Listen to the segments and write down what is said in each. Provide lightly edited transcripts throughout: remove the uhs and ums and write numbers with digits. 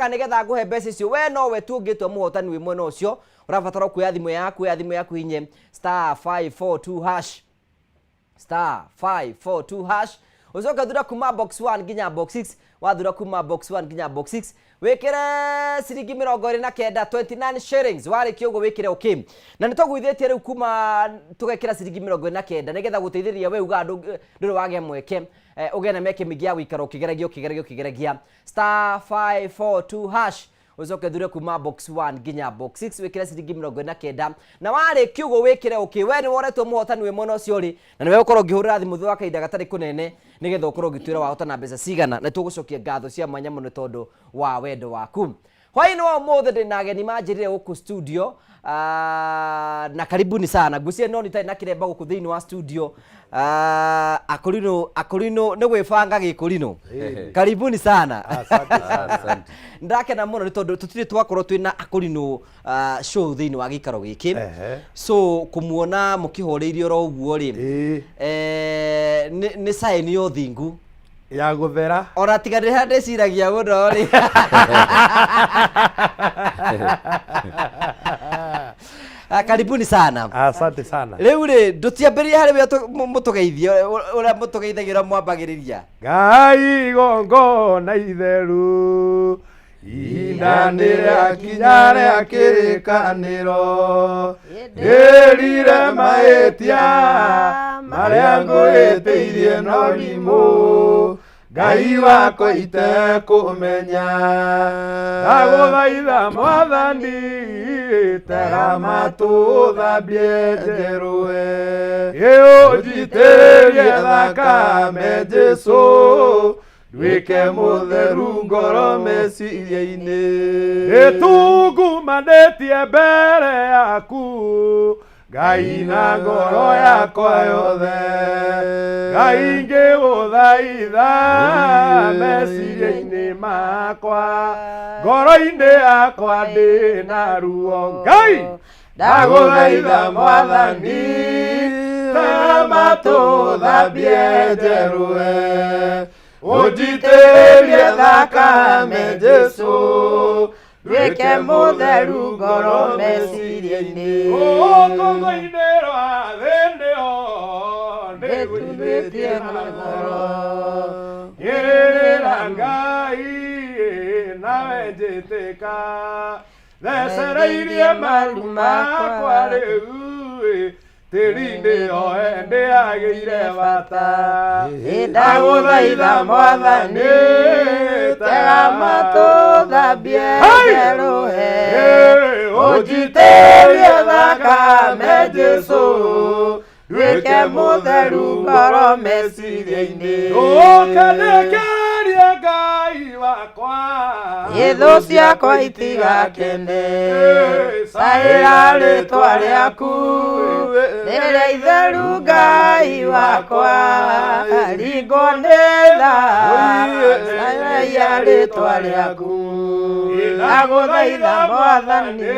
Ngwĩraga nĩgetha ngũhe mbeca icio, we nowe tu ũngĩtua mũhotani wĩ mwena ũcio. Ũrabatara kuoya thimũ yaku, oya thimũ yaku hinye star 542 hash, star 542 hash, ucoke thura kuma box 1 nginya box 6. Wathura kuma box 1 nginya box 6, wikire ciringi 29, 29 shillings. Warĩkia ũguo wĩkĩre okay. Na nĩ tũgũithĩtie rĩu kuma tũgekĩra ciringi 29 nĩgetha gũteithĩrĩria we uga ndũrĩ wagĩa mweke, ũgĩe na mĩeke mĩingĩ ya gũikara ũkĩgeragia, ũkĩgeragia, ũkĩgeragia star 542 hash, ucoke thure kuma box 1 nginya box 6, wikire ciringi 49, na warĩkia ũguo wĩkĩre okay. We nĩ woretwo mũhotani wĩ mwena ũcio rĩ, na nĩwe ũkorwo ũngĩhũrĩra thimũ thutha wa kahinda gatarĩ kũnene nĩgetha ũkorwo ũgĩtwĩra wahotana mbeca cigana. Na tũgũcokia ngatho cia mwanya mũno tondũ wa wendo waku. Hwaĩ-inĩ wa ũmũthĩ ndĩ na ageni manjĩrire gũkũ studio, na karibuni sana. Ngwĩciria no nĩtarĩ na kĩremba gũkũ thĩinĩ wa studio. Akũrinũ, akũrinũ nĩ gwĩbanga gĩkũrinũ. Karibuni sana. Asante sana. Ndakena mũno nĩ tondũ tũtirĩ twakorwo twĩna akũrinũ show thĩinĩ wa gĩikaro gĩkĩ. So kũmuona mũkĩhoreirie oro ũguo rĩ, nĩ sign ya ũthingu ya gũthera. Ona tiga ndĩha ndĩciragia mũno rĩ. Ah, karibuni sana. Asante sana. Rĩu rĩ, ndũtiambĩrĩria harĩ we mũtũgeithie ũrĩa mũtũgeithagia, ũrĩa mwambagĩrĩria. Ngai igongona itheru, ihinda nĩ rĩakinya rĩa kĩrĩkanĩro, ndĩrire mahĩtia marĩa ngũhĩtĩirie no rimũ, Ngai wakwa itekũmenya. Ndagũthaitha Mwathani, tega matũ thambie njerũe, ĩũnjitĩrĩrie thakame Jesũ, nduĩke mũtheru ngoro meciria-inĩ. Ĩtungumanĩtie mbere yaku Ngai na ngoro yakwa yothe, Ngai ngĩgũthaitha meciria-inĩ makwa, ngoro-inĩ yakwa ndĩ na ruo. Ngai ndagũthaitha Mwathani, tega matũ thambie njerũe, ũnjitĩrĩrie thakame Jesũ, nduĩke mũtheru ngoro meciria-inĩ. Rũkũngũ-inĩ rwa thĩ nĩho ndĩtuthĩtie na ngoro, ngĩrĩrĩra Ngai nawe njĩtĩka, thecereirie maru makwa rĩu tĩri-inĩ o hĩndĩ yagĩire bata. Ndagũthaitha Mwathani, tega matũ thambie njerũhe, ũnjitĩrĩrie thakame Jesũ, nduĩke mũtheru ngoro meciria-inĩ. Ũkandĩkĩrie Ngai wakwa, Thũ ciakwa itigakene, caĩra rĩtwa rĩaku rĩrĩa itheru, Ngai wakwa, ringwo nĩ tha, caĩra rĩtwa rĩaku. Ndagũthaitha Mwathani,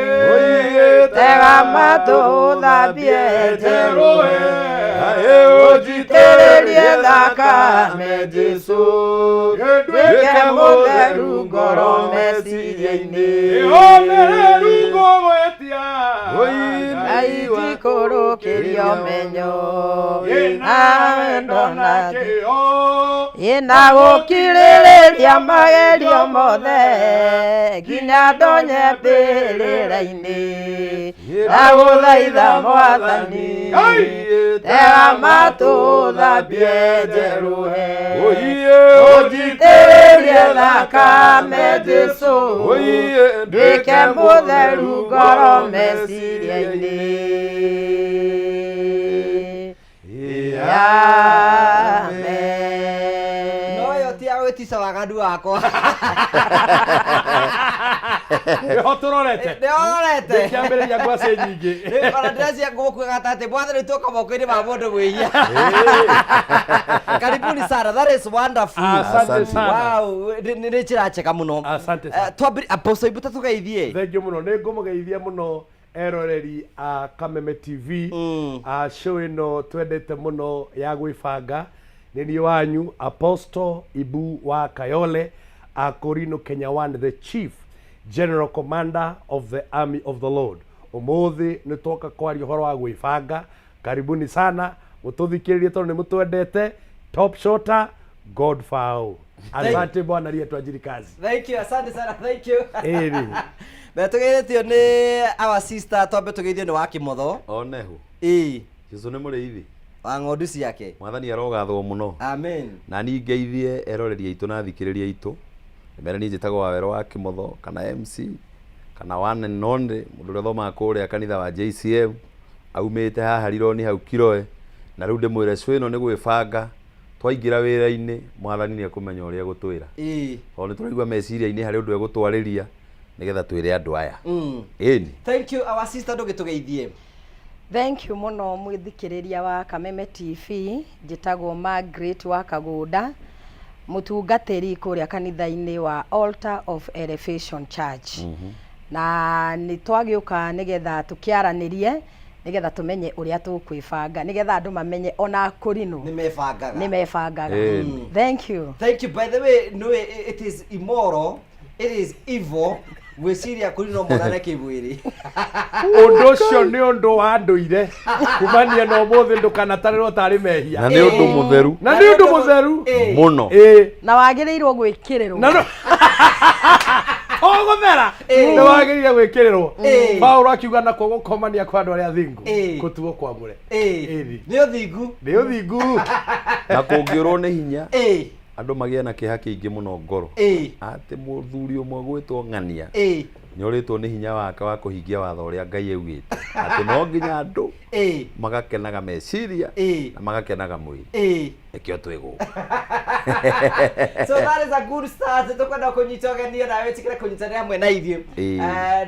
tega matũ thambie njerũhe, ũnjitĩrĩrie thakame Jesũ, nduĩke mũtheru ngoro meciria-inĩ. Ĩhomereru ngũgwĩtia. Ngai njikũrũkĩrio menyo ĩna wendo na kĩo, ĩna gũkirĩrĩria magerio mothe nginya ndonye mbĩrĩra-inĩ. Ndagũthaitha Mwathani, tega matũ thambie njerũhe, ũnjitĩrĩrie thakame Jesũ, nduĩke mũtheru ngoro meciria-inĩ. Amen. No ĩyo ti ya gwĩtica waganu wakwa. Nĩho tũrorete. Nĩorete. Kĩambĩrĩria ngwacĩ nyingĩ. Ona ndĩrecia ngũkuaga atĩ Mwathani tuoka moko-inĩ ma mũndũ mwĩhia. Karibuni sana, that is wonderful. Asante sana. Wow, nĩ njĩra njega mũno. Asante sana. Twambĩrĩrie Apostle Ibuta, tũgeithie. Thengiũ mũno, nĩ ngũmũgeithia mũno eroreri a Kameme TV, a show ĩno twendete mũno ya gwĩbanga. Nĩ niĩ wanyu Apostle Ibu wa Kayole. Akorino Kenya One, the chief general commander of the army of the Lord. Umuthi nĩ twoka kwaria ũhoro wa gwĩbanga. Karibuni sana, mũtũthikĩrĩrie tondũ nĩ mũtwendete. Top Shota, God fao. Asante bwana rĩetwa kazi. Thank you, asante sana, thank you. Ĩni. Mbere tũgeithĩtio nĩ our sister, twambe tũgeithio nĩ wa Kĩmotho. Onehu. Ĩĩ. Jesu nĩ mũrĩithi. Wa ng'ondu ciake. Mwathani arogathwo mũno. Amen. Na niĩ ngeithie eroreri aitũ na athikĩrĩria aitũ. Ndĩmere niĩ njĩtagwo Wawero wa Kĩmotho kana MC kana one and only mũndũ ũrĩa ũthomaga kũrĩa kanitha wa JCM aumĩte haha Rironi hau Kiroe, na rĩu ndĩmwĩre show ĩno nĩ gwĩbanga twaingĩra wĩra-inĩ mwathani nĩ ekũmenya ũrĩa egũtwĩra. Tondũ nĩ tũraigua meciria-inĩ harĩ ũndũ egũtwarĩria nĩgetha twĩre andũ aya. Ĩni. Thank you, our sister, ndũgĩtũgeithie. Thank you mũno mwĩthikĩrĩria wa Kameme TV. Njĩtagwo Margaret wa Kagũnda, mũtungatĩri kũrĩa kanitha-inĩ wa Altar of Elevation Church. Na nĩ twagĩũka nĩgetha tũkĩaranĩrie, nĩgetha tũmenye ũrĩa tũkwĩbanga, nĩgetha andũ mamenye ona akũrinũ nĩ mebangaga. Nĩ mebangaga. Thank you. Thank you. By the way, no, it is immoral, it is evil gwĩciria kũri no monane kĩmwĩrĩ. Ũndũ ũcio nĩ ũndũ wa ndũire kumania na ũmũthĩ, ndũkanatarĩrwo tarĩ mehia. Na nĩ ũndũ mũtheru. Na nĩ ũndũ mũtheru. Mũno. Na wagĩrĩirwo gwĩkĩrĩrwo. Na no ũgũthera nĩ wagĩrĩire gwĩkĩrĩrwo. Paulo akiuga nakuo gũkomania kwa andũ arĩa athingu kũtuo kwamũre. Ĩni. Nĩ ũthingu. Nĩ ũthingu. Na kũngĩũrwo nĩ hinya andũ magĩe na kĩeha kĩingĩ mũno ngoro atĩ mũthuri ũmwe gwĩtwo ng'ania nĩorĩtwo nĩ hinya wake wa kũhingia watho ũrĩa Ngai augĩte atĩ no nginya andũ magakenaga meciria na magakenaga mwĩrĩ. Nĩkĩo twĩ gũkũ. So that is a good start. Tũkwenda kũnyita ũgeni na wĩtĩkĩre kũnyitanĩra hamwe na ithuĩ.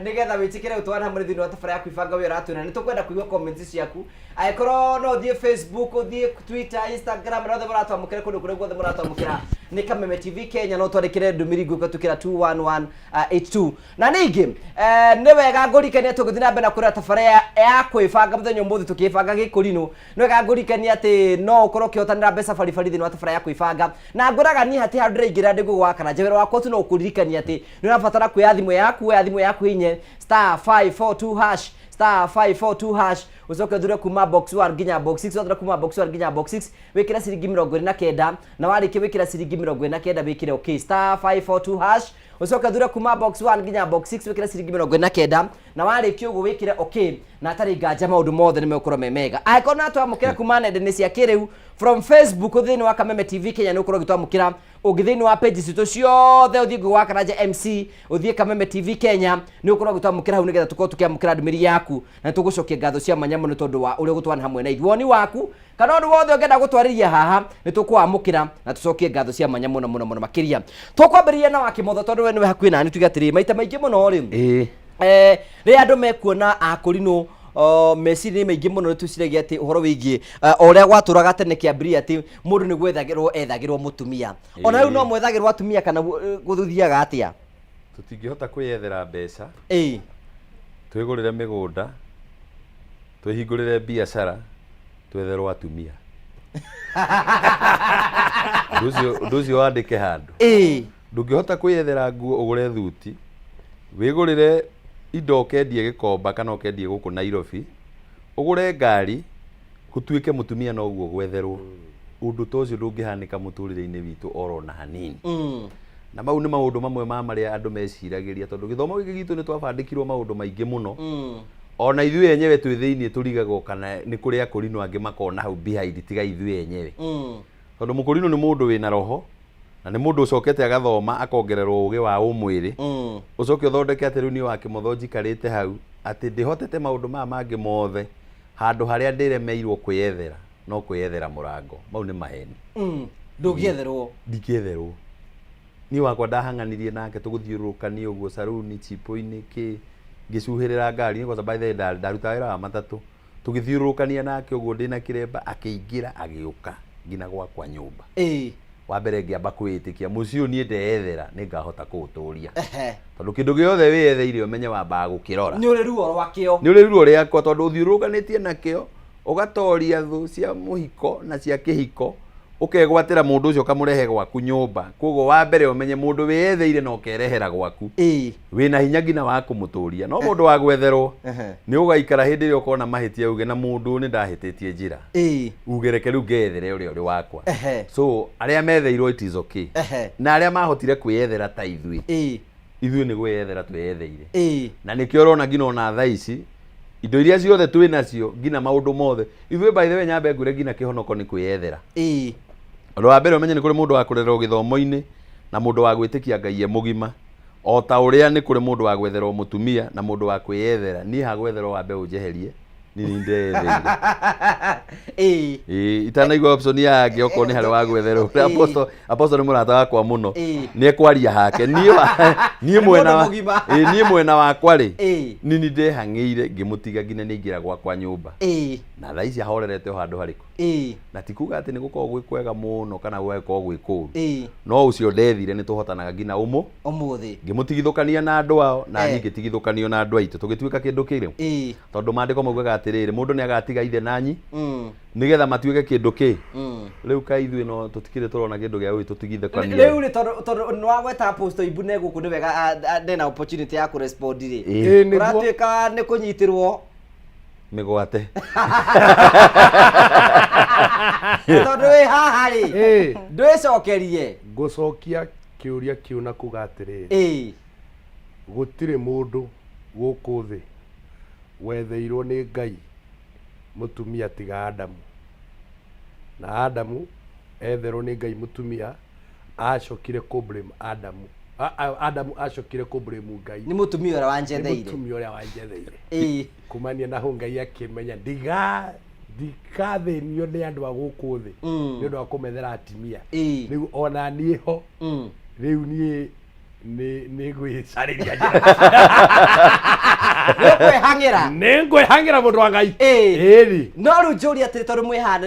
Nĩgetha wĩtĩkĩre gũtwarana hamwe thĩinĩ wa tabarĩra ya kwĩbanga wĩra ũratwĩra. Nĩ tũkwenda kũigua comments ciaku. Angĩkorwo no ũthiĩ Facebook, ũthiĩ Twitter, Instagram, na othe mũratwamũkĩra kũndũ kũrĩa guothe mũratwamũkĩra nĩ Kameme TV Kenya, no twandĩkĩre ndũmĩrĩri nguhĩ kũhetũkĩra 21182. Na ningĩ nĩ wega ngũrikania tũgĩthiĩ na mbere na kũrĩa tabarĩra ya kwĩbanga mũthenya ũmũthĩ tũkĩbanga gĩkũrinũ, nĩ wega ngũrikania atĩ no ũkorwo ũkĩhotanĩra mbeca baribari thĩinĩ wa tabarĩra ya kwĩbanga. Na ngwĩraga niĩ hatirĩ handũ ndĩraingĩra ndĩgũgwaka na wĩra wakwa tu no ũkũririkania atĩ nĩ ũrabatara kuoya thimũ yaku, woya thimũ yaku hinye *542#, *542#, ũcoke ũthure kuma box 1 nginya box 6. Wathure kuma box 1 nginya box 6, wĩkĩre ciringi 29, na warĩkia wĩkĩra ciringi 29 wĩkĩre okay. *542#, ũcoke ũthure kuma box 1 nginya box 6, wĩkĩre ciringi 29, na warĩkia ũguo wĩkĩre okay, na atarĩ nganja maũndũ mothe nĩ megũkorwo me mega. Angĩkorwo no twamũkĩra kuma nenda-inĩ cia kĩrĩu from Facebook thĩinĩ wa Kameme TV Kenya, nĩ ũkorwo ũgĩtwamũkĩra. Ũngĩ thĩinĩ wa page citũ ciothe, ũthiĩ Google wa Karanja MC, ũthiĩ Kameme TV Kenya, nĩ ũkorwo ũgĩtwamũkĩra hau, nĩgetha tũkorwo tũkĩamũkĩra ndũmĩrĩri yaku na tũgũcokia ngatho cia mwanya mũno tondũ wa ũrĩa ũgũtwana hamwe na ithuĩ. Woni waku kana ũndũ wothe ũngĩenda gũtwarĩria haha nĩ tũkwamũkĩra na tũcokie ngatho cia mwanya mũno mũno mũno makĩria. Tũkwambĩrĩria na Wakĩmotho tondũ we nĩwe hakuhĩ nani. Tuge atĩrĩ, maita maingĩ mũno rĩ, rĩrĩa andũ mekuona akũrinũ, meciria maingĩ mũno nĩ twĩciragia atĩ ũhoro wĩgiĩ o ũrĩa gwatũraga tene kĩambĩrĩria atĩ mũndũ nĩ gwethagĩrwo ethagĩrwo mũtumia. Ona rĩu no mwethagĩrwo atumia kana gũthiaga atĩa? Tũtingĩhota kwĩyethera mbeca, twĩgũrĩre mĩgũnda, twĩhingũrĩre biacara, twetherwo atumia. Ũndũ ũcio wandĩke handũ. Ndũngĩhota kwĩyethera nguo, ũgũre thuti, wĩgũrĩre indo, ũkendie Gĩkomba kana ũkendie gũkũ Nairobi, ũgũre ngari, gũtuĩke mũtumia noguo gwetherwo. Ũndũ ta ũcio ndũngĩhanĩka mũtũrĩre-inĩ witũ oro na hanini. Na mau nĩ maũndũ mamwe ma marĩa andũ meciragĩria, tondũ gĩthomo gĩkĩ gitũ nĩ twabandĩkirwo maũndũ maingĩ mũno. Ona ithuĩ enyewe twĩ thĩiniĩ tũrigagwo kana nĩ kũrĩ akũrinũ angĩ makona hau behind tiga ithuĩ enyewe, tondũ mũkũrinũ nĩ mũndũ wĩna roho na nĩ mũndũ ũcokete agathoma akongererwo ũgĩ wa ũmwĩrĩ. Ũcoke ũthondeke atĩ rĩu niĩ wa Kĩmotho njikarĩte hau atĩ ndĩhotete maũndũ maya mangĩ mothe, handũ harĩa ndĩremeirwo kwĩyethera no kwĩyethera mũrango. Mau nĩ maheni. Ndũngĩetherwo. Ndingĩetherwo. Niĩ wakwa ndahang'anirie nake tũgũthiũrũrũkania ũguo saruni chipo-inĩ kĩ ngĩcuhĩrĩra ngari kwanza. By the way, ndarutaga wĩra wa matatũ, tũgĩthiũrũrũkania nake ũguo ndĩna kĩremba, akĩingĩra agĩũka nginya gwakwa nyũmba. Wa mbere ngĩamba kwĩĩtĩkia mũciĩ ũyũ niĩ ndeyethera nĩ ngahota kũũtũria, tondũ kĩndũ gĩothe wĩyetheire ũmenye wambaga gũkĩrora. Nĩ ũrĩ ruo rwakĩo. Nĩ ũrĩ ruo rĩakwa, tondũ ũthiũrũrũkanĩtie nakĩo ũgatoria thũ cia mũhiko na cia kĩhiko, Ũkegwatĩra mũndũ ũcio ũkamũrehe gwaku nyũmba. Koguo wa mbere ũmenye mũndũ wĩyetheire na ũkerehera gwaku wĩna hinya nginya wa kũmũtũria. No mũndũ wa gwetherwo nĩ ũgaikara hĩndĩ ĩrĩa ũkona mahĩtia uge na mũndũ nĩ ndahĩtĩtie njĩra, uge reke rĩu ngeyethere ũrĩa ũrĩ wakwa. So arĩa metheirwo it is okay. Na arĩa mahotire kwĩyethera ta ithuĩ, ithuĩ nĩ gwĩyethera twĩyetheire. Na nĩkĩo ũrona nginya ona thaa ici indo iria ciothe twĩ nacio nginya maũndũ mothe ithuĩ, by the way, nyambe ngwĩre nginya kĩhonoko nĩ kwĩyethera. Ũndũ wa mbere ũmenye nĩ kũrĩ mũndũ wa kũrerwo gĩthomo-inĩ na mũndũ wa gwĩtĩkia Ngai e mũgima, o ta ũrĩa nĩ kũrĩ mũndũ wa gwetherwo mũtumia na mũndũ wa kwĩyethera. Niĩ ha gwetherwo wambe ũnjeherie, niĩ nĩ ndeyetheire. Ĩĩ, itanaigua option ya angĩ okorwo nĩ harĩ wa gwetherwo. Apostle nĩ mũrata wakwa mũno. Nĩ ekwaria hake. Niĩ Nĩ mwena mũndũ wa mũgima. Ĩĩ, niĩ mwena wakwa rĩ, niĩ nĩ ndehang'ĩire ngĩmũtiga nginya nĩ aingĩra gwakwa nyũmba. Na thaa ici ahorerete o handũ harĩkũ. Na ti kuga atĩ nĩ gũkoragwo gwĩ kwega mũno kana gũgagĩkorwo gwĩ kũũru. No ũcio ndethire nĩ tũhotanaga nginya ũmũ. Ũmũthĩ. Ngĩmũtigithũkania na andũ ao na niĩ ngĩtigithũkanio na andũ aitũ, tũgĩtuĩka kĩndũ kĩrĩ. Tondũ maandĩko maugaga atĩrĩrĩ, mũndũ nĩ agatiga ithe na nyi nĩgetha matuĩke kĩndũ kĩ. Rĩu kaĩ ithuĩ no tũtikĩrĩ tũrona kĩndũ gĩa gũgĩtũtigithũkania. Rĩu rĩ, tondũ nĩ wagweta Apostle Ibu ne gũkũ, nĩ wega ndena opportunity ya kũrespond rĩ. Ĩĩ, nĩguo. Ũratuĩka nĩ kũnyitĩrwo mĩgwate. Tondũ wĩ haha rĩ, ndwĩcokerie. Ngũcokia kĩũria kĩu na kuga atĩrĩrĩ, gũtirĩ mũndũ gũkũ thĩ wetheirwo nĩ Ngai mũtumia tiga Adamu. Na Adamu etherwo nĩ Ngai mũtumia, acokire kũ blame Adamu. Adamu acokire kũ blame Ngai. Nĩ mũtumia ũrĩa Nĩ wanjetheire. mũtumia ũrĩa wanjetheire. Kumania na hau Ngai akĩmenya ndigathĩnio nĩ andũ a gũkũ thĩ nĩ ũndũ wa kũmethera atimia. Rĩu ona niĩ ho, rĩu niĩ nĩ ngwĩcarĩria njĩra. Nĩ ũkwĩhang'ĩra. Nĩ ngwĩhang'ĩra, mũndũ wa Ngai. Ĩni. No rĩu njũria atĩrĩ, tondũ mwĩ haha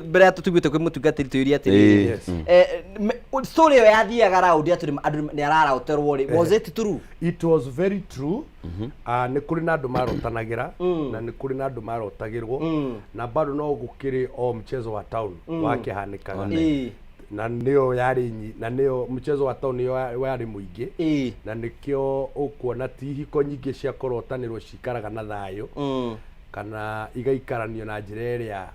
mbere ya tũtiguĩte kwĩ mũtungatĩri, tũyũrie atĩrĩrĩ. Story ĩyo yathiaga round atĩ andũ nĩ araroterwo rĩ, was it true? It was very true. Nĩ kũrĩ na andũ marotanagĩra na nĩ kũrĩ na andũ marotagĩrwo, na bado no gũkĩrĩ o mchezo wa town wakĩhanĩkaga. Na nĩyo yarĩ na nĩyo mchezo wa town nĩyo yarĩ mũingĩ. Na nĩkĩo ũkuona ti ihiko nyingĩ cia kũrotanĩrwo cikaraga na thayũ kana igaikaranio na njĩra ĩrĩa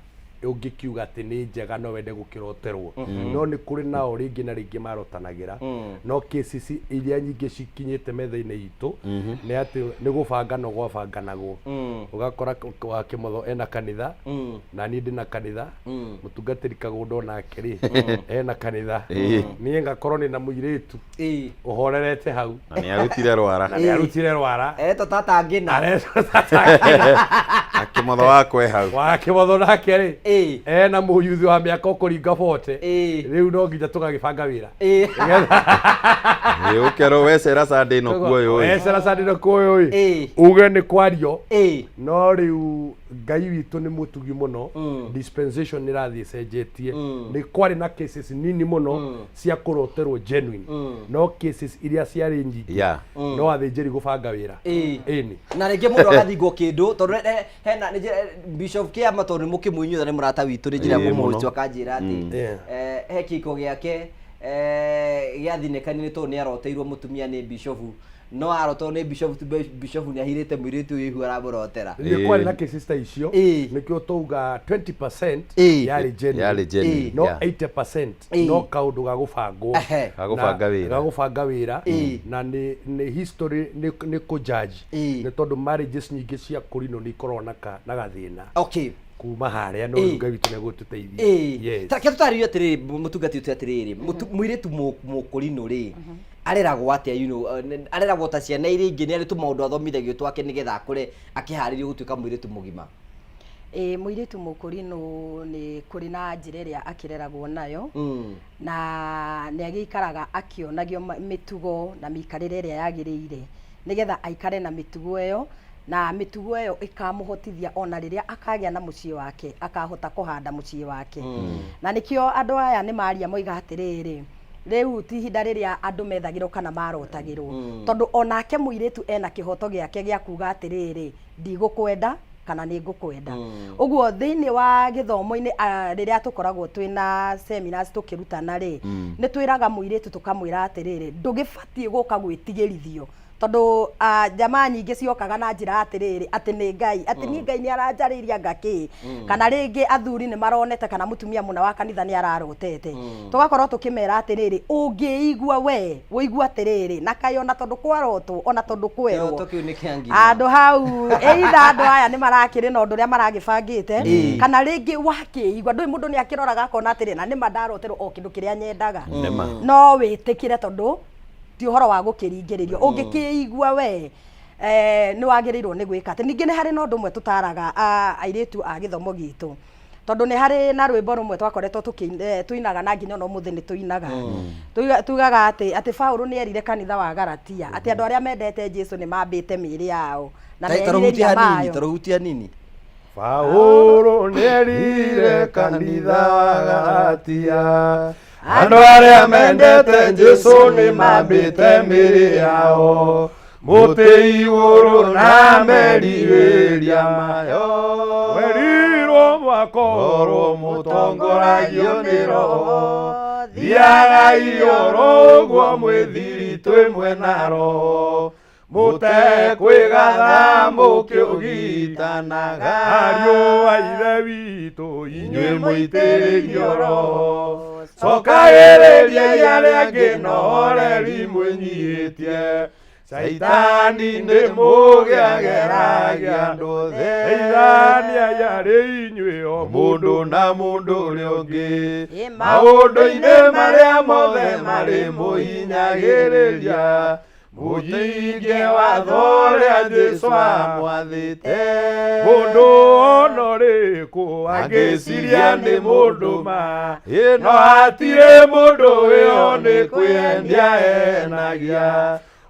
ũngĩkiuga atĩ nĩ njega no wende gũkĩroterwo. No nĩ kũrĩ nao rĩngĩ na rĩngĩ marotanagĩra, no cases iria nyingĩ cikinyĩte metha-inĩ itũ nĩ atĩ nĩ gũbangano gwabanganagwo. Ũgakora wa Kĩmotho ena kanitha, na niĩ ndĩna kanitha, mũtungatĩri Kagũnda onake rĩ ena kanitha, niĩ ngakorwo ndĩna mũirĩtu ũhorerete hau. Na nĩ arutire rwara. Na nĩ arutire rwara. Eretwo tata ngĩna. Aretwo tata ngĩna. Akĩmotho wakwe hau. Wa Kĩmotho nake rĩ ena mũyuthi wa mĩaka ũkũringa 40. Rĩu no nginya tũgagĩbanga wĩra. Ĩĩ, ũkerwo wecera Sunday ĩno kuoyo ĩ. Wecera Sunday ĩno kuoyo ĩ. Uge nĩ kwario. No rĩu Ngai witũ nĩ mũtugi mũno. Dispensation nĩ ĩrathiĩ ĩcenjetie. Nĩ kwarĩ na cases nini mũno cia kũroterwo genuine, no cases iria ciarĩ nyingĩ no athĩnjĩri gũbanga wĩra. Ĩni. Na rĩngĩ mũndũ agathingwo kĩndũ tondũ hena nĩ Bishop Kĩama, tondũ nĩ mũkĩmũinyuothe, nĩ mũrata witũ, nĩ njĩra kũmũhost, akanjĩra atĩ he kĩhiko gĩake gĩathinĩkanire nĩ tondũ nĩ aroteirwo mũtumia nĩ bishop, no aroterwo nĩ bishop tu, bishop nĩ ahirĩte mũirĩtu ũyũ ihu aramũrotera. Nĩ kwarĩ na cases ta icio. Nĩkĩo twauga 20% yarĩ genuine. Yarĩ genuine, no 80% no kaũndũ ga gũbangwo. Ga gũbanga wĩra. Ga gũbanga wĩra. Na nĩ history nĩ kũjudge. Nĩ tondũ marriages nyingĩ cia kũrinũ nĩ ikoragwo na gathĩna kuma harĩa, no rĩu Ngai witũ nĩ egũtũteithia. Yes. Ta reke tũtarĩrie atĩrĩrĩ, mũtungati ũtũ atĩrĩrĩ, mũirĩtu mũkũrinũ rĩ, areragwo atĩa? Areragwo ta ciana iria ingĩ? Nĩ arĩ tũmaũndũ athomithagio twake nĩgetha akũre akĩharĩrio gũtuĩka mũirĩtu mũgima? Ĩĩ, mũirĩtu mũkũrinũ nĩ kũrĩ na njĩra ĩrĩa akĩreragwo nayo, na nĩ agĩikaraga akĩonagio mĩtugo na mĩikarĩre ĩrĩa yagĩrĩire, nĩgetha aikare na mĩtugo ĩyo, na mĩtugo ĩyo ĩkamũhotithia ona rĩrĩa akagĩa na mũciĩ wake akahota kũhanda mũciĩ wake. Na nĩkĩo andũ aya nĩ maria moiga atĩrĩrĩ, rĩu ti ihinda rĩrĩa andũ methagĩrwo kana marotagĩrwo, tondũ onake mũirĩtu ena kĩhoto gĩake gĩa kuga atĩrĩrĩ, ndigũkwenda. Kana nĩ ngũkwenda. Ũguo thĩinĩ wa gĩthomo-inĩ, rĩrĩa tũkoragwo twĩna seminars tũkĩrutana rĩ, nĩ twĩraga mũirĩtu tũkamwĩra atĩrĩrĩ, ndũgĩbatiĩ gũka gwĩtigĩrithio, tondũ jamaa nyingĩ ciokaga na njĩra atĩrĩrĩ, atĩ nĩ Ngai, atĩ niĩ Ngai nĩ aranjarĩirie anga kĩ, kana rĩngĩ athuri nĩ maronete kana mũtumia mũna wa kanitha nĩ ararotete. Tũgakorwo tũkĩmera atĩrĩrĩ, ũngĩigua we ũigue atĩrĩrĩ, na kaĩ ona tondũ kwarotwo, ona tondũ kwerwo. Kĩroto kĩu nĩ kĩa nginya. Handũ hau either andũ aya nĩ marakĩrĩ na ũndũ ũrĩa maragĩbangĩte, kana rĩngĩ wakĩigua ndũĩ, mũndũ nĩ akĩroraga akona atĩrĩ, na nĩma ndaroterwo o kĩndũ kĩrĩa nyendaga. Nĩma. No wĩtĩkĩre, tondũ ti ũhoro wa gũkĩringĩrĩrio. Ũngĩkĩigua we nĩ wagĩrĩirwo nĩ gwĩka atĩ. Ningĩ nĩ harĩ na ũndũ ũmwe tũtaraga airĩtu a gĩthomo gitũ, tondũ nĩ harĩ na rwĩmbo rũmwe twakoretwo tũinaga, na nginya ona ũmũthĩ nĩ tũinaga. Tugaga atĩ Paũlũ nĩ erire kanitha wa Galatia atĩ andũ arĩa mendete Jesu nĩ mambĩte mĩĩrĩ yao na Ta rũhutia merirĩria hanini. mayo. Ta rũhutia hanini. Paũlũ nĩerire kanitha wa Galatia, andũ arĩa mendete Jesu nĩ mambĩte mĩĩrĩ yao mũtĩ igũrũ na merirĩria mayo. Mwerirwo mwakorwo mũtongoragio nĩ Roho, thiagai oro ũguo mwĩthiritũ ĩmwe na Roho, mũtekwĩgatha mũkĩũgitanaga. Ariũ a Ithe witũ, inyuĩ mũitĩrĩrio Roho, cokagĩrĩriai arĩa angĩ na ũhoreri mwĩnyihĩtie. Caitani nĩ mũgĩageragia andũ othe. Teithaniai arĩ inyuĩ o mũndũ na mũndũ ũrĩa ũngĩ maũndũ-inĩ marĩa mothe marĩ mũhinyagĩrĩria, mũhingie watho ũrĩa Jesũ amwathĩte. Mũndũ ona ũrĩkũ angĩciria nĩ mũndũ ma, no hatirĩ mũndũ ĩyo nĩ kwĩendia enagia,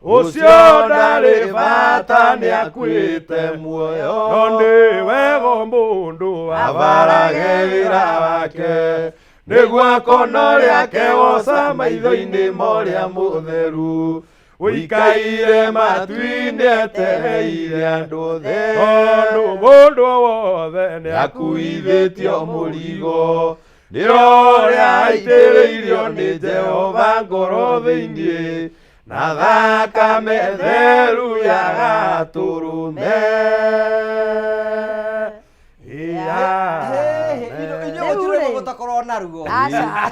ũcio ndarĩ bata, nĩ akuĩte muoyo. No nĩ wega mũndũ abarage wĩra wake, nĩguo akona ũrĩa akegoca maitho-inĩ ma ũrĩa mũtheru ũikaire matu-inĩ etereire andũ othe. Tondũ mũndũ wothe nĩ akuithĩtio mũrigo nĩ ũrĩa aitĩrĩirio nĩ Jehova ngoro thĩinĩ na thakame theru ya gatũrũme. Inyuĩ Rĩu gũtirĩ rĩ. rwĩmbo mũtakorwo naruo. Aca.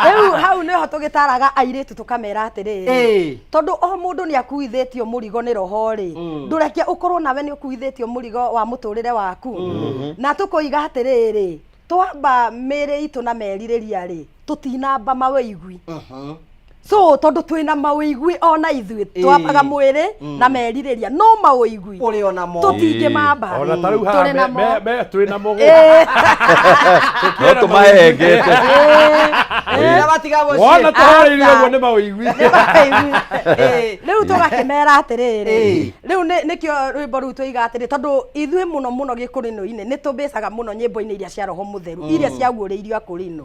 Rĩu hau nĩho tũgĩtaraga airĩtu tũkamera atĩrĩrĩ, tondũ o mũndũ nĩ akuithĩtio mũrigo nĩ Roho rĩ, ndũreke ũkorwo nawe nĩ ũkuithĩtio mũrigo wa mũtũrĩre waku. Na tũkoiga atĩrĩrĩ, twamba mĩĩrĩ itũ na merirĩria rĩ, tũtinamba mawĩigwi. So tondũ twĩna mawĩigwi ona ithuĩ, twambaga mwĩrĩ na merirĩria, no mawĩigwi ũrĩ ona mo tũtingĩmamba. Ona ta rĩu haha Tũrĩ namo. Twĩ namo. No tũmahengete. Na matiga mũciĩ. Wona tũhoreirie Aca. ũguo nĩ mawĩigwi. Rĩu tũgakĩmera atĩrĩrĩ, rĩu nĩkĩo rwĩmbo rũu tũiga atĩrĩ, tondũ ithuĩ mũno mũno gĩkũrinũ-inĩ nĩ tũmĩcaga mũno nyĩmbo-inĩ iria cia Roho Mũtheru, iria ciaguũrĩirio akũrinũ,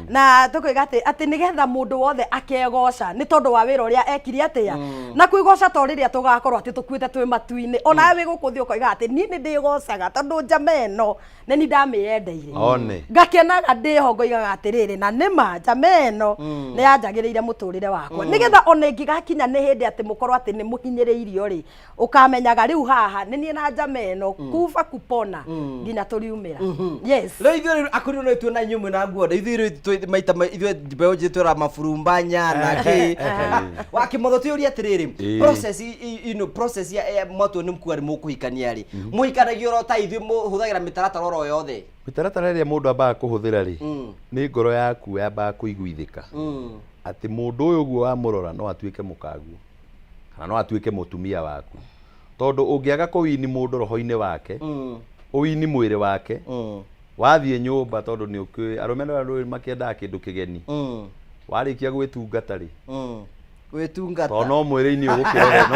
na tũkoiga atĩ nĩgetha mũndũ wothe akegoca nĩ tondũ wa wĩra ũrĩa ekire atĩa. Na kwĩgoca to rĩrĩa tũgakorwo atĩ tũkuĩte twĩ matu-inĩ, onawe wĩ gũkũ thĩ ũkoiga atĩ niĩ nĩ ndĩgocaga tondũ njama ĩno nĩ ni ndamĩyendeire. One. Ngakenaga ndĩho ngoigaga atĩrĩrĩ, na nĩma njama ĩno nĩ yanjagĩrĩire mũtũrĩre wakwa, nĩgetha ona ĩngĩgakinya nĩ hĩndĩ atĩ mũkorwo atĩ nĩ mũhinyĩrĩirio rĩ, ũkamenyaga rĩu haha nĩ niĩ na njama ĩno kuba kupona nginya tũriumĩra. Yes. Rĩu ithuĩ rĩu akũrinũ nĩ tuona inyuĩ mwĩna nguo ithuĩ rĩu maita ithuĩ mbeũ njĩthĩ twĩra maburumbanya na kĩ wakĩmotho. Twĩũrie atĩrĩrĩ, process process ya mwatua nĩ mkuga nĩ mũkũhikania rĩ, mũhikanagia oro ta ithuĩ, mũhũthagĩra mĩtaratara oro yothe? Mĩtaratara ĩrĩa mũndũ ambaga kũhũthĩra rĩ, nĩ ngoro yaku yambaga kũiguithĩka atĩ mũndũ ũyũ ũguo wamũrora no atuĩke mũkaguo kana no atuĩke mũtumia waku, tondũ ũngĩaga kũwini mũndũ roho-inĩ wake, ũwini mwĩrĩ wake, wathiĩ nyũmba, tondũ nĩ ũkĩũĩ arũme nĩ andũ makĩendaga kĩndũ kĩgeni, warĩkia gwĩtungata rĩ, Gwĩtungata. Tondũ no mwĩrĩ-inĩ ũgũkĩrore,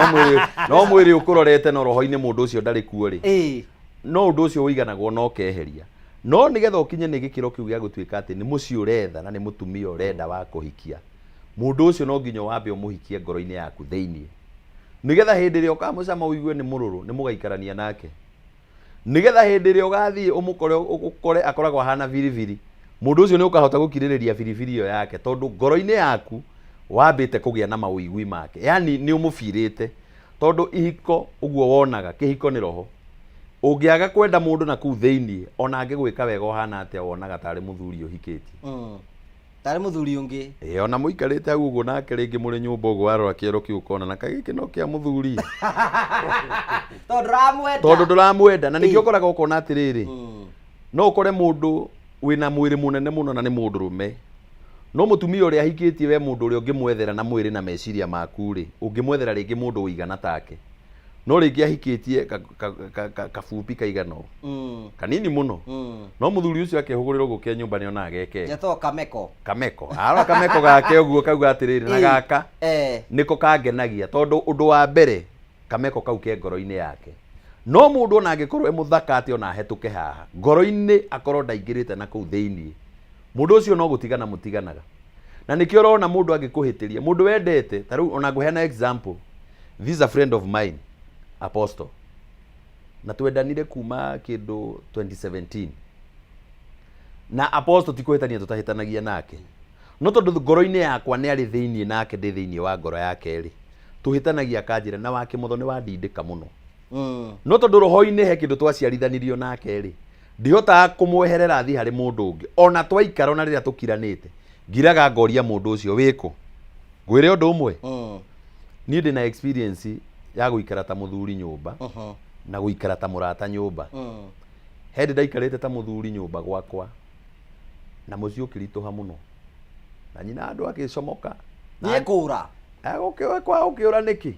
no mwĩrĩ ũkũrorete, no roho-inĩ mũndũ ũcio ndarĩ kuo rĩ, no ũndũ ũcio ũiganagwo na ũkeheria. No nĩgetha ũkinye nĩ gĩkĩro kĩu gĩa gũtuĩka atĩ nĩ mũciĩ ũretha na nĩ mũtumia ũrenda wa kũhikia, mũndũ ũcio no nginya wambe ũmũhikie ngoro-inĩ yaku thĩinĩ, nĩgetha hĩndĩ ĩrĩa ũkamũcama ũigue nĩ mũrũrũ, nĩ mũgaikarania nake. Nĩgetha hĩndĩ ĩrĩa ũgathiĩ ũmũkore ũkore akoragwo ahana biribiri, mũndũ ũcio nĩ ũkahota gũkirĩrĩria biribiri ĩyo yake tondũ ngoro-inĩ yaku wambĩte kũgĩa na maũigui make. Yaani nĩ ũmũbirĩte. Tondũ ihiko ũguo wonaga, kĩhiko nĩ roho. Ũngĩaga kwenda mũndũ na kũu thĩiniĩ, ona angĩgwĩka wega ũhana atĩa wonaga tarĩ mũthuri ũhikĩtie. Tarĩ mũthuri ũngĩ. Ĩĩ ona mũikarĩte hau ũguo nake rĩngĩ mũrĩ nyũmba ũguo warora kĩero kĩu ũkona na kaĩ gĩkĩ no kĩa mũthuri. Tondũ ndũramwenda. Tondũ ndũramwenda na nĩkĩo ũkoraga ũkona atĩrĩrĩ, no ũkore mũndũ wĩna mwĩrĩ mũnene mũno na nĩ mũndũrũme, no mũtumia ũrĩa ahikĩtie we mũndũ ũrĩa ũngĩmwethera na mwĩrĩ na meciria maku rĩ, ũngĩmwethera rĩngĩ mũndũ ũigana take. No rĩngĩ ahikĩtie kabupi kaigana ũũ. Kanini mũno. No mũthuri ũcio akehũgũrĩra ũguo ke nyũmba nĩ onaga ge kega. Getagwo kameko. Kameko. Arora kameko gake ũguo kauga atĩrĩrĩ, na gaka nĩko kangenagia tondũ ũndũ wa mbere kameko kau ke ngoro-inĩ yake. No mũndũ ona angĩkorwo e mũthaka atĩa ona ahetũke haha, ngoro-inĩ akorwo ndaingĩrĩte na kũu thĩiniĩ, mũndũ ũcio no gũtigana mũtiganaga. Na nĩkĩo ũrona mũndũ angĩkũhĩtĩria, mũndũ wendete, ta rĩu ona ngũheana example, this is a friend of mine, Apostle, na twendanire kuma kĩndũ 2017. Na Apostle ti kũhĩtania tũtahĩtanagia nake, no tondũ ngoro-inĩ yakwa nĩ arĩ thĩiniĩ nake ndĩ thĩiniĩ wa ngoro yake rĩ, tũhĩtanagia akanjĩra na wa Kĩmotho nĩ wandindĩka mũno. No tondũ roho-inĩ he kĩndũ twaciarithanirio nake rĩ, ndihotaga kũmweherera thiĩ harĩ mũndũ ũngĩ. Ona twaikara ona rĩrĩa tũkiranĩte, ngiraga ngoria mũndũ ũcio wĩkũ. Ngwĩre ũndũ ũmwe, niĩ ndĩna experience ya gũikara ta mũthuri nyũmba na gũikara ta mũrata nyũmba. He hĩndĩ ndaikarĩte ta mũthuri nyũmba gwakwa na mũciĩ ũkĩritũha mũno na nyina andũ agĩcomoka. Nĩ ekũra. Kwa ũkĩũra nĩkĩ?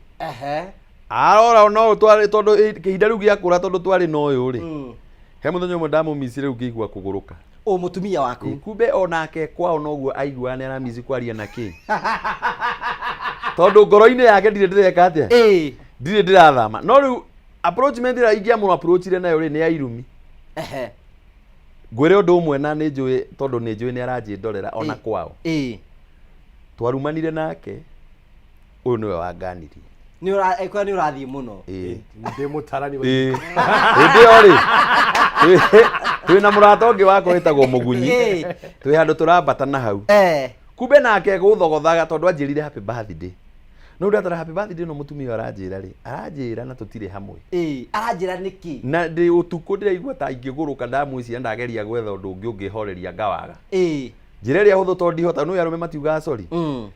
Arora no twarĩ tondũ kĩhinda rĩu gĩa kũra tondũ twarĩ na ũyũ rĩ. He mũthenya ũmwe ndamũmici rĩu ngĩigua kũgũrũka. Ũ mũtumia waku. Ĩ, kumbe onake kwao noguo aiguaga nĩ aramici kwaria na kĩ. Tondũ ngoro-inĩ yake ndirĩ ndĩreka atĩa? Ndirĩ ndĩrathama. No rĩu approachment ĩrĩa ingĩamũ approachire nayo rĩ nĩ ya irumi. Ngwĩre ũndũ ũmwe na nĩ njũĩ tondũ nĩ njũĩ nĩ aranjĩndorera ona kwao. Twarumanire nake, ũyũ nĩwe wanganirie. Nĩ ũra, eh, nĩ ũrathiĩ mũno. Ĩĩ. Ndĩ mũtarani wa Ĩĩ. Hĩndĩ ĩyo rĩ, twĩ na mũrata ũngĩ wakwa wĩtagwo Mũgunyi. Twĩ handũ tũrambata na hau. Kumbe nake gũthogothaga tondũ anjĩrire happy birthday. No ndatara happy birthday no mũtumia ũyũ aranjĩra rĩ, aranjĩra na tũtirĩ hamwe. Ĩĩ, aranjĩra nĩkĩ? Na ndĩ ũtukũ ndĩraigua ta ingĩgũrũka ndamwĩciria ndageria gwetha ũndũ ũngĩ ũngĩhoreria ngawaga. Njĩra ĩrĩa hũthũ tondũ ndihota, nĩũĩ arũme matiugaga sorry.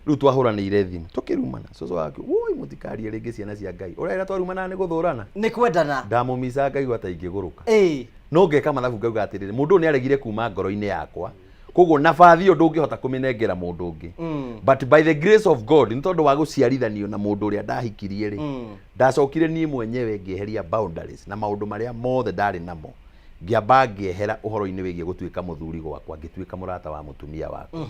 Rĩu twahũranĩire thimũ tũkĩrumana, cũcũ waku, woi mũtikarie rĩngĩ ciana cia Ngai. Ũrera twarumanaga nĩ gũthũrana. Nĩ kwendana. Ndamũmica ngaigua ta ingĩgũrũka. No ngeka mathabu ngauga atĩrĩrĩ, mũndũ ũyũ nĩ aregire kuma ngoro-inĩ yakwa. Koguo nabathi ĩyo ndũngĩhota kũmĩnengera mũndũ ũngĩ. But by the grace of God, nĩ tondũ wa gũciarithanio na mũndũ ũrĩa ndahikirie rĩ, ndacokire niĩ mwenyewe ngĩeheria boundaries na maũndũ marĩa mothe ndarĩ namo. Ngĩamba ngĩehera ũhoro-inĩ wĩgiĩ gũtuĩka mũthuri gwakwa, ngĩtuĩka mũrata wa mũtumia wakwa.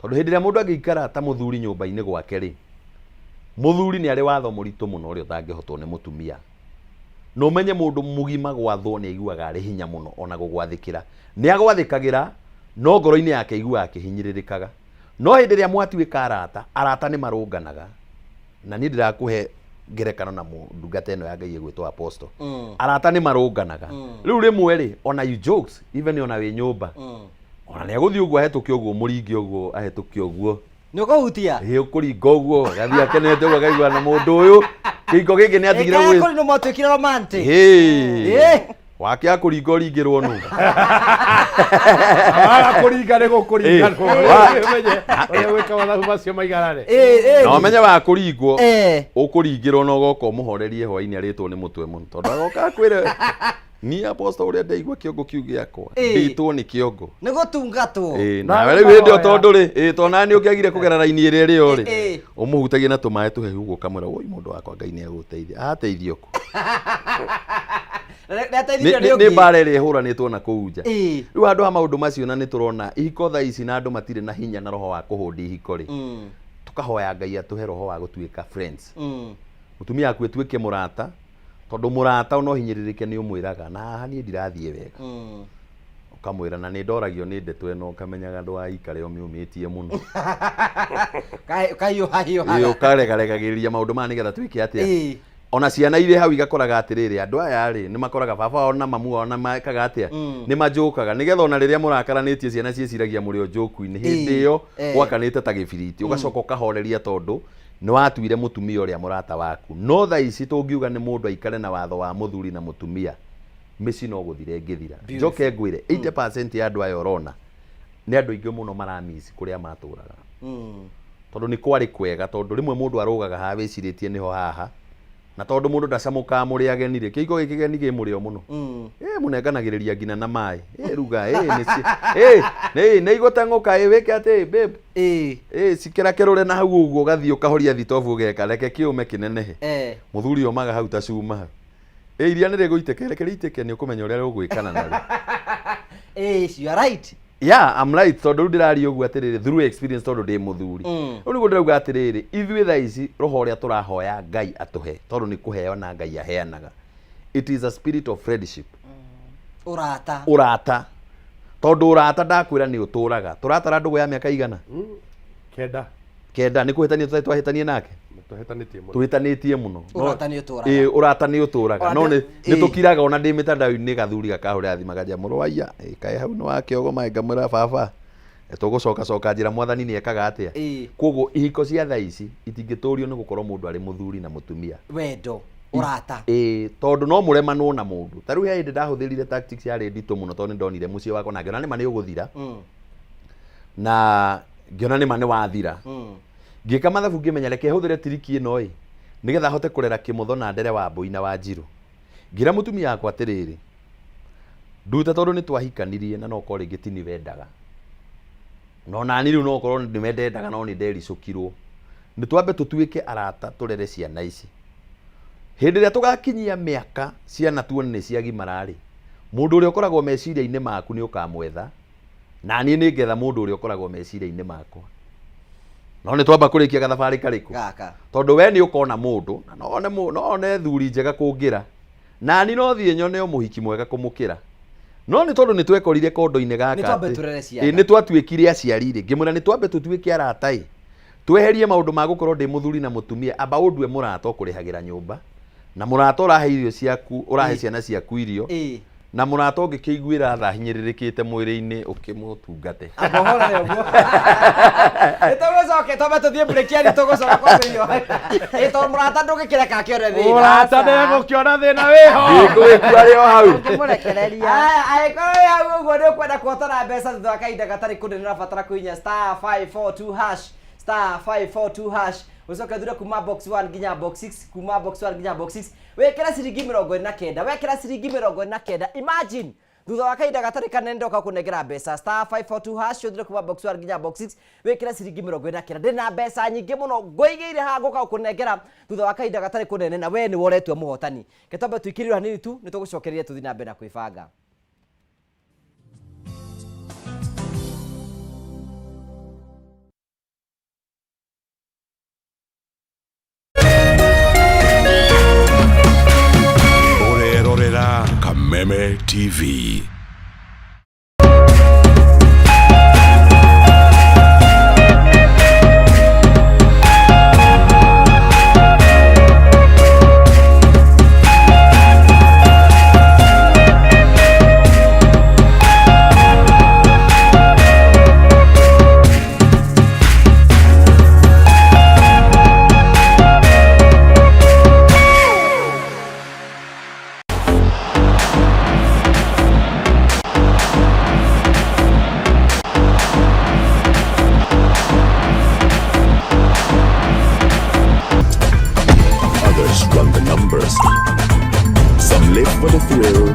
Tondũ hĩndĩ ĩrĩa mũndũ angĩikara ta mũthuri nyũmba-inĩ gwake rĩ, mũthuri nĩ arĩ watho mũritũ mũno ũrĩa ũtangĩhotwo nĩ mũtumia. Na ũmenye mũndũ mũgima gwathwo nĩ aiguaga arĩ hinya mũno ona gũgwathĩkĩra. Nĩ agwathĩkagĩra no ngoro-inĩ yake aiguaga akĩhinyĩrĩrĩkaga. No hĩndĩ ĩrĩa mwatuĩka arata, arata nĩ marũnganaga. Na niĩ ndĩrakũhe ngerekano na ndungata ĩno ya Ngai ĩgwĩtwo Apostle. Arata nĩ marũnganaga. Rĩu rĩmwe rĩ, ona you jokes, even ona wĩ nyũmba. Ona nĩ agũthiĩ ũguo ahetũke ũguo, mũringe ũguo ahetũke ũguo. Nĩ ũkũhutia? Ĩĩ, ũkũringa ũguo, agathiĩ akenete ũguo akaigua na mũndũ ũyũ, kĩhiko gĩkĩ nĩ atigire Ĩĩ, gwĩ- kũrĩ nĩ mwatuĩkire romantic. Ĩĩ. Ĩĩ. Wake akũringa ũringĩrwo nũ? Waga kũringa nĩ gũkũringa Ĩĩ. nũ. Ũmenye ũrĩa gwĩka mathabu macio maiganane. Ĩĩ, ĩĩ. Na ũmenye wa kũringwo, ũkũringĩrwo na ũgoka ũmũhorerie hwainĩ arĩtwo nĩ mũtwe mũno. Tondũ agoka akwĩre, niĩ Apostle ũrĩa ndaigua kĩongo kĩu gĩakwa, ndĩtwo nĩ kĩongo. Nĩ gũtungatwo. Ĩĩ, Na nawe rĩu hĩndĩ ĩyo mahoya. tondũ rĩ, ĩĩ, tondũ nawe nĩ ũkĩagire kũgera raini ĩrĩa ĩrĩ yo rĩ, ũmũhutagie na tũmaĩ tũhehu ũguo ũkamwĩra, woi mũndũ wakwa Ngai nĩ agũteithia. Ateithio kũ? Nĩ ateithirio Nĩ nĩ nĩ ũngĩ. mbara ĩrĩa ĩhũranĩtwo na kũu nja. Rĩu handũ ha maũndũ macio na nĩ tũrona ihiko thaa ici na andũ matirĩ na hinya na roho wa kũhũndi ihiko rĩ, tũkahoya Ngai atũhe roho wa gũtuĩka friends. Mũtumia waku atuĩke mũrata, tondũ mũrata ona ũhinyĩrĩrĩke nĩ ũmwĩraga na haha niĩ ndirathiĩ wega. Ũkamwĩra na nĩ ndoragio nĩ ndeto ĩno ũkamenyaga ndũgaikare ũmĩũmĩtie mũno. Kahiũhahiũhaga. Ĩĩ, ũkaregaregagĩrĩria maũndũ maya nĩgetha twĩke atĩa? Ona ciana irĩ hau igakoraga atĩrĩrĩ, andũ aya rĩ nĩ makoraga baba wao na mamu wao na mekaga atĩa, nĩ manjũkaga, nĩgetha ona rĩrĩa mũrakaranĩtie ciana ciĩciragia mũrĩ o njũku-inĩ hĩndĩ ĩyo gwakanĩte ta gĩbiriti, ũgacoka ũkahoreria tondũ nĩ watuire mũtumia ũrĩa mũrata waku. No thaa ici tũngiuga nĩ mũndũ aikare na watho wa mũthuri na mũtumia, mĩciĩ no gũthira ĩngĩthira. Njoke ngwĩre 80% ya andũ aya ũrona nĩ andũ aingĩ mũno maramici kũrĩa matũraga, tondũ nĩ kwarĩ kwega, tondũ rĩmwe mũndũ arũgaga haha wĩcirĩtie nĩho haha, na tondũ mũndũ ndacamũkaga mũrĩ ageni rĩ, kĩiko gĩkĩ gĩkĩgeni kĩ mũrĩo mũno, mũnenganagĩrĩria nginya na maĩ, ruga, nĩ igũteng'ũka, wĩke atĩ babe, cikĩra kĩrũre na hau ũguo, ũgathiĩ ũkahoria thitobu ũgeka, reke kĩũme kĩnenehe. Mũthuri omaga hau ta cuma hau, iria nĩ rĩgũitĩka, reke rĩitĩke, nĩ ũkũmenya ũrĩa ũgwĩkana narĩo. You are right. Yeah, I'm right, tondũ rĩu ndĩraria ũguo atĩrĩrĩ through experience, tondũ ndĩ mũthuri. Rĩu nĩguo ndĩrauga atĩrĩrĩ, ithuĩ thaa ici roho ũrĩa tũrahoya Ngai atũhe, tondũ nĩ kũheo na Ngai aheanaga, it is a spirit of friendship. Ũrata. Ũrata, tondũ ũrata ndakwĩra nĩ ũtũraga. Tũratara ndũgũ ya mĩaka igana? 9. 9. Nĩ kũhĩtania tũtarĩ twahĩtania nake? Tũhĩtanĩtie mũno. Tũhĩtanĩtie mũno. Ũrata nĩ ũtũraga. Ĩĩ, ũrata nĩ ũtũraga, no nĩ tũkiraga. Ona ndĩ mĩtandao-inĩ gathuri gakahũrĩra thimũ akanjĩra, mũrũ wa iya, kaĩ hau nĩ wakĩogoma? Ngamwĩra, baba, tũgũcoka coka njĩra mwathani nĩ ekaga atĩa. Koguo ihiko cia thaa ici itingĩtũrio nĩ gũkorwo mũndũ arĩ mũthuri na mũtumia. Wendo, ũrata. Ĩĩ, tondũ no mũremanwo na mũndũ. Ta rĩu he hĩndĩ ndahũthĩrire tactics yarĩ nditũ mũno, tondũ nĩ ndonire mũciĩ wakwa na ngĩona nĩma nĩ ũgũthira, na ngĩona nĩma nĩ wathira. Ngĩka mathabu, ngĩmenya reke hũthĩre tiriki ĩno ĩ nĩgetha hote kũrera kĩmotho na ndere wa mbũi na wanjirũ. Ngĩra mũtumia wakwa atĩrĩrĩ, nduta, tondũ nĩ twahikanirie na no korwo rĩngĩ ti nĩ wendaga, no nani rĩu no korwo nĩwe ndendaga, no nĩ ndericũkirwo, nĩ twambe tũtuĩke arata, tũrere ciana ici. Hĩndĩ ĩrĩa tũgakinyia mĩaka ciana tuone nĩ ciagimara rĩ, mũndũ ũrĩa ũkoragwo meciria-inĩ maku nĩ ũkamwetha, na niĩ nĩ ngetha mũndũ ũrĩa ũkoragwo meciria-inĩ makwa. No nĩ twamba kũrĩkia gathabarĩ karĩkũ? Gaka. Tondũ we nĩ ũkona mũndũ na no one no one thuri njega kũngĩra, nani no thiĩ nyone o mũhiki mwega kũmũkĩra, no nĩ tondũ nĩ twekorire kondo-inĩ gaka Nĩ twambe atĩ- tũrere ciana. Ĩ, nĩ twatuĩkire aciari rĩ, ngĩmwĩra nĩ twambe tũtuĩke arata ĩ, tweherie maũndũ ma gũkorwo ndĩ mũthuri na mũtumia. Amba ũndue mũrata ũkũrĩhagĩra nyũmba, na mũrata ũrahe irio ciaku, ũrahe ciana ciaku irio, na mũrata ũngĩkĩiguĩra tha hinyĩrĩrĩkĩte mwĩrĩ-inĩ ũkĩmũtungate. Amba ũhorere ũguo. Nĩ tũgũcoke twambe tũthiĩ break, yani tũgũcoka kwambĩrĩria. Ĩ, tondũ mũrata ndũngĩkĩreka akĩone thĩna. Ũrata ndegũkĩona thĩna wĩho. Ndikũgĩkua rĩ o hau. Ũngĩmũrekereria. Aya, angĩkorwo wĩ hau ũguo nĩ ũkwenda kũhotana mbeca thutha wa kahinda gatarĩ kũnene, ũrabatara kũhihinya star 542 hash, star 542 hash, ũcoke ũthure kuma box 1 nginya box 6, kuma box 1 nginya box 6, wĩkĩre ciringi 29. Wekĩra ciringi 29, imagine thutha wa kahinda gatarĩ kanene ndoka kũnengera mbeca. Star 542 hash, ũthure kuma box 1 nginya box 6, wĩkĩre ciringi 29. Ndĩna mbeca nyingĩ mũno ngũigĩire haha, ngũka gũkũnengera thutha wa kahinda gatarĩ kũnene, na we nĩ woretua mũhotani. Ke twambe tũikĩrĩrwo hanini tu, nĩ tũgũcokereria tũthiĩ na mbere na kwĩbanga. Ũrerorera Kameme TV. Others run the numbers. Some live for the thrill,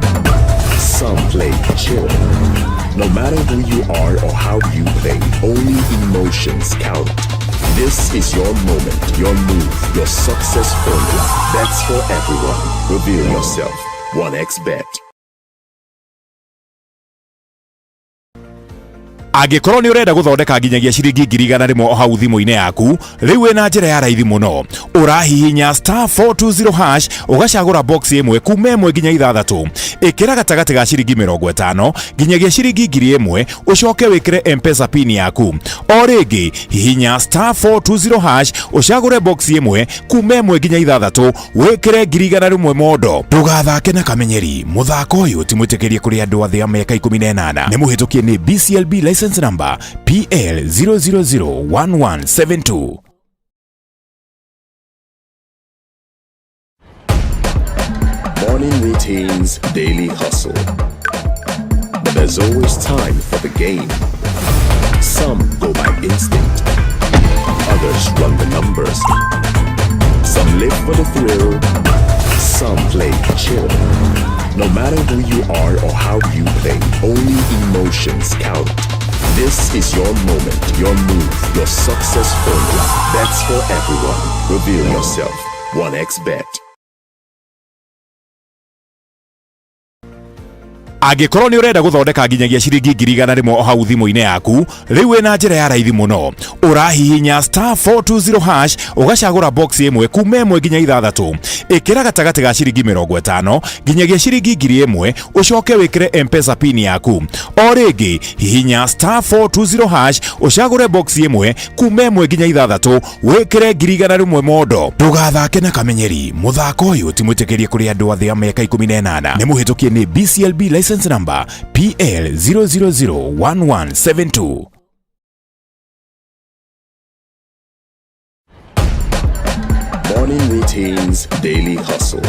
some play chill. No matter who you are or how you play, only emotions count. This is your moment, your move, your success formula. Bets for everyone. Reveal yourself. 1xBet. Angĩkorwo nĩ ũrenda gũthondeka nginyagia ciringi 100,000 o hau thimũ-inĩ yaku, rĩu wĩna njĩra ya raithi mũno. Ũrahihinya star 420 hash ũgacagũra box ĩmwe kuma ĩmwe nginya ithathatũ. Ĩkĩra gatagatĩ ga ciringi 50 nginyagia ciringi 1000 ũcoke wĩkĩre M-Pesa pin yaku. O rĩngĩ hihinya star 420 hash ũcagũre box ĩmwe kuma ĩmwe nginya ithathatũ wĩkĩre 100,000 mondo. Ndũgathake na kamenyeri, mũthako ũyũ ti mwĩtĩkĩrie kũrĩ andũ athĩ a mĩaka 18. Nĩ mũhĩtũkie nĩ BCLB license number PL 0001172. Morning routines, daily hustle. But there's always time for the game. Some go by instinct, others run the numbers. Some live for the thrill, some play chill. No matter who you are or how you play, only emotions count. This is your moment, your move, your success formula. Bets for everyone. Reveal yourself. 1xBet. Angĩkorwo nĩ ũrenda gũthondeka nginyagia ciringi 100,000 o hau thimũ-inĩ yaku, rĩu wĩna njĩra ya raithi mũno. Ũrahihinya star 420 hash ũgacagũra box ĩmwe kuma ĩmwe nginya ithathatũ. Ĩkĩra gatagatĩ ga ciringi 50 nginyagia ciringi 1000 ũcoke wĩkĩre M-Pesa pin yaku. O rĩngĩ hihinya star 420 hash ũcagũre box ĩmwe kuma ĩmwe nginya ithathatũ wĩkĩre 100,000 mondo. Ndũgathake na kamenyeri, mũthako ũyũ ti mwĩtĩkĩrie kũrĩ andũ athĩ a mĩaka 18. Nĩ mũhĩtũkie nĩ BCLB license number PL 0001172. Morning routines, daily hustle.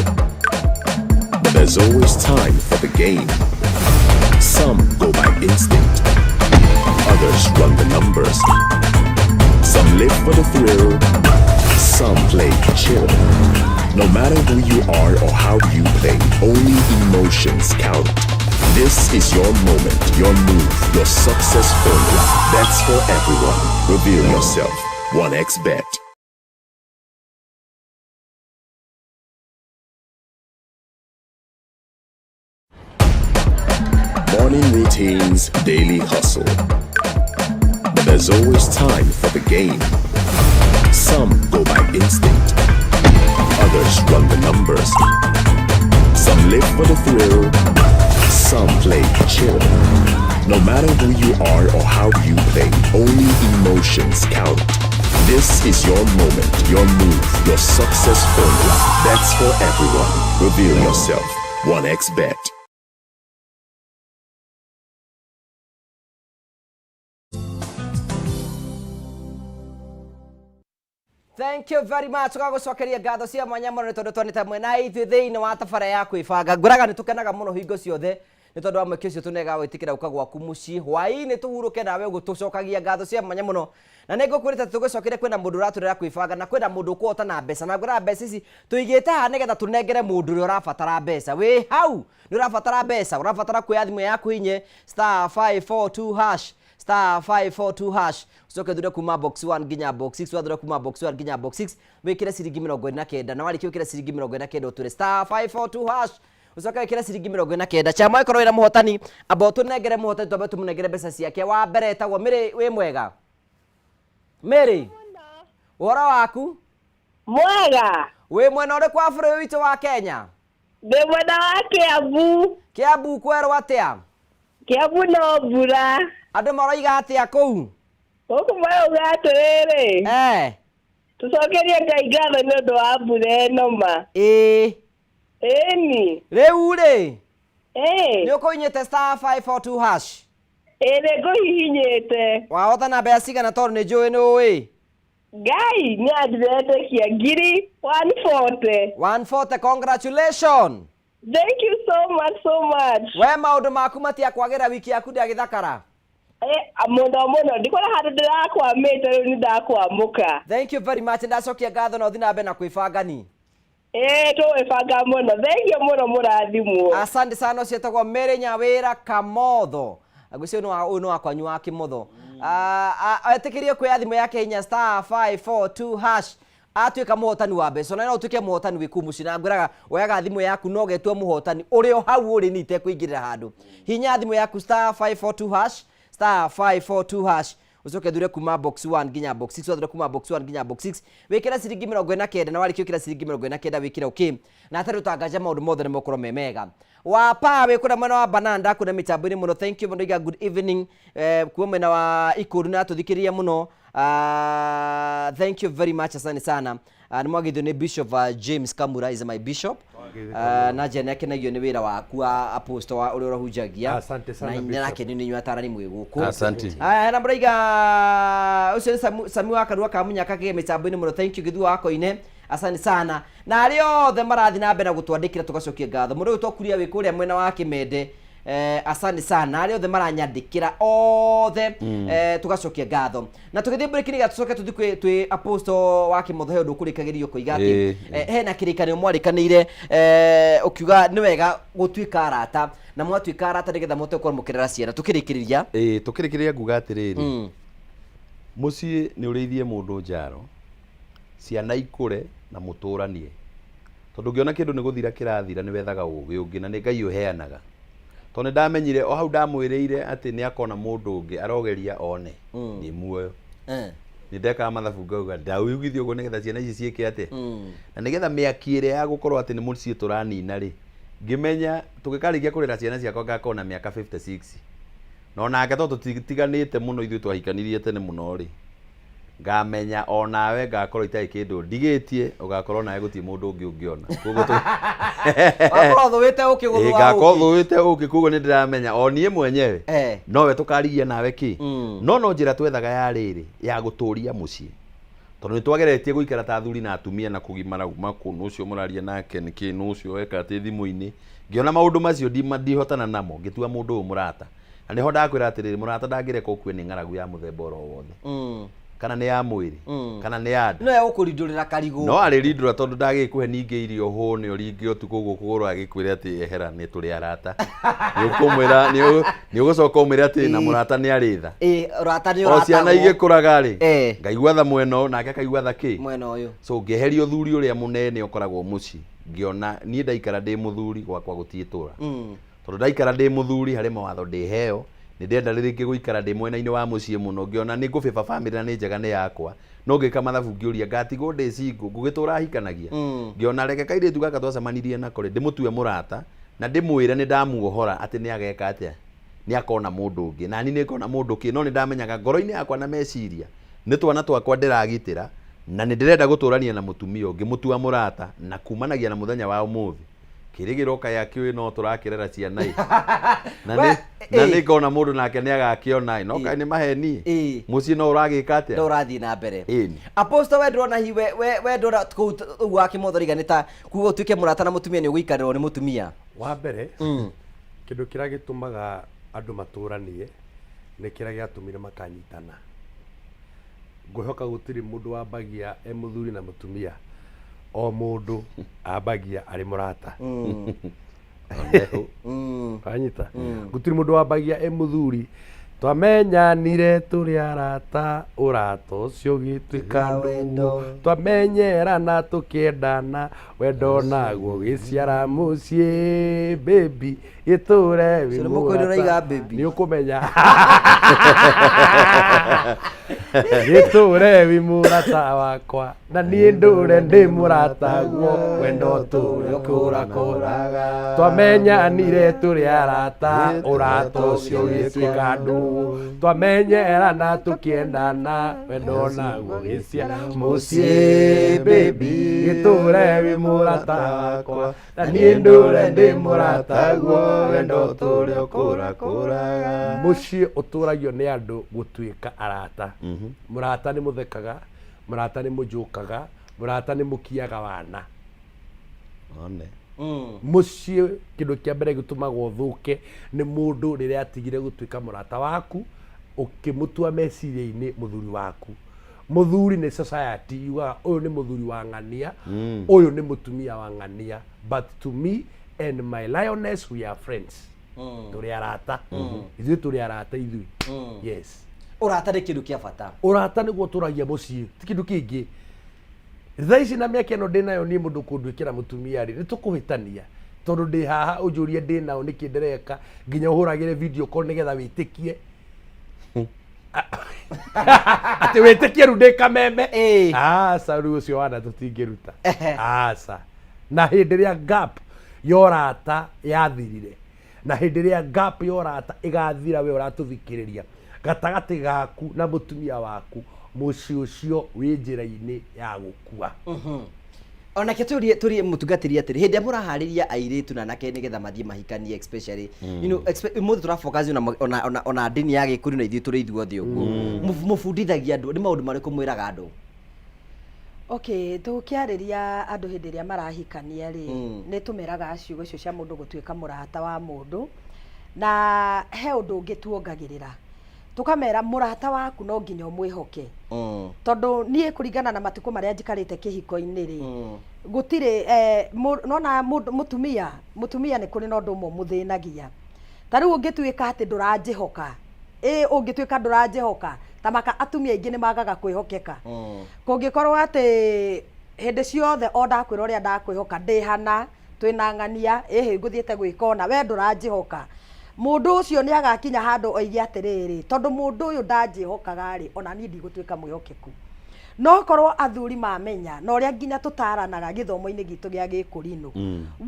But there's always time for the game. Some go by instinct, others run the numbers. Some live for the thrill, some play chill. No matter who you are or how you play, only emotions count. This is your moment, your move, your success formula. Bets for everyone. Reveal yourself. 1xBet. Morning routines, daily hustle. But there's always time for the game. Some go by instinct, others run the numbers. Some live for the thrill, some play chill. No matter who you are or how you play, only emotions count. This is your moment, your move, your success formula. Bets for everyone. Reveal yourself. 1xBet. Thank you very much. Tũgagũcokeria ngatho cia mwanya mũno nĩ tondũ twanĩte mwena ithuĩ thĩinĩ wa tabara ya kwĩbanga. Ngwĩraga nĩ tũkenaga mũno hingo ciothe nĩ tondũ wa mweke ũcio tũnega gwĩtĩkĩra gũka gwaku mũciĩ hwaĩ-inĩ tũhurũke nawe ũguo tũcokagia ngatho cia mwanya mũno. Na nĩ ngũkwĩrĩte tũgũcokeria kwĩna mũndũ ũratũrera kwĩbanga na kwĩna mũndũ ũkũhota na mbeca. Na ngwĩraga mbeca ici tũigĩte haha nĩgetha tũnengere mũndũ ũrĩa ũrabatara mbeca. Wĩ hau nĩ ũrabatara mbeca, ũrabatara kuoya thimũ yaku inye star 542 hash star 542 hash ucoke thure kuma box 1 nginya box 6 wathure kuma box 1 nginya box 6 wikire ciringi 29 na warĩkia wikire ciringi 29 ũtwĩre star 542 hash ucoke wikire ciringi 29 chama ĩkorwo wĩna mũhotani amba ũtũnengere mũhotani twambe tũmũnengere mbeca ciake. Wa mbere etagwo Mary, wĩ mwega Mary? Ũhoro waku? Mwega. Wĩ mwena ũrĩkũ wa bũrũri witũ wa Kenya? Ndĩ mwena wa Kiambu. Kiambu kwerwo atĩa? Kiambu no mbura. Andũ maroiga atĩa kũu? Gũkũ marauga atĩrĩrĩ, tũcokerie Ngai ngatho nĩ ũndũ wa mbura ĩno ma. Ĩĩ. Ĩni. Rĩu rĩ, Ĩĩ. nĩ ũkũhinyĩte star 542 hash? Ĩĩ nĩ ngũhihinyĩte. Wahota na mbeca cigana tondũ nĩ njũĩ nĩ ũĩ? Ngai nĩ andiretĩkia ngiri 140. 140, congratulations. Thank you so much, so much. We maũndũ maku matiakwagĩra, wiki yaku ndĩagĩthakara? Mũno mũno, ndikona handũ ndĩrakwamĩte, rĩu nĩ ndakwamũka. Thank you very much, ndacokia ngatho na ũthiĩ na mbere na kwĩbanga ni. Ĩĩ tũgwĩbanga mũno, thank you mũno, mũrathimwo. Asante sana. Ũcio etagwo Mary Nyawĩra Kamotho. Ngwĩciria ũyũ nĩ wa kwanyu wa Kĩmotho. Etĩkĩrie kuoya thimũ yake hinya star 542 hash atuĩka mũhotani wa mbeca. Ona no ũtuĩke mũhotani wĩ kũu mũciĩ, na ngwĩraga woyaga thimũ yaku na ũgetua mũhotani ũrĩ o hau ũrĩ, ni itekũingĩrĩra handũ. Hinya thimũ yaku star 542 hash. Star 542 hash, ucoke thure kuma box 1 nginya box 6, wathure kuma box 1 nginya box 6, wikire ciringi 49, na warĩkia gwĩkĩra ciringi 49 wĩkĩre okay, na atarĩ ũtangaja maũndũ mothe nĩ mokorwo me mega. Wapa wĩ kũrĩa mwena wa Bananda kũrĩa mĩtambo-inĩ mũno, thank you mũno. Iga good evening, kuo mwena wa Ikũrũ nĩ atũthikĩrĩria mũno. Thank you very much, asante sana. Nĩ mwagithio nĩ Bishop James Kamura is my bishop. Na njĩra nĩ akenagio nĩ wĩra waku wa apostle wa ũrĩa ũrahunjagia. Asante sana, na Bishop. nĩarakenio nĩ inyuĩ atarani mwĩ gũkũ. Asante. Aya, na mũraiga ũcio nĩ Sami wa Karua ka Munyaka kĩge mĩtambo-inĩ mũno, thank you. Gĩthua wa Koine, asante sana. Na arĩa othe marathiĩ na mbere na gũtwandĩkĩra, tũgacokia ngatho. Mũndũ ũyũ twakuria wĩ kũrĩa mwena wa Kĩmende, asante sana. Arĩa othe maranyandĩkĩra othe, tũgacokia ngatho. Na tũgĩthiĩ mbũrĩki nĩgetha tũcoke tũthiĩ twĩ apostle wa Kĩmotho, he ũndũ ũkũrĩkagĩrio kũiga atĩ hena kĩrĩkanĩro mwarĩkanĩire, ũkiuga nĩ wega gũtuĩka arata, na mwatuĩka arata nĩgetha mũhote gũkorwo mũkĩrera ciana. Tũkĩrĩkĩrĩria. Ĩĩ, tũkĩrĩkĩrĩria nguga atĩrĩrĩ, mũciĩ nĩ ũrĩithie mũndũ njaro, ciana ikũre na mũtũranie, tondũ ũngĩona kĩndũ nĩ gũthira kĩrathira, nĩ wethaga ũgĩ ũngĩ, na nĩ Ngai ũheanaga. Tondũ nĩ ndamenyire o hau ndamwĩrĩire atĩ nĩ akona mũndũ ũngĩ arogeria one ndĩ muoyo. Nĩ ndekaga mathabu ngauga ndawĩugithia ũguo nĩgetha ciana ici ciĩke atĩa, na nĩgetha mĩaki ĩrĩa ya gũkorwo atĩ nĩ mũciĩ tũranina rĩ, ngĩmenya tũgĩkarĩkia kũrera ciana ciakwa ngakorwo na mĩaka 56, na onake tondũ tũtitiganĩte mũno, ithuĩ twahikanirie tene mũno rĩ, ngamenya onawe ngakorwo itarĩ kĩndũ ndigĩtie, ũgakorwo nawe gũtirĩ mũndũ ũngĩ ũngĩona. Koguo Wakorwo thũĩte ũkĩ Ĩĩ, gũthũa ngakorwo ũkĩ. thũĩte ũkĩ. Koguo nĩ ndĩramenya o niĩ mwenyewe nowe tũkarigia nawe kĩ, no njĩra twethaga ya rĩrĩ ya gũtũria mũciĩ, tondũ nĩ twageretie gũikara ta athuri na atumia na kũgimara uma kũ nũ ũcio mũraria nake nĩkĩ, nũ ũcio weka atĩ thimũ-inĩ. Ngĩona maũndũ macio ndihotana namo, ngĩtua mũndũ ũyũ mũrata, na nĩho ndakwĩra atĩrĩrĩ, mũrata ndangĩreka ũkue nĩ ng'aragu ya mũthemba oro wothe, kana nĩ ya mwĩrĩ, kana nĩ ya nda. No egũkũrindũrĩra karigũ. No arĩrindũra, tondũ ndagĩkũhe ningĩ irio hũne ũringe ũtukũ ũguo kũgũrũ, agĩkwĩre atĩ ehera, nĩ tũrĩ arata. Nĩ ũkũmwĩra, nĩ ũgũcoka ũmwĩre atĩ na mũrata nĩ arĩ tha. Ĩĩ, ũrata nĩ O ciana ũratagwo. igĩkũraga rĩ, ngaigua tha mwena ũyũ, nake akaigua tha kĩ mwena ũyũ. So ngĩeheria ũthuri ũrĩa mũnene ũkoragwo mũciĩ, ngĩona niĩ ndaikara ndĩ mũthuri gwakwa gũtiĩtũra, tondũ ndaikara ndĩ mũthuri harĩ mawatho ndĩheo. Nĩ ndenda rĩngĩ gũikara ndĩ mwena-inĩ wa mũciĩ mũno, ngĩona nĩ ngũbĩba bamĩrĩ na nĩ njega nĩ yakwa, no ngĩka mathabu ngĩũria ngatigwo ndĩ single ngũgĩtũra hikanagia. Ngĩona reke kairĩtu gaka twacemanirie nako rĩ, ndĩmũtue mũrata na ndĩmwĩre nĩ ndamuohora atĩ nĩ ageka atĩa, nĩ akona mũndũ ũngĩ, nani nĩ ngona mũndũ kĩ. No nĩ ndamenyaga ngoro-inĩ yakwa na meciria nĩ twana twakwa ndĩragitĩra, na nĩ ndĩrenda gũtũrania na mũtumia ũngĩ, mũtua mũrata. Na kumanagia na mũthenya wa ũmũthĩ, kĩrĩgĩro kaĩ akĩũĩ no tũrakĩrera ciana ĩ, na nĩ na nĩ ngona mũndũ nake nĩ agakĩona ĩ, no kaĩ nĩ maheni, mũciĩ no ũragĩka atĩa? No ũrathiĩ na mbere. Ĩni. Apostle, we ndũrona hi we ndũrona kũu ũguo wa Kĩmotho riga nĩ ta kuga ũtuĩke mũrata na mũtumia nĩ ũgũikarĩrwo nĩ mũtumia? Wa mbere, kĩndũ kĩrĩa gĩtũmaga andũ matũranie nĩ kĩrĩa gĩatũmire makanyitana. Ngwĩhoka gũtirĩ mũndũ wambagia e mũthuri na mũtumia, o mũndũ ambagia arĩ mũrata. Wanyita? Gũtirĩ mũndũ wambagia e mũthuri. Twamenyanire tũrĩ arata, ũrata ũcio ũgĩtuĩka ndũgũ, twamenyerana tũkĩendana, wendo naguo ũgĩciara mũciĩ, baby gĩtũre wĩ Ũcio nĩ mũkũyũ mũrata. ũraiga baby. Nĩ ũkũmenya gĩtũre wĩ mũrata wakwa, na niĩ ndũre ndĩ mũrataguo, wendo ũtũre ũkũrakũraga. Twamenyanire tũrĩ arata, ũrata ũcio ũgĩtuĩka ndũgũ, twamenyerana tũkĩendana, wendo naguo ũgĩciara mũciĩ, baby gĩtũre wĩ mũrata wakwa, na niĩ ndũre ndĩ mũrataguo, wendo ũtũre ũkũrakũraga. Mũciĩ ũtũragio nĩ andũ gũtuĩka arata. Mũrata nĩ mũthekaga, mũrata nĩ mũnjũkaga, mũrata nĩ mũkiaga wana. One. Mũciĩ kĩndũ kĩa mbere gĩtũmaga ũthũke nĩ mũndũ rĩrĩa atigire gũtuĩka mũrata waku, ũkĩmũtua meciria-inĩ mũthuri waku. Mũthuri nĩ society yugaga ũyũ nĩ mũthuri wa ng'ania, ũyũ nĩ mũtumia wa ng'ania, but to me and my lioness, we are friends. Tũrĩ arata ithuĩ, tũrĩ arata ithuĩ, yes. Ũrata nĩ kĩndũ kĩa bata. Ũrata nĩguo ũtũragia mũciĩ, ti kĩndũ kĩngĩ. Thaa ici na mĩaka ĩno ndĩnayo niĩ, mũndũ kũnduĩkĩra mũtumia rĩ, nĩ tũkũhĩtania, tondũ ndĩ haha ũnjũrie ndĩ nao nĩkĩ ndĩreka, nginya ũhũragĩre video call nĩgetha wĩtĩkie. Atĩ wĩtĩkie rĩu ndĩ kameme. Ĩĩ. Aca, rĩu ũcio wana tũtingĩruta. Aca, na hĩndĩ ĩrĩa gap ya ũrata yathirire, na hĩndĩ ĩrĩa gap ya ũrata ĩgathira, we ũratũthikĩrĩria, gatagatĩ gaku na mũtumia waku, mũciĩ ũcio wĩ njĩra-inĩ ya gũkua. Onake tũrie tũrie mũtungatĩri atĩrĩ, hĩndĩ ĩrĩa mũraharĩria airĩtu na anake nĩgetha mathiĩ mahikanie, especially ũmũthĩ tũrafocus ona ndini ya Gĩkũyũ na ithuĩ tũrĩ ithuothe ũguo. Mũbundithagia andũ nĩ maũndũ marĩkũ mwĩraga andũ? Okay, tũkĩarĩria andũ hĩndĩ ĩrĩa marahikania rĩ, nĩ tũmeraga ciugo icio cia mũndũ gũtuĩka mũrata wa mũndũ, na he ũndũ ũngĩ tuongagĩrĩra, tũkamera mũrata waku no nginya ũmwĩhoke. Tondũ niĩ kũringana na matukũ marĩa njikarĩte kĩhiko-inĩ rĩ, gũtirĩ nona mũtumia, mũtumia nĩ kũrĩ na ũndũ ũmwe ũmũthĩnagia. Ta rĩu ũngĩtuĩka atĩ ndũranjĩhoka, ĩ ũngĩtuĩka ndũranjĩhoka, ta maka atumia aingĩ nĩ magaga kwĩhokeka. Kũngĩkorwo atĩ hĩndĩ ciothe o ndakwĩra ũrĩa ndakwĩhoka, ndĩ hana, twĩna ng'ania, ĩhĩ ngũthiĩte gwĩka ũna, we ndũranjĩhoka. Mũndũ ũcio nĩ agakinya handũ oige atĩrĩrĩ, tondũ mũndũ ũyũ ndanjĩhokaga rĩ, ona niĩ ndigũtuĩka mwĩhokeku. No korwo athuri mamenya, na ũrĩa nginya tũtaranaga gĩthomo-inĩ gitũ gĩa Gĩkũrinũ,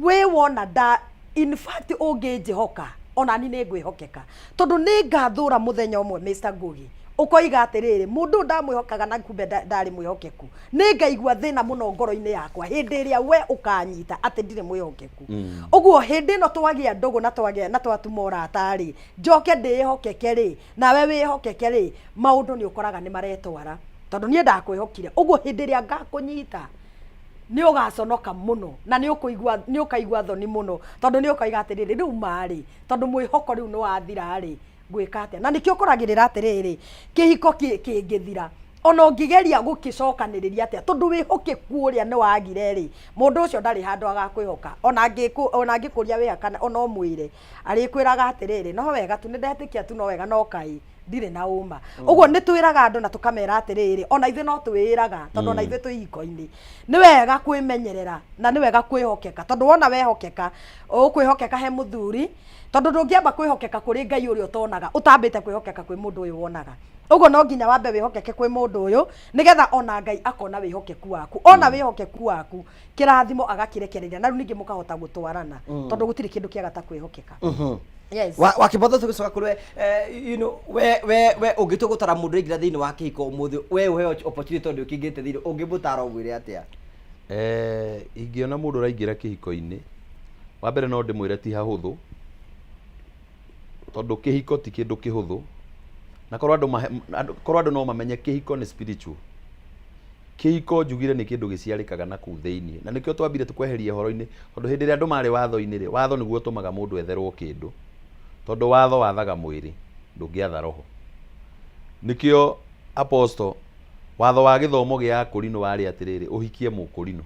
wĩ wona nda, in fact ũngĩnjĩhoka, ona niĩ nĩ ngwĩhokeka. Tondũ nĩ ngathũra mũthenya ũmwe Mr. Ngugi, ũkoiga atĩrĩrĩ, mũndũ ũyũ ndamwĩhokaga na kumbe ndarĩ mwĩhokeku. Nĩ ngaigua thĩna mũno ngoro-inĩ yakwa hĩndĩ ĩrĩa we ũkanyita atĩ ndirĩ mwĩhokeku. Ũguo hĩndĩ ĩno twagĩa ndũgũ na twagĩa na twatuma ũrata rĩ, njoke ndĩĩhokeke rĩ, nawe wĩhokeke rĩ, maũndũ nĩ ũkoraga nĩ maretwara. Tondũ niĩ ndakwĩhokire. Ũguo hĩndĩ ĩrĩa ngakũnyita, nĩ ũgaconoka mũno na nĩ ũkũigua, nĩ ũkaigua thoni mũno, tondũ nĩ ũkoiga atĩrĩrĩ, rĩu marĩ, tondũ mwĩhoko rĩu nĩ wathira rĩ, ngwĩka atĩa? Na nĩkĩo ũkoragĩrĩra atĩrĩrĩ, kĩhiko kĩngĩthira, ona ũngĩgeria gũkĩcokanĩrĩria atĩa, tondũ wĩhokeku ũrĩa nĩ wagire rĩ, mũndũ ũcio ndarĩ handũ agakwĩhoka. Ona angĩkũria wĩha kana ona ũmwĩre, arĩkwĩraga atĩrĩrĩ, no wega tu, nĩ ndetĩkia tu no wega, no kaĩ ndirĩ na ũma. Ũguo nĩ twĩraga andũ na tũkamera atĩrĩrĩ, ona ithuĩ no twĩĩraga, tondũ ona ithuĩ twĩ ihiko-inĩ, nĩ wega kwĩmenyerera na nĩ wega kwĩhokeka, tondũ wona wehokeka, ũkwĩhokeka he mũthuri, tondũ ndũngĩamba kwĩhokeka kũrĩ Ngai ũrĩa ũtonaga, ũtambĩte kwĩhokeka kwĩ mũndũ ũyũ wonaga. Ũguo no nginya wambe wĩhokeke kwĩ mũndũ ũyũ, nĩgetha ona Ngai akona wĩhokeku waku. Ona wĩhokeku waku, kĩrathimo agakĩrekereria, na rĩu ningĩ mũkahota gũtwarana, tondũ gũtirĩ kĩndũ kĩega ta kwĩhokeka. Yes. Wakĩbotha tũgĩcoka kũrĩ we, we, we, we ũngĩtua gũtara mũndũ aingĩra thĩinĩ wa kĩhiko ũmũthĩ, we ũheo opportunity tondũ ũkĩingĩrĩte thĩinĩ, ũngĩmũtara ũmwĩre atĩa? Ingĩona mũndũ ũraingĩra kĩhiko-inĩ, wa mbere no ndĩmwĩre ti hahũthũ, tondũ kĩhiko ti kĩndũ kĩhũthũ, na korwo andũ mahe, andũ, korwo andũ no mamenye kĩhiko nĩ spiritual. Kĩhiko njugire nĩ kĩndũ gĩciarĩkaga na kũu thĩinĩ, na nĩkĩo twambire kweheria ũhoro-inĩ, tondũ hĩndĩ ĩrĩa andũ marĩ watho-inĩ rĩ, watho nĩguo ũtũmaga mũndũ etherwo kĩndũ, tondũ watho wathaga mwĩrĩ, ndũngĩatha roho. Nĩkĩo apostle, watho wa gĩthomo gĩa Akũrinũ warĩ atĩrĩrĩ, ũhikie mũkũrinũ.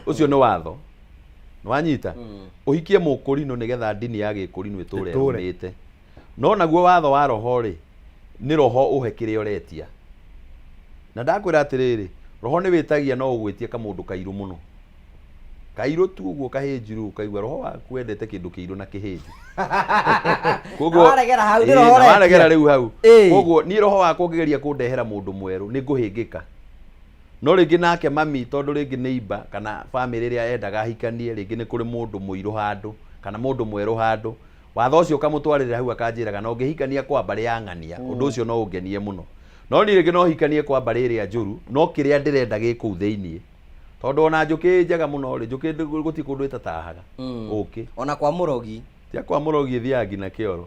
Ũcio nĩ watho. Nĩwanyita? Ũhikie mũkũrinũ nĩgetha ndini ya gĩkũrinũ ĩtũre Ĩtũre. ĩrũmĩte. No naguo watho wa roho rĩ, nĩ roho ũhe kĩrĩa ũretia. Na ndakwĩra atĩrĩrĩ, roho nĩ wĩtagia no ũgwĩtie kamũndũ kairũ mũno. Kairũ tu ũguo kahĩnju rĩu ũkaigua roho waku wendete kĩndũ kĩirũ na kĩhĩnju. Koguo, Na waregera hau, nĩ ĩĩ, roho na waregera ũretia. rĩu hau. Ĩĩ. Koguo niĩ roho wakwa ũngĩgeria kũndehera mũndũ mwerũ, nĩ ngũhĩngĩka. No rĩngĩ nake mami, tondũ rĩngĩ nĩ imba, kana bamĩrĩ ĩrĩa endaga ahikanie, rĩngĩ nĩ kũrĩ mũndũ mũirũ handũ, kana mũndũ mwerũ handũ. Watho ũcio ũkamũtwarĩrĩra hau akanjĩraga, na ũngĩhikania kwa mbarĩ ya ng'ania, ũndũ ũcio no ũngenie mũno. No niĩ rĩngĩ no hikanie kwa mbarĩ ĩrĩa njũru, no kĩrĩa ndĩrenda gĩ kũu thĩiniĩ. Tondũ ona njũkĩ njega mũno rĩ, njũkĩ gũtirĩ kũndũ ĩtatahaga. Ũkĩ. Ona kwa mũrogi. Tia kwa mũrogi ĩthiaga nginya kĩoro.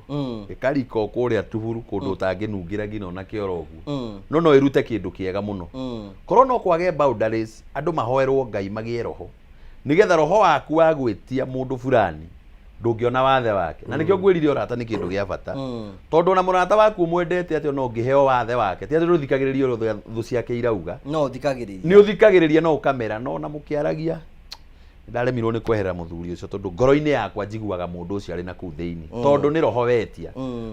Ĩkarika o kũrĩa tuburu kũndũ ũtangĩnungĩra nginya ona kĩoro ũguo. No no ĩrute kĩndũ kĩega mũno. Korwo no kwage boundaries, andũ mahoerwo Ngai magĩe roho. Nĩgetha roho waku wa gwĩtia mũndũ fulani, ndũngĩona wathe wake. Na nĩkĩo ngwĩrire ũrata nĩ kĩndũ gĩa bata. Tondũ ona mũrata waku ũmwendete atĩa no ũngĩheo wathe wake, ti atĩ ndũthikagĩrĩria ũrĩa thũ ciake irauga. No ũthikagĩrĩria. Nĩ ũthikagĩrĩria no ũkamera, no ona mũkĩaragia, ndaremirwo nĩ kweherera mũthuri ũcio tondũ ngoro-inĩ yakwa njiguaga mũndũ ũcio arĩ na kũu thĩinĩ. Tondũ nĩ roho wetia.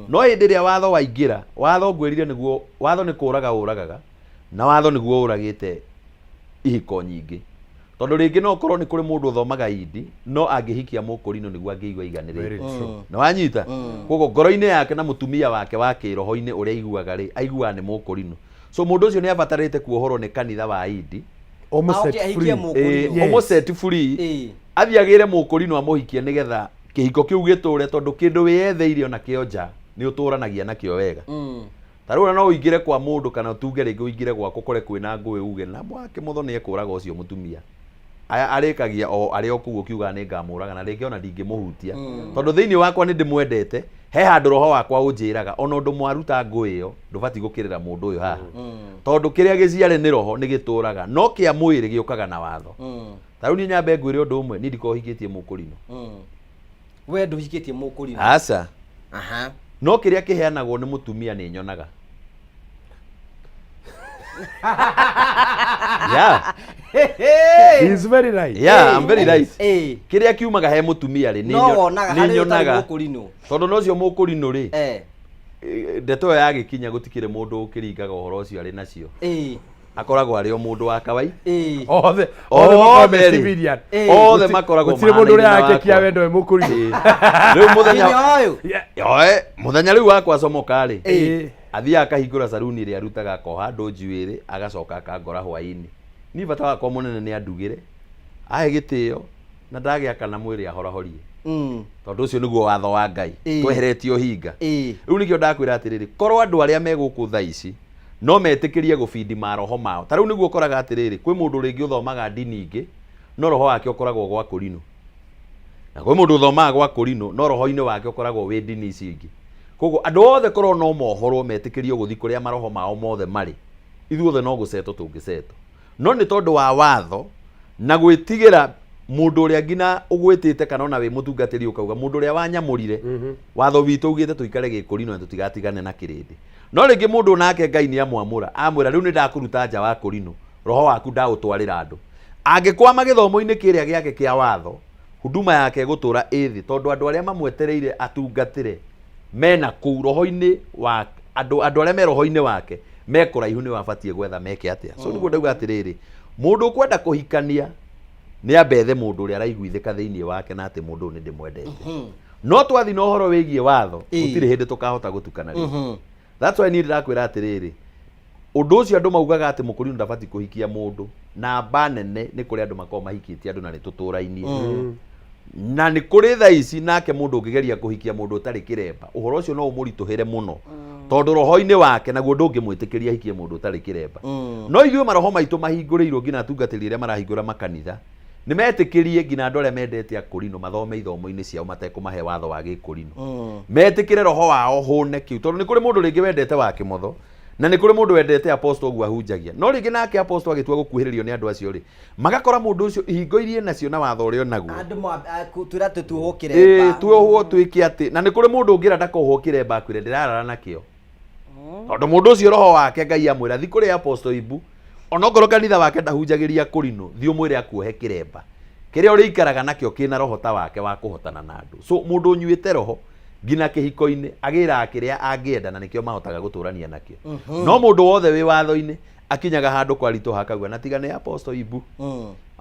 No hĩndĩ ĩrĩa watho waingĩra, watho ngwĩrire nĩguo, watho nĩ kũraga ũragaga, na watho nĩguo ũragĩte ihiko nyingĩ. Tondũ rĩngĩ no ũkorwo nĩ kũrĩ mũndũ ũthomaga indi no angĩhikia mũkũrinũ nĩguo angĩigua aiganĩrĩte. Very true. Nĩ wanyita? Koguo ngoro-inĩ yake na mũtumia wake wa kĩroho-inĩ ũrĩa aiguaga rĩ, aiguaga nĩ mũkũrinũ. So mũndũ ũcio nĩ abatarĩte kuohorwo nĩ kanitha wa indi. Ũmũ set Aoke ahikie free. mũkũrinũ. Ĩĩ, ũmũ set free. Ĩĩ. Athiĩ agĩre mũkũrinũ amũhikie nĩgetha kĩhiko kĩu gĩtũre tondũ kĩndũ wĩyetheire ona kĩo nja nĩ ũtũranagia nakĩo wega. Ta rĩu ona no ũingĩre kwa mũndũ kana tuge rĩngĩ ũingĩre gwaku ũkore kwĩna ngũĩ uge na mwake mũtho nĩ ekũraga ũcio mũtumia. Aya arĩkagia o arĩ o kũu ũkiugaga nĩ ngamũraga na rĩngĩ ona ndingĩmũhutia. Tondũ thĩinĩ wakwa nĩ ndĩmwendete, he handũ roho wakwa ũnjĩraga ona ũndũ mwaruta ngũĩ ĩyo ndũbatiĩ gũkĩrĩra mũndũ ũyũ haha. Tondũ kĩrĩa gĩciare nĩ roho nĩ gĩtũraga no kĩa mwĩrĩ gĩũkaga na watho. Ta rĩu niĩ nyambe ngwĩre ũndũ ũmwe, niĩ ndikoragwo hikĩtie mũkũrinũ. We ndũhikĩtie mũkũrinũ? Aca. Aha. No kĩrĩa kĩheanagwo nĩ mũtumia nĩ nyonaga. Yeah. He is very right. Yeah, I'm very right. Eh. Kĩrĩa kiumaga he mũtumia rĩ, nĩ No wonaga nĩ harĩ ũtarĩ nyonaga. mũkũrinũ. Tondũ no ũcio mũkũrinũ rĩ, Eh. ndeto ĩyo yagĩkinya gũtikĩrĩ mũndũ ũkĩringaga ũhoro ũcio arĩ nacio. Eh. Akoragwo arĩ o mũndũ wa kawai. Eh. Othe othe makoragwo me Othe rĩ. civilian. Eh. Othe Gũti- makoragwo gũtirĩ mũndũ ũrĩa mahanaine na akekia wakwa. wendo we mũkũrinũ. Ĩĩ. Rĩu mũthenya Nginya ũyũ. Yeah. Oe, mũthenya rĩu wakwa acomoka rĩ Ĩĩ. athiaga akahingũra saruni ĩrĩa arutaga akoha andũ njuĩrĩ agacoka akangora hwainĩ. Niĩ bata wakwa mũnene nĩ andugĩre, ahe gĩtĩo na ndagĩaka na mwĩrĩ ahorahorie. Tondũ ũcio nĩguo watho wa Ngai, tweheretie ũhinga. Rĩu nĩkĩo ndakwĩra atĩrĩrĩ, korwo andũ arĩa me gũkũ thaa ici no metĩkĩrie gũbindi maroho mao. Ta rĩu nĩguo ũkoraga atĩrĩrĩ, kwĩ mũndũ rĩngĩ ũthomaga ndini ingĩ no roho wake ũkoragwo gwa kũrinũ. Na kwĩ mũndũ ũthomaga gwa kũrinũ no roho-inĩ wake ũkoragwo wĩ ndini ici ingĩ. Koguo andũ othe korwo no mohorwo metĩkĩrio gũthiĩ kũrĩa maroho mao mothe marĩ, ithuothe no gũcetwo tũngĩcetwo. No nĩ tondũ wa watho na gwĩtigĩra mũndũ ũrĩa nginya ũgwĩtĩte kana ona wĩ mũtungatĩri ũkauga mũndũ ũrĩa wanyamũrire, watho witũ ugĩte tũikare gĩkũrinũ na tũtigatigane na kĩrĩndĩ. No rĩngĩ mũndũ nake Ngai nĩ amwamũra, amwĩra rĩu nĩ ndakũruta nja wa kũrinũ, roho waku ndaũtwarĩra andũ. Angĩkwama gĩthomo-inĩ kĩrĩa gĩake kĩa watho, huduma yake ĩgũtũra ĩ thĩ tondũ andũ arĩa mamwetereire atungatĩre mena kũu roho-inĩ wa andũ, andũ arĩa me roho-inĩ wake me kũraihu nĩ wabatiĩ gwetha meke atĩa. So nĩguo ndauga atĩrĩrĩ, mũndũ ũkwenda kũhikania nĩ ambethe mũndũ ũrĩa araiguithĩka thĩinĩ wake na atĩ mũndũ ũyũ nĩ ndĩmwendete. No twathiĩ na ũhoro wĩgiĩ watho, gũtirĩ hĩndĩ tũkahota gũtukana rĩngĩ. That's why niĩ ndĩrakwĩra atĩrĩrĩ, ũndũ ũcio andũ maugaga atĩ mũkũrinũ ndabatiĩ kũhikia mũndũ, namba nene nĩ kũrĩ andũ makoragwo mahikĩtie andũ na nĩ tũtũrainie. Na nĩ kũrĩ thaa ici nake mũndũ ũngĩgeria kũhikia mũndũ ũtarĩ kĩremba, ũhoro ũcio no ũmũritũhĩre mũno. Tondũ roho-inĩ wake naguo ndũngĩmwĩtĩkĩria ahikie mũndũ ũtarĩ kĩremba. No ithuĩ maroho maitũ mahingũrĩirwo nginya atungatĩri arĩa marahingũra makanitha, nĩ metĩkĩrie nginya andũ arĩa mendete akũrinũ mathome ithomo-inĩ ciao matekũmahe watho wa gĩkũrinũ. Metĩkĩre roho wao hũne kĩu, tondũ nĩ kũrĩ mũndũ rĩngĩ wendete wa kĩmotho, na nĩ kũrĩ mũndũ wendete apostle ũguo ahunjagia. No rĩngĩ nake apostle agĩtua gũkuhĩrĩrio nĩ andũ acio rĩ, magakora mũndũ ũcio ihingo iria enacio na watho ũrĩa onaguo. Andũ twĩra atĩ tuohwo kĩremba. Ĩĩ, tuohwo twĩke atĩ. Na nĩ kũrĩ mũndũ ũngĩra ndakohwo kĩremba akwĩre ndĩrarara nakĩo. Tondũ mũndũ ũcio roho wake Ngai amwĩra thi kũrĩ apostle Ibu, onokorwo kanitha wake ndahunjagĩria kũrinũ, thiĩ ũmwĩre akuohe kĩremba. Kĩrĩa ũrĩikaraga nakĩo kĩna roho ta wake wa kũhotana na andũ. So mũndũ ũnyuĩte roho nginya kĩhiko-inĩ agĩraga kĩrĩa angĩenda na nĩkĩo mahotaga gũtũrania nakĩo. No mũndũ wothe wĩ watho-inĩ akinyaga handũ kwaritũha akauga na tiga nĩ apostle Ibu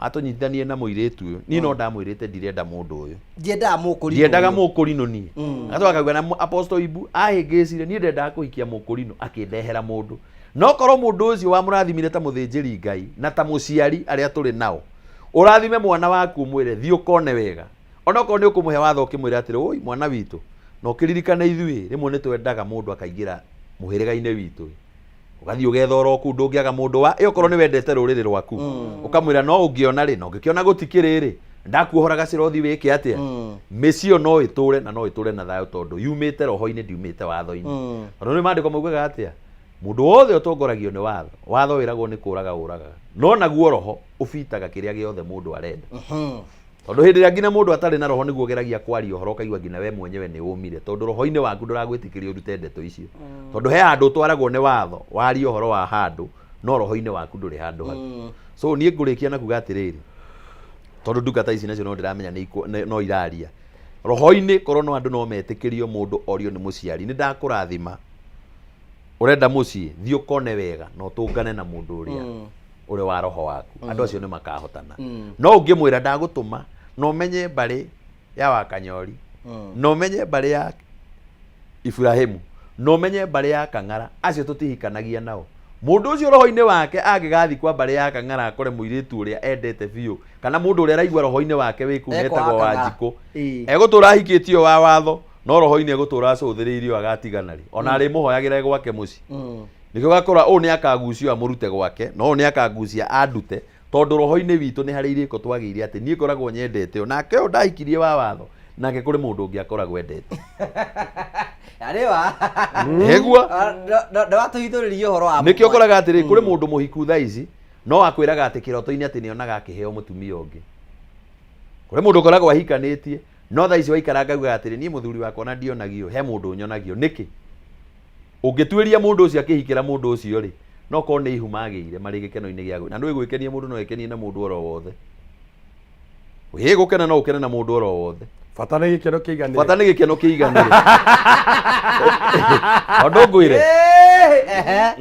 atũnyitithanie na mũirĩtu ũyũ, niĩ no ndamwĩrĩte ndirenda mũndũ ũyũ. Ndiendaga mũkũrinũ. Ndiendaga mũkũrinũ niĩ. Agacoka akauga na apostle Ibu ahĩngĩcire niĩ ndendaga kũhikia mũkũrinũ akĩndehera mũndũ. No korwo mũndũ ũcio wamũrathimire ta mũthĩnjĩri Ngai na ta mũciari arĩa tũrĩ nao, ũrathime mwana waku ũmwĩre thiĩ ũkone wega. Onokorwo nĩ ũkũmũhe watho ũkĩmwĩra atĩrĩ, oi mwana witũ, na ũkĩririkane ithuĩ rĩmwe nĩ twendaga mũndũ akaingĩra mũhĩrĩga-inĩ witũ. Ũgathiĩ ũgetha oro kũu ndũngĩaga mũndũ wa, ĩ okorwo nĩ wendete rũrĩrĩ rwaku. Ũkamwĩra no ũngĩona rĩ, na ũngĩkĩona gũtikĩrĩ rĩ, ndakuohora gacĩra ũthiĩ wĩke atĩa. Mĩciĩ ĩyo no ĩtũre na no ĩtũre na thayũ tondũ yumĩte roho-inĩ ndiumĩte watho-inĩ. Tondũ nĩ maandĩko maugaga atĩa? Mũndũ wothe ũtongoragio nĩ watho, watho wĩragwo nĩ kũraga ũragaga. No naguo roho ũbitaga kĩrĩa gĩothe mũndũ arenda. Tondũ hĩndĩ ĩrĩa nginya mũndũ atarĩ na roho nĩguo ũgeragia kwaria ũhoro ũkaigua nginya we mwenyewe nĩ ũmire, tondũ roho-inĩ waku ndũragwĩtĩkĩria ũrute ndeto icio. Tondũ he handũ ũtwaragwo nĩ watho, warie ũhoro wa handũ, no roho-inĩ waku ndũrĩ handũ hau. So niĩ ngũrĩkia na kuga atĩrĩrĩ, tondũ ndungata ici nacio no ndĩramenya no iraria. Roho-inĩ korwo no andũ no metĩkĩrio mũndũ orio nĩ mũciari, nĩ ndakũrathima, ũrenda mũciĩ, thiĩ ũkone wega na ũtũngane na mũndũ ũrĩa. Ũrĩ wa roho waku, andũ acio nĩ makahotana. No ũngĩmwĩra ndagũtũma na ũmenye mbarĩ ya Wakanyori, na ũmenye mbarĩ ya Iburahimu, na ũmenye mbarĩ ya Kang'ara, acio tũtihikanagia nao. Mũndũ ũcio roho-inĩ wake angĩgathiĩ kwa mbarĩ ya Kang'ara akore mũirĩtu ũrĩa endete biũ, kana mũndũ ũrĩa araigua roho-inĩ wake wĩ kũu Ekwa etagwo Kang'ara. Wanjikũ, Ĩĩ. egũtũra ahikĩtio wa watho, no roho-inĩ egũtũra acũthĩrĩirio agatigana rĩ, ona arĩmũhoyagĩra e gwake mũciĩ. Nĩkĩo ũgakora ũyũ nĩ akagucio amũrute gwake, na ũyũ nĩ akagucia andute, tondũ roho-inĩ witũ nĩ harĩ irĩko twagĩire atĩ niĩ ngoragwo nyendete ũyũ, nake ũyũ ndahikirie wa watho, nake kũrĩ mũndũ ũngĩ akoragwo endete. Arĩwa. Nĩguo. Ndawatũhithũrĩria ũhoro wa Nĩkĩo ũkoraga atĩrĩ, kũrĩ mũndũ mũhiku thaa ici, no akwĩraga atĩ kĩroto-inĩ atĩ nĩonaga akĩheo mũtumia ũngĩ. Kũrĩ mũndũ ũkoragwo ahikanĩtie, no thaa ici waikaranga augaga atĩrĩ, niĩ mũthuri wakwa na ndionagio, he mũndũ ũnyonagio. Nĩkĩ? Ũngĩtuĩria mũndũ ũcio akĩhikĩra mũndũ ũcio rĩ, no korwo nĩ ihu magĩire marĩ gĩkeno-inĩ gĩa, na ndũĩ gwĩkenia mũndũ no ekenie na mũndũ oro wothe. Ĩ gũkena no ũkene na mũndũ oro wothe. Bata nĩ gĩkeno kĩiganĩre. Bata nĩ gĩkeno kĩiganĩre. Tondũ ngwĩre,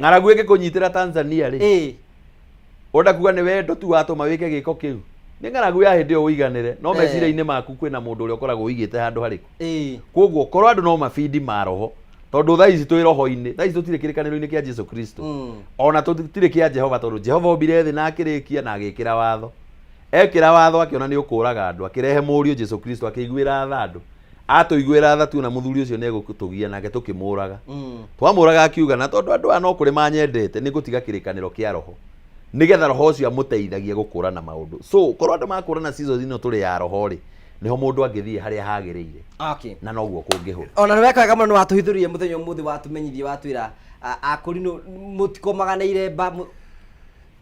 ng'aragu ĩngĩkũnyitĩra Tanzania rĩ, ũrenda kuga nĩ wendo tu watũma wĩke gĩko kĩu? Nĩ ng'aragu ya hĩndĩ ĩyo ũiganĩre, no meciria-inĩ maku kwĩna mũndũ ũrĩa ũkoragwo ũigĩte handũ harĩkũ. Koguo korwo andũ no mabindi ma roho, tondũ thaa ici twĩ roho-inĩ, thaa ici tũtirĩ kĩrĩkanĩro-inĩ kĩa Jesu Kristo, ona tũtirĩ kĩa Jehova, tondũ Jehova ombire thĩ na akĩrĩkia na agĩkĩra watho. Ekĩra watho akĩona nĩ ũkũraga andũ, akĩrehe mũriũ Jesu Kristo akĩiguĩra tha andũ. Atũiguĩra tha tuona mũthuri ũcio nĩ egũtũgia nake tũkĩmũraga. Twamũraga akiuga na tondũ andũ aya no kũrĩ manyendete nĩ ngũtiga kĩrĩkanĩro kĩa roho, nĩgetha roho ũcio amũteithagie gũkũrana maũndũ. So korwo andũ makũrana season ĩno tũrĩ ya roho rĩ, nĩho mũndũ angĩthiĩ harĩa hagĩrĩire. Na noguo kũngĩhũra. Ona nĩ weka wega mũno nĩ watũhithũrire mũthenya ũmũthĩ, watũmenyithia, watwĩra akũrinũ mũtikomaga na iremba.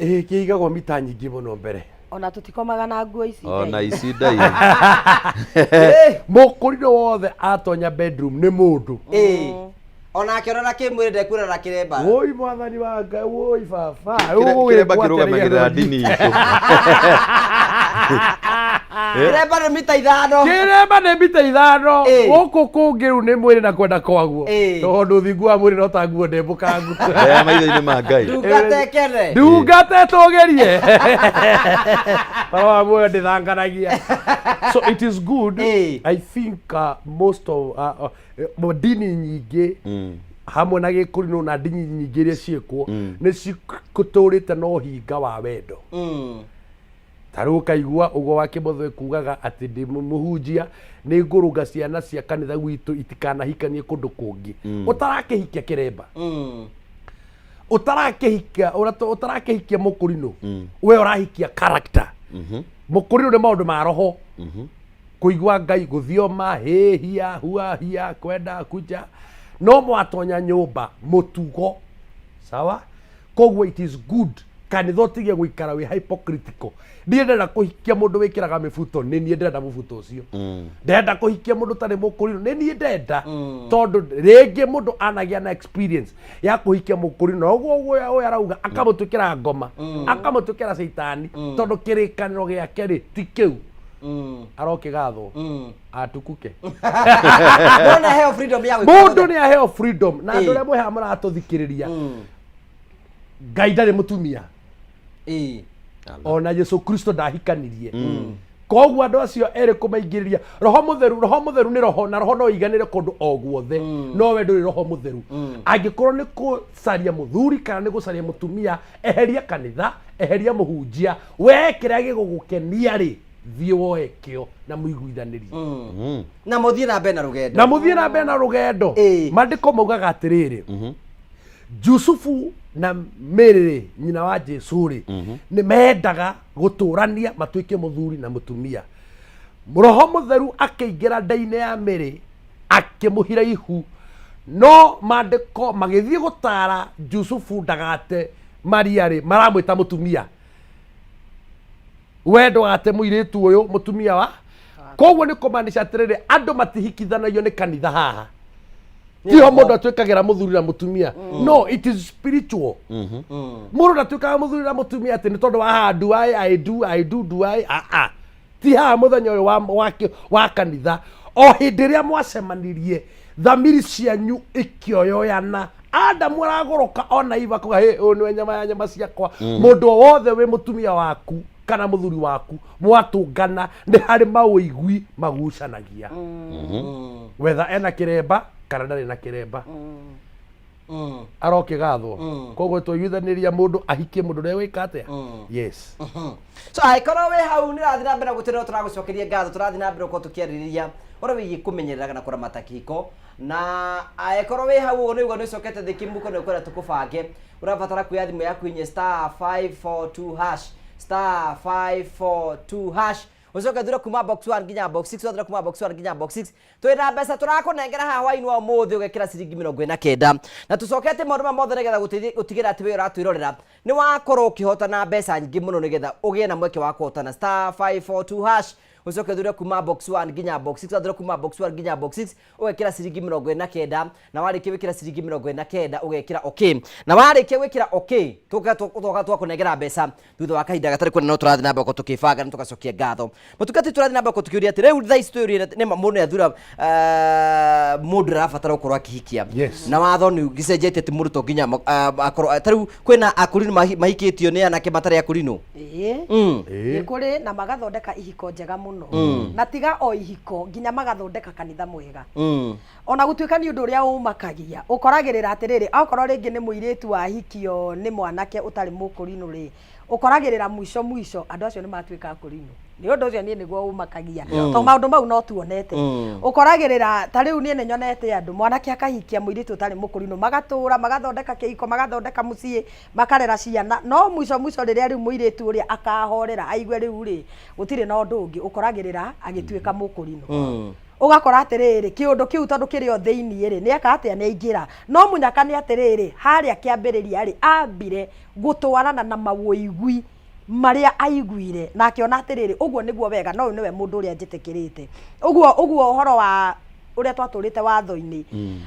Ĩĩ, kĩigagwo mita nyingĩ mũno mbere. Ona tũtikomaga na nguo ici Ona ndaihu. ici ndaihu. Mũkũrinũ wothe atonya bedroom nĩ mũndũ. Ĩĩ. Onake ona kĩmwĩrĩ ndekwĩrora kĩremba. Woi mwathani wa Ngai, woi baba. Kĩremba kĩrũgamagĩrĩra ndini itũ. Kĩremba nĩ mita 5. Kĩremba nĩ mita 5. Gũkũ kũngĩ rĩu nĩ mwĩrĩ na kwenda kwaguo. Tondũ ũthingu wa mwĩrĩ no ta nguo ndembũkangu. Ndaya maitho-inĩ ma Ngai. Ndungata ĩkene. Ndungata ĩtũgĩrie. Toro wa muoyo ndĩthanganagia. So it is good. I think most of ndini nyingĩ hamwe na gĩkũrinũ na ndini nyingĩ iria ciĩkuo nĩ citũrĩte na ũhinga wa wendo. Ta rĩu ũkaigua ũguo wa Kĩmotho ekugaga atĩ ndĩ mũhunjia nĩ ngũrũnga ciana cia kanitha gwitũ itikanahikanie kũndũ kũngĩ. Ũtarakĩhikia kĩremba. Ũtarakĩhikia, ũtarakĩhikia mũkũrinũ. We ũrahikia character. Mũkũrinũ nĩ maũndũ ma roho. Kũigua Ngai, gũthioma, hĩhia, huahia, kwenda, kuja. No mwatonya nyũmba, mũtugo. Sawa? Koguo it is good kanitha ũtige gũikara wĩ hypocritical. Niĩ ndĩrenda kũhikia mũndũ wĩkĩraga mĩbuto, nĩ niĩ ndĩrenda mũbuto ũcio. Ndĩrenda kũhikia mũndũ ũtarĩ mũkũrinũ, nĩ niĩ ndenda. Tondũ rĩngĩ mũndũ anagĩa na experience ya kũhikia mũkũrinũ, na ũguo ũguo ũyũ arauga akamũtuĩkĩra ngoma, akamũtuĩkĩra caitani, tondũ kĩrĩkanĩro gĩake rĩ ti kĩu. Arokĩgathwo. Atukuke. Mũndũ nĩ aheo freedom ya gwĩka Mũndũ ũrĩa. nĩ aheo freedom. Na andũ Ĩĩ. arĩa mwĩ haha mũratũthikĩrĩria, Ngai ndarĩ mũtumia. Ona Jesu Kristo ndahikanirie. Koguo andũ acio erĩ kũmaingĩrĩria roho mũtheru, roho mũtheru nĩ roho, na roho no iganĩre kũndũ o guothe, no we ndũrĩ roho mũtheru. Angĩkorwo nĩ gũcaria mũthuri kana nĩ gũcaria mũtumia, eheria kanitha, eheria mũhunjia, we kĩrĩa gĩgũgũkenia rĩ, thiĩ woe kĩo na mũiguithanĩrie. Na mũthiĩ na mbere na rũgendo. Na mũthiĩ na mbere na rũgendo. Maandĩko maugaga atĩrĩrĩ, Jusufu na Mary rĩ, nyina wa Jesu rĩ, nĩ mendaga gũtũrania matuĩke mũthuri na mũtumia. Roho mũtheru akĩingĩra nda-inĩ ya Mary akĩmũhira ihu, no maandĩko magĩthiĩ gũtara Jusufu ndagate Maria rĩ, maramwĩta mũtumia. We ndũgate mũirĩtu ũyũ mũtumia wa. Koguo nĩ kũmaanisha atĩrĩrĩ, andũ matihikithanagio nĩ kanitha haha. Tiho mũndũ atuĩkagĩra mũthuri na mũtumia. No, it is spiritual. Mũndũ ndatuĩkaga mũthuri na mũtumia atĩ nĩ tondũ wa haha, do I, I do, I do, do I, ah, ah. Ti haha mũthenya ũyũ wa kanitha. O hĩndĩ ĩrĩa mwacemanirie, thamiri cianyu ikĩoyoyana Adamu aragũrũka ona Eva kuga, "Hey, ũyũ nĩwe nyama ya nyama ciakwa." Mũndũ o wothe wĩ mũtumia waku kana mũthuri waku mwatũngana, nĩ harĩ maũigui magucanagia, wetha ena kĩremba kana ndarĩ na kĩremba, arokĩgathwo. Koguo twaiguithanĩria mũndũ ahikie mũndũ ũrĩa wĩka atĩa, yes. So angĩkorwo wĩ hau nĩ ũrathiĩ na mbere na gũtwĩra, tũragũcokeria ngatho. Tũrathiĩ na mbere gũkorwo tũkĩarĩrĩria ũrĩa wĩgiĩ kũmenyerera na kũramata kĩhiko, na angĩkorwo wĩ hau ũguo nĩguo nĩ ũcokete thĩ kĩmũko nĩ ũkwenda tũkũbange, ũrabatara kuoya thimũ yaku inye *542#, *542#, ũcoke thure kuma box 1 nginya box 6. Wathura kuma box 1 nginya box 6, twĩna mbeca tũrakũnengera haha hwainĩ wa ũmũthĩ, ũgekĩra ciringi 49. Na tũcokete maũndũ maya mothe nĩgetha gũtigĩrĩra atĩ we ũratwĩrorera nĩ wakorwo ũkĩhotana mbeca nyingĩ mũno, nĩgetha ũgĩe na mweke wa kũhotana. *542#, ũcoke thure kuma box 1 nginya box 6. Wathura kuma box 1 nginya box 6, ũgekĩra ciringi 49, na warĩkia gwĩkĩra ciringi 49, ũgekĩra okay, na warĩkia gwĩkĩra okay, tũka tũka twakũnengera mbeca thutha wa kahinda gatarĩ kũnene. No tũrathiĩ na mbere gũkorwo tũkĩbanga na tũgacokia ngatho mũtungati. Tũrathiĩ na mbere gũkorwo tũkĩũria atĩ rĩu thaa ici twĩũrie, nĩ ma mũndũ nĩ athura mũndũ arabatara gũkorwo akĩhikia? Na watho nĩ ũgĩcenjetie atĩ mũndũ to nginya akorwo, ta rĩu kwĩna akũrinũ mahikĩtio nĩ anake matarĩ akũrinũ. Ĩĩ. Nĩ kũrĩ na magathondeka ihiko njega mũno, na tiga o ihiko, nginya magathondeka kanitha mwega. Ona gũtuĩka nĩ ũndũ ũrĩa ũmakagia, ũkoragĩrĩra atĩrĩrĩ, okorwo rĩngĩ nĩ mũirĩtu wahikio nĩ mwanake ũtarĩ mũkũrinũ rĩ, ũkoragĩrĩra mũico mũico andũ acio nĩ matuĩka akũrinũ. Nĩ ũndũ ũcio niĩ nĩguo ũmakagia, to maũndũ mau no tuonete. Ũkoragĩrĩra ta rĩu niĩ nĩ nyonete andũ, mwanake akahikia mũirĩtu ũtarĩ mũkũrinũ, magatũra, magathondeka kĩhiko, magathondeka mũciĩ, makarera ciana, no mũico mũico rĩrĩa rĩu mũirĩtu ũrĩa akahorera, aigue rĩu rĩ gũtirĩ na ũndũ ũngĩ, ũkoragĩrĩra agĩtuĩka mũkũrinũ. Ũgakora atĩrĩrĩ, kĩũndũ kĩu tondũ kĩrĩ o thĩiniĩ rĩ, nĩ eka atĩa? Nĩ aingĩra. No mũnyaka nĩ atĩrĩrĩ, harĩa kĩambĩrĩria rĩ, ambire gũtwarana na mawũigui marĩa aiguire na akĩona atĩrĩrĩ, ũguo nĩguo wega, no ũyũ nĩwe mũndũ ũrĩa njĩtĩkĩrĩte. Ũguo ũguo ũhoro wa ũrĩa twatũrĩte watho-inĩ,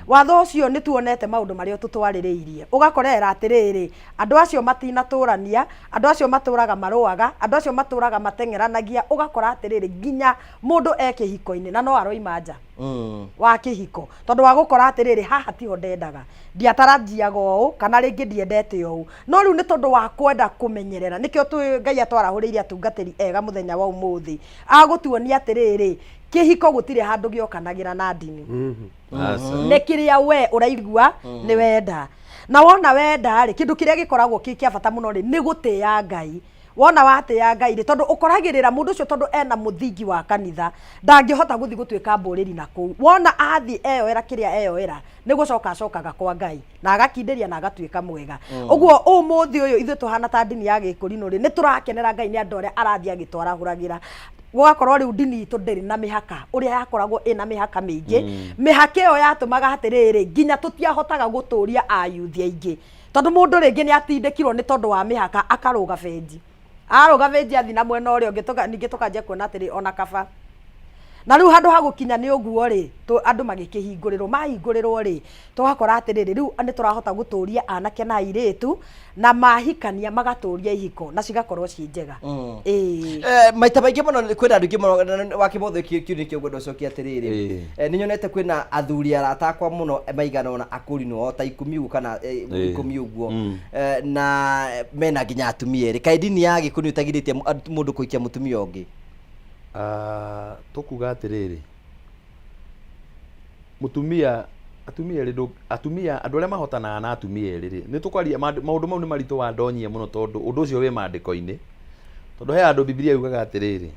watho ũcio nĩ tuonete maũndũ marĩa ũtũtwarĩrĩirie. Ũgakorera atĩrĩrĩ, andũ acio matinatũrania, andũ acio matũraga marũaga, andũ acio matũraga mateng'eranagia. Ũgakora atĩrĩrĩ, nginya mũndũ e kĩhiko-inĩ na no aroima nja wa kĩhiko tondũ wa gũkora atĩrĩrĩ, haha tiho ndendaga, ndiatarajiaga ũũ, kana rĩngĩ ndiendete ũũ, no rĩu nĩ tondũ wa kwenda kũmenyerera. Nĩkĩo twĩ Ngai atwarahũrĩire atungatĩri ega mũthenya wa ũmũthĩ agũtuonia atĩrĩrĩ, kĩhiko gũtirĩ handũ gĩokanagĩra na ndini. Aca. Nĩ kĩrĩa we ũraigua nĩ wenda, na wona wenda rĩ, kĩndũ kĩrĩa gĩkoragwo kĩ kĩa bata mũno rĩ, nĩ gũtĩĩa Ngai. Wona watĩĩa Ngai rĩ, tondũ ũkoragĩrĩra mũndũ ũcio, tondũ ena mũthingi wa kanitha, ndangĩhota gũthiĩ gũtuĩka mbũrĩri na kũu. Wona athiĩ eyoera kĩrĩa eyoera, nĩ gũcoka acokaga kwa Ngai na agakindĩria na agatuĩka mwega. Ũguo ũmũthĩ ũyũ ithuĩ tũhana ta ndini ya gĩkũrinũ rĩ, nĩ tũrakenera Ngai nĩ andũ arĩa arathiĩ agĩtwarahũragĩra, gũgakorwo rĩu ndini itũ ndĩrĩ na mĩhaka ũrĩa yakoragwo ĩna mĩhaka mĩingĩ. Mĩhaka ĩyo yatũmaga atĩrĩrĩ, nginya tũtiahotaga gũtũria ayuthi aingĩ, tondũ mũndũ rĩngĩ nĩ atindĩkirwo nĩ tondũ wa mĩhaka akarũga benji, arũga benji athi na mwena ũrĩa ũngĩ. Ningĩ tũkanjia kuona atĩrĩ, ona kaba na rĩu handũ ha gũkinya nĩ ũguo rĩ, andũ magĩkĩhingũrĩrwo, mahingũrĩrwo rĩ, tũgakora atĩrĩrĩ, rĩu nĩ tũrahota gũtũria anake na airĩtu, na mahikania magatũria ihiko na cigakorwo ciĩ njega, ĩĩ. Maita maingĩ mũno kwĩna andũ aingĩ mũno wa kĩmotho kĩu nĩkĩo ngwenda ũcokie atĩrĩrĩ. Nĩ nyonete kwĩna athuri arata akwa mũno, maigana ũna akũrinũ o ta 10 ũguo kana 10 ũguo. Na mena nginya atumia erĩ. Kaĩ ndini ya gĩkũyũ ĩtagirĩtie mũndũ kũhikia mũtumia ũngĩ? Ah, tũkuga atĩrĩrĩ, mũtumia, atumia erĩ, atumia, andũ arĩa mahotanaga na atumia erĩ rĩ, nĩ tũkwaria maũndũ mau nĩ maritũ wa ndonyie mũno, tondũ ũndũ ũcio wĩ maandĩko-inĩ, tondũ he handũ Bibilia yugaga atĩrĩrĩ,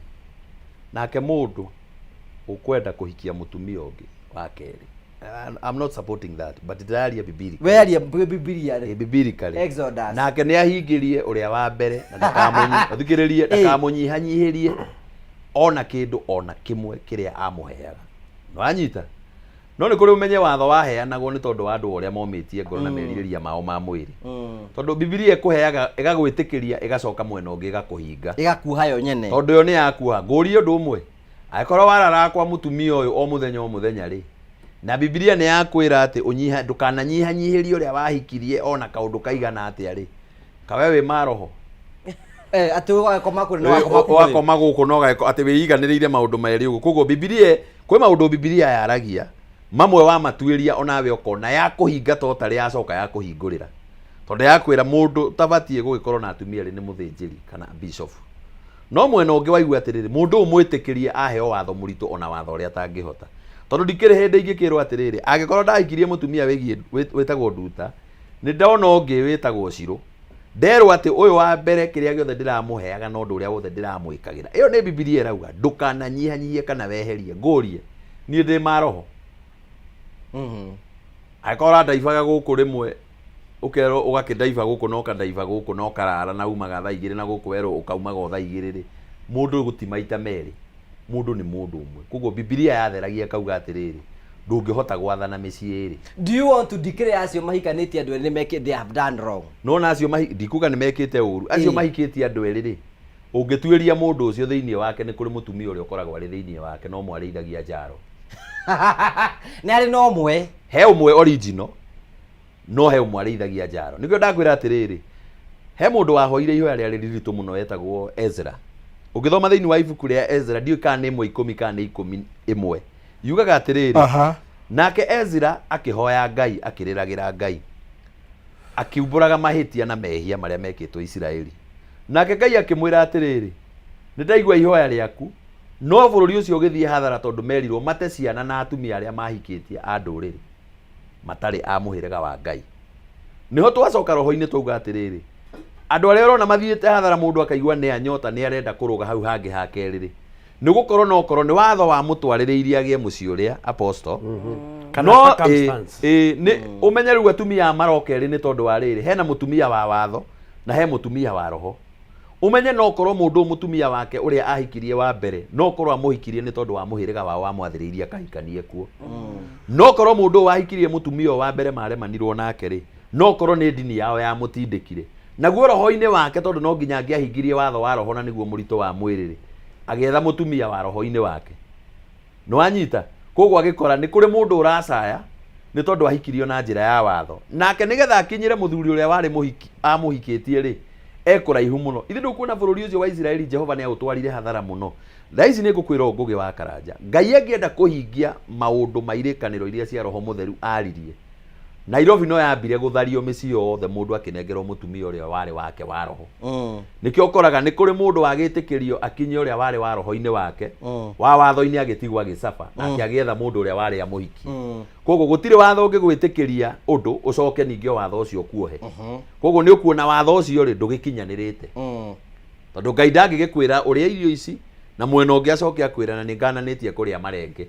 nake mũndũ ũkwenda kũhikia mũtumia ũngĩ wa kerĩ. I'm not supporting that, but ndĩraria biblically. Wearia Bibilia rĩ. Biblically. Exodus. Nake nĩ ahingĩrie ũrĩa wa mbere na thikĩrĩrie, ndakamũnyihanyihĩrie ona kĩndũ ona kĩmwe kĩrĩa amũheaga. Nĩwanyita? No nĩ kũrĩ ũmenye watho waheanagwo nĩ tondũ wa andũ ũrĩa momĩtie ngoro na merirĩria mao ma mwĩrĩ, tondũ Bibilia ĩkũheaga, ĩgagwĩtĩkĩria, ĩgacoka mwena ũngĩ ĩgakũhinga. Ĩgakuha yo nyene. Tondũ yo nĩ yakuha. Ngũrie ũndũ ũmwe, angĩkorwo warara kwa mũtumia ũyũ o mũthenya o mũthenya rĩ, na Bibilia nĩ yakwĩra atĩ ũnyiha ndũkananyihanyihĩrie ũrĩa wahikirie ona kaũndũ kaigana atĩa rĩ, kawe wĩ maroho? Atĩ ũgakoma kũrĩ na wakoma kũrĩ. Wakoma gũkũ no ũgagĩko atĩ wĩiganĩrĩire maũndũ merĩ ũguo. Koguo Bibilia, kwĩ maũndũ Bibilia yaragia. Mamwe wamatuĩria onawe ũkona ya kũhinga to tarĩ yacoka ya kũhingũrĩra. Tondũ yakwĩra mũndũ ũtabatiĩ gũgĩkorwo na atumia erĩ nĩ mũthĩnjĩri kana bishop. No mwena ũngĩ waigua atĩrĩrĩ, mũndũ ũyũ mwĩtĩkĩrie aheo watho mũritũ ona watho ũrĩa atangĩhota. Tondũ ndikĩrĩ hĩndĩ ingĩkĩrwo atĩrĩrĩ, angĩkorwo ndahikirie mũtumia wĩgiĩ wĩtagwo Nduta, nĩ ndona ũngĩ wĩtagwo Cirũ. Nderwo atĩ ũyũ wa mbere kĩrĩa gĩothe ndĩramũheaga na ũndũ ũrĩa wothe ndĩramwĩkagĩra. Ĩyo nĩ Bibilia ĩrauga, ndũkananyihanyihie kana weherie. Ngũrie, niĩ ndĩ maroho? Angĩkorwo ũrandaibaga gũkũ rĩmwe ũkerwo ũgakĩndaiba gũkũ na ũkandaiba gũkũ na ũkarara na umaga thaa igĩrĩ na gũkũ werwo ũkaumaga o thaa igĩrĩ rĩ, mũndũ gũti maita merĩ, mũndũ nĩ mũndũ ũmwe. Koguo Bibilia yatheragia ĩkauga atĩrĩrĩ, ndũngĩhota gwathana mĩciĩ ĩrĩ. Do you want to declare acio mahikanĩtie andũ erĩ nĩ mekĩ they have done wrong? Nĩwona acio mahi, ndikuga nĩ mekĩte ũru, acio mahikĩtie andũ erĩ rĩ, ũngĩtuĩria mũndũ ũcio thĩinĩ wake nĩ kũrĩ mũtumia ũrĩa ũkoragwo arĩ thĩinĩ wake no ũmwe arĩithagia njaro. Nĩ arĩ na ũmwe. He ũmwe original no he ũmwe arĩithagia njaro. Nĩkĩo ndakwĩra atĩrĩrĩ, he mũndũ wahoire ihoya rĩarĩ riritũ mũno etagwo Ezra. Ũngĩthoma thĩinĩ wa ibuku rĩa Ezra, ndiũĩ kana nĩ ĩmwe ikũmi kana nĩ ikũmi ĩmwe, yugaga atĩrĩrĩ, nake Ezra akĩhoya Ngai akĩrĩragĩra Ngai, akiumbũraga mahĩtia na mehia marĩa mekĩtwo Isiraeli. Nake Ngai akĩmwĩra atĩrĩrĩ, nĩ ndaigua ihoya rĩaku, no bũrũri ũcio ũgĩthiĩ hathara tondũ merirwo mate ciana na atumia arĩa mahikĩtie a ndũrĩrĩ matarĩ a mũhĩrĩga wa Ngai. Nĩho twacoka roho-inĩ twauga atĩrĩrĩ, andũ arĩa ũrona mathiĩte hathara mũndũ akaigua nĩ anyota nĩ arenda kũrũga hau hangĩ ha kerĩ rĩ, nĩ gũkorwo no korwo nĩ watho wamũtwarĩrĩirie agĩe mũciĩ ũrĩa apostle Kana no circumstance. ĩ nĩ ũmenye rĩu atumia aya maroka erĩ nĩ tondũ wa rĩrĩ, hena mũtumia wa watho na he mũtumia wa roho. Ũmenye no korwo mũndũ ũyũ mũtumia wake ũrĩa ahikirie wa mbere no korwo amũhikirie nĩ tondũ wa mũhĩrĩga wao wamwathĩrĩirie akahikanie kuo. No korwo mũndũ ũyũ wahikirie mũtumia ũyũ wa mbere maremanirwo nake rĩ, no korwo nĩ ndini yao yamũtindĩkire. Naguo roho-inĩ wake tondũ no nginya angĩahingirie watho wa roho na nĩguo mũritũ wa mwĩrĩ rĩ, agĩetha mũtumia wa roho-inĩ wake. Nĩwanyita? Koguo agĩkora nĩ kũrĩ mũndũ ũracaya nĩ tondũ ahikirio na njĩra ya watho. Nake nĩgetha akinyĩre mũthuri ũrĩa warĩ mũhiki amũhikĩtie rĩ, e kũraihu mũno. Ithe ndũkuona bũrũri ũcio wa Isiraeli Jehova nĩ aũtwarire hathara mũno. Thaa ici nĩ ngũkwĩra ũũ Ngũgĩ wa Karanja, Ngai angĩenda kũhingia maũndũ ma irĩkanĩro iria cia Roho Mũtheru aririe, Nairobi no yambire gũthario mĩciĩ yothe mũndũ akĩnengerwo mũtumia ũrĩa warĩ wake wa roho. Nĩkĩo ũkoraga nĩ kũrĩ mũndũ wagĩtĩkĩrio akinye ũrĩa warĩ wa roho-inĩ wake, wa watho-inĩ agĩtigwo agĩcaba, nake agĩetha mũndũ ũrĩa warĩ amũhikie. Koguo gũtirĩ watho ũngĩgwĩtĩkĩria ũndũ ũcoke ningĩ o watho ũcio ũkuohe. Koguo nĩ ũkuona watho ũcio rĩ ndũgĩkinyanĩrĩte. Tondũ Ngai ndangĩgĩkwĩra ũrĩe irio ici na mwena ũngĩ acoke akwĩra na nĩ ngananĩtie kũrĩa marenge.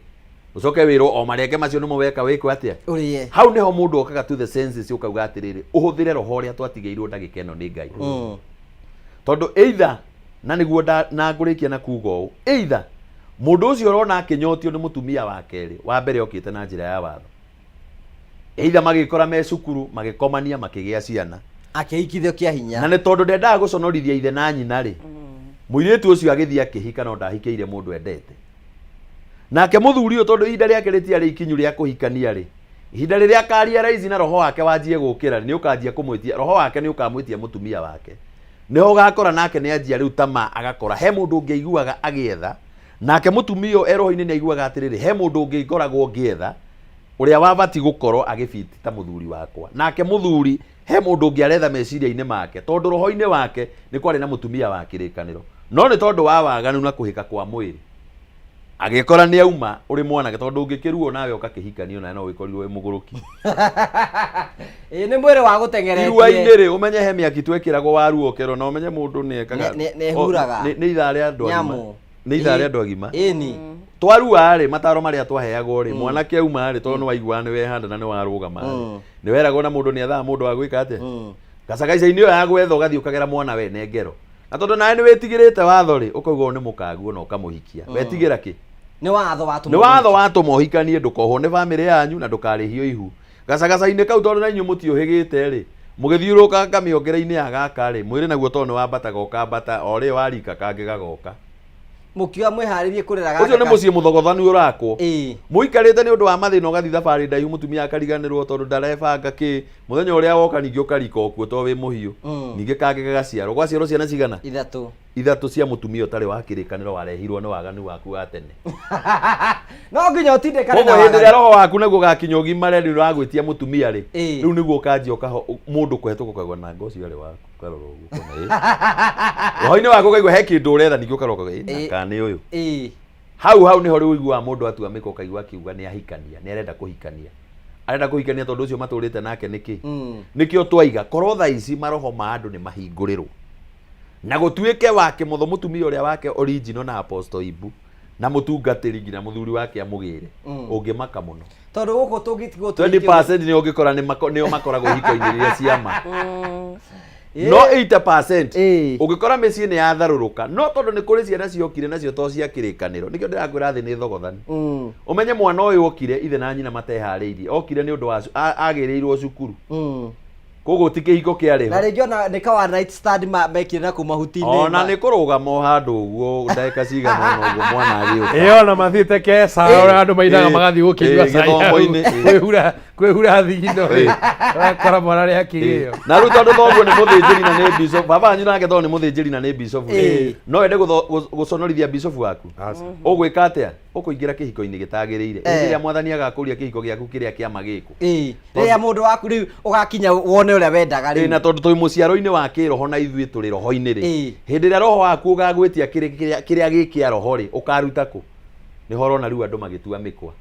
Ũcoke wĩrwo o marenge macio nĩmo weka wĩkwe atĩa? Ũrĩe. Hau nĩho mũndũ okaga to the senses ũkauga atĩrĩrĩ, ũhũthĩre roho ũrĩa twatigĩirwo ndagĩka ĩno nĩ Ngai. Tondũ either, na nĩguo na ngũrĩkia na kuga ũũ, either mũndũ ũcio ũrona akĩnyotio nĩ mũtumia wa kerĩ, wa mbere okĩte na njĩra ya watho. Either magĩkora me cukuru, magĩkomania, makĩgĩa ciana. Akĩhikithio kĩa hinya. Na nĩ tondũ ndendaga gũconorithia ithe na nyina rĩ, mũirĩtu ũcio agĩthiĩ akĩhika no ndahikĩire mũndũ endete. Nake mũthuri ũyũ tondũ ihinda rĩake rĩtiarĩ ikinyu rĩa kũhikania rĩ, ihinda rĩrĩa akaria raizi na roho wake wanjie gũkĩra rĩ, nĩ ũkanjia kũmwĩtia, roho wake nĩ ũkamwĩtia mũtumia wake. Nĩho ũgakora nake nĩ anjia rĩu tamaa agakora he mũndũ ũngĩ aiguaga agĩetha, nake mũtumia ũyũ e roho-inĩ nĩ aiguaga atĩrĩrĩ, he mũndũ ũngĩ ngoragwo ngĩetha, ũrĩa wabati gũkorwo agĩbiti ta mũthuri wakwa. Nake mũthuri he mũndũ ũngĩ aretha meciria-inĩ make, tondũ roho-inĩ wake nĩ kwarĩ na mũtumia wa kĩrĩkanĩro, no nĩ tondũ wa waganu na kũhĩka kwa mwĩrĩ agĩkora nĩ auma ũrĩ mwanake, tondũ ũngĩkĩruo nawe ũgakĩhikanio nawe no ũgĩkorirwo wĩ mũgũrũki. Ĩĩ nĩ mwĩrĩ wa gũteng'eretie. Irua-inĩ rĩ, ũmenye he mĩaki twekĩragwo waruo ũkerwo, na ũmenye mũndũ nĩ ekaga Nĩ- nĩ ehuraga. Nĩ ithaa rĩa andũ agima. Nyamũ. Nĩ ithaa rĩa andũ agima. Ĩni. Twarua rĩ, mataro marĩa twaheagwo rĩ, mwanake auma rĩ, tondũ nĩ waiguaga nĩ wehanda na nĩ warũgama rĩ, nĩ weragwo na mũndũ nĩ ethaga mũndũ wa gwĩka atĩa? Gacagaica-inĩ ĩyo ya gwetha ũgathiĩ ũkagera mwana wene ngero. Na tondũ nawe nĩ wĩtigĩrĩte watho rĩ, ũkauga ũyũ nĩ mũkaguo na ũkamũhikia. Wetigĩra kĩ? Nĩ watho watũma Nĩ watho watũma ũhikanie, ndũkohwo nĩ bamĩrĩ yanyu na ndũkarĩhio ihu. Gacagaca-inĩ kau tondũ na inyuĩ mũtiũhĩgĩte rĩ, mũgĩthiũrũrũka kamĩongere-inĩ ya gaka rĩ, mwĩrĩ naguo tondũ nĩ wambataga ũkambata, o rĩ warika kangĩ gagoka. Mũkiuga mwĩharĩrie kũrera gaka Ũcio nĩ mũciĩ mũthogothanu ũrakwo. Ĩĩ. Mũikarĩte nĩ ũndũ wa mathĩna ũgathiĩ thabarĩ ndaihu mũtumia akariganĩrwo tondũ ndarebanga kĩ, mũthenya ũrĩa woka ningĩ ũkarika o kuo tondũ wĩ mũhiũ. Ningĩ kangĩ gagaciarwo. Gwaciarwo ciana cigana? Ithatũ. Ithatũ cia mũtumia ũtarĩ wa kĩrĩkanĩro warehirwo nĩ waganu waku wa tene. No nginya ũtindĩkane Koguo na hĩndĩ ĩrĩa waganu. Roho waku naguo ũgakinya ũgimare rĩu ũragwĩtia mũtumia rĩ, Ĩĩ. rĩu nĩguo ũkanjia ũkaho mũndũ kũhetũka ũkaigua nanga ũcio arĩ waku ũkarora ũguo ũkona ĩ. Roho-inĩ waku ũkaigua he kĩndũ ũretha ningĩ ũkarora ũkauga ĩ na Ĩĩ. kana nĩ ũyũ. Ĩĩ. Hau hau nĩho rĩu ũiguaga mũndũ atua mĩkwa ũkaigua akiuga nĩ ahikania, nĩ arenda kũhikania. Arenda kũhikania tondũ ũcio matũrĩte nake nĩkĩ? Nĩkĩo twaiga korwo thaa ici maroho ma andũ nĩ mahingũrĩrwo. Na gũtuĩke wa kĩmotho mũtumia ũrĩa wake original na Apostle Ibu na mũtungatĩri nginya mũthuri wake amũgĩre, ũngĩmaka mũno. Tondũ gũkũ tũngĩtigwo 20% nĩ ũngĩkora nĩo makoragwo ihiko-inĩ iria ciama. No 80% ũngĩkora mĩciĩ nĩ yatharũrũka, no tondũ nĩ kũrĩ ciana ciokire nacio to cia kĩrĩkanĩro, nĩkĩo ndĩrakwĩra thĩ nĩ thogothani. Ũmenye mwana ũyũ okire ithe na nyina mateharĩirie, okire nĩ ũndũ wa agĩrĩirwo cukuru. Koguo ti kĩhiko kĩarĩ Na ho. rĩngĩ ona nĩ ka one night stand mekire na kũu mahuti-inĩ. Ona nĩ kũrũgama o handũ ũguo ndagĩka cigana ũna ũguo mwana agĩũka. Ĩyo ona mathiĩte keca ũrĩa andũ mainaga magathiĩ gũkĩnyua cai hau. Gĩthomo-inĩ, Kwĩhura thigino rĩ. Ũgakora mwana nĩ akĩgĩo. Na rĩu tondũ thoguo nĩ mũthĩnjĩri na nĩ bishop, baba wanyu nake tondũ nĩ mũthĩnjĩri na nĩ bishop rĩ, no wende gũconorithia bishop waku. Ũgwĩka atĩa? Ũkũingĩra kĩhiko-inĩ gĩtagĩrĩire. Hĩndĩ ĩrĩa mwathani agakũria kĩhiko gĩaku kĩrĩa kĩama gĩkũ. Rĩrĩa mũndũ waku rĩu ũgakinya wone ũrĩa wendaga rĩu. Na tondũ tũrĩ mũciaro-inĩ wa kĩroho na ithuĩ tũrĩ roho-inĩ rĩ. Hĩndĩ ĩrĩa roho waku ũgagwĩtia kĩrĩa gĩ kĩa roho rĩ, ũkaruta kũ? Nĩho ũrona rĩu andũ magĩtua mĩkwa.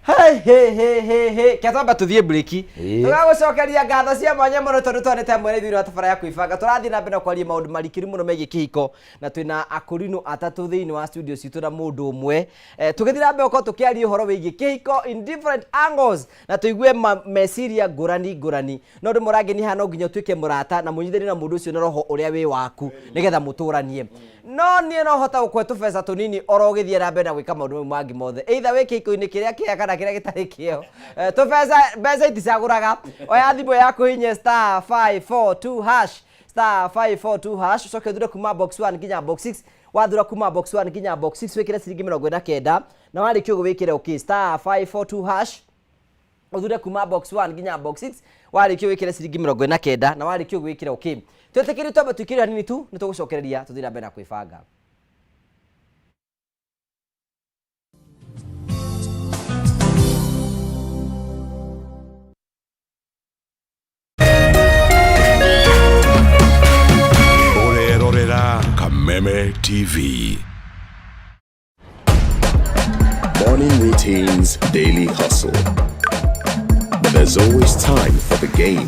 Hey, hey, hey, hey, hey. Kia twamba tuthiĩ break. Tũgagũcokeria ngatho cia mwanya mũno tondũ twanĩte hamwe na ithuĩ wa tabara ya kwĩbanga. Tũrathiĩ na mbere na kwaria maũndũ marikĩru mũno megiĩ kĩhiko na twĩna akũrinũ atatũ thĩinĩ wa studio citũ na mũndũ ũmwe. Tũgĩthiĩ na mbere gũkorwo tũkĩaria ũhoro wĩgiĩ kĩhiko in different angles na tũigue meciria ngũrani ngũrani. No ũndũ ũmwe ũrangenia haha no nginya ũtuĩke mũrata na mũnyithanĩre na mũndũ ũcio na roho ũrĩa wĩ waku nĩgetha mũtũranie. No niĩ no hota gũkũhe tũbeca tũnini oro ũgĩthiĩ na mbere na gwĩka maũndũ mau mangĩ mothe. Either wĩ kĩhiko-inĩ kĩrĩa kĩega kana kĩrĩa gĩtarĩ kĩo. Tũbeca, mbeca iticagũraga. Oya thimũ yaku hinye star 542 hash, star 542 hash, ũcoke ũthure kuma box 1 nginya box 6. Wathura kuma box 1 nginya box 6 wĩkĩre ciringi mĩrongo ĩna kenda na warĩkia ũguo wĩkĩre okay star 542 hash, ũthure kuma box 1 nginya box 6, warĩkia wĩkĩre ciringi mĩrongo ĩna kenda na warĩkia ũguo wĩkĩre okay. Twĩtĩkĩrie twambe tũikĩre hanini tu nĩ tũgũcokereria tũthiĩ na mbere na kwĩbanga. Ũrerorera Kameme TV. Morning routines, daily hustle. But there's always time for the game.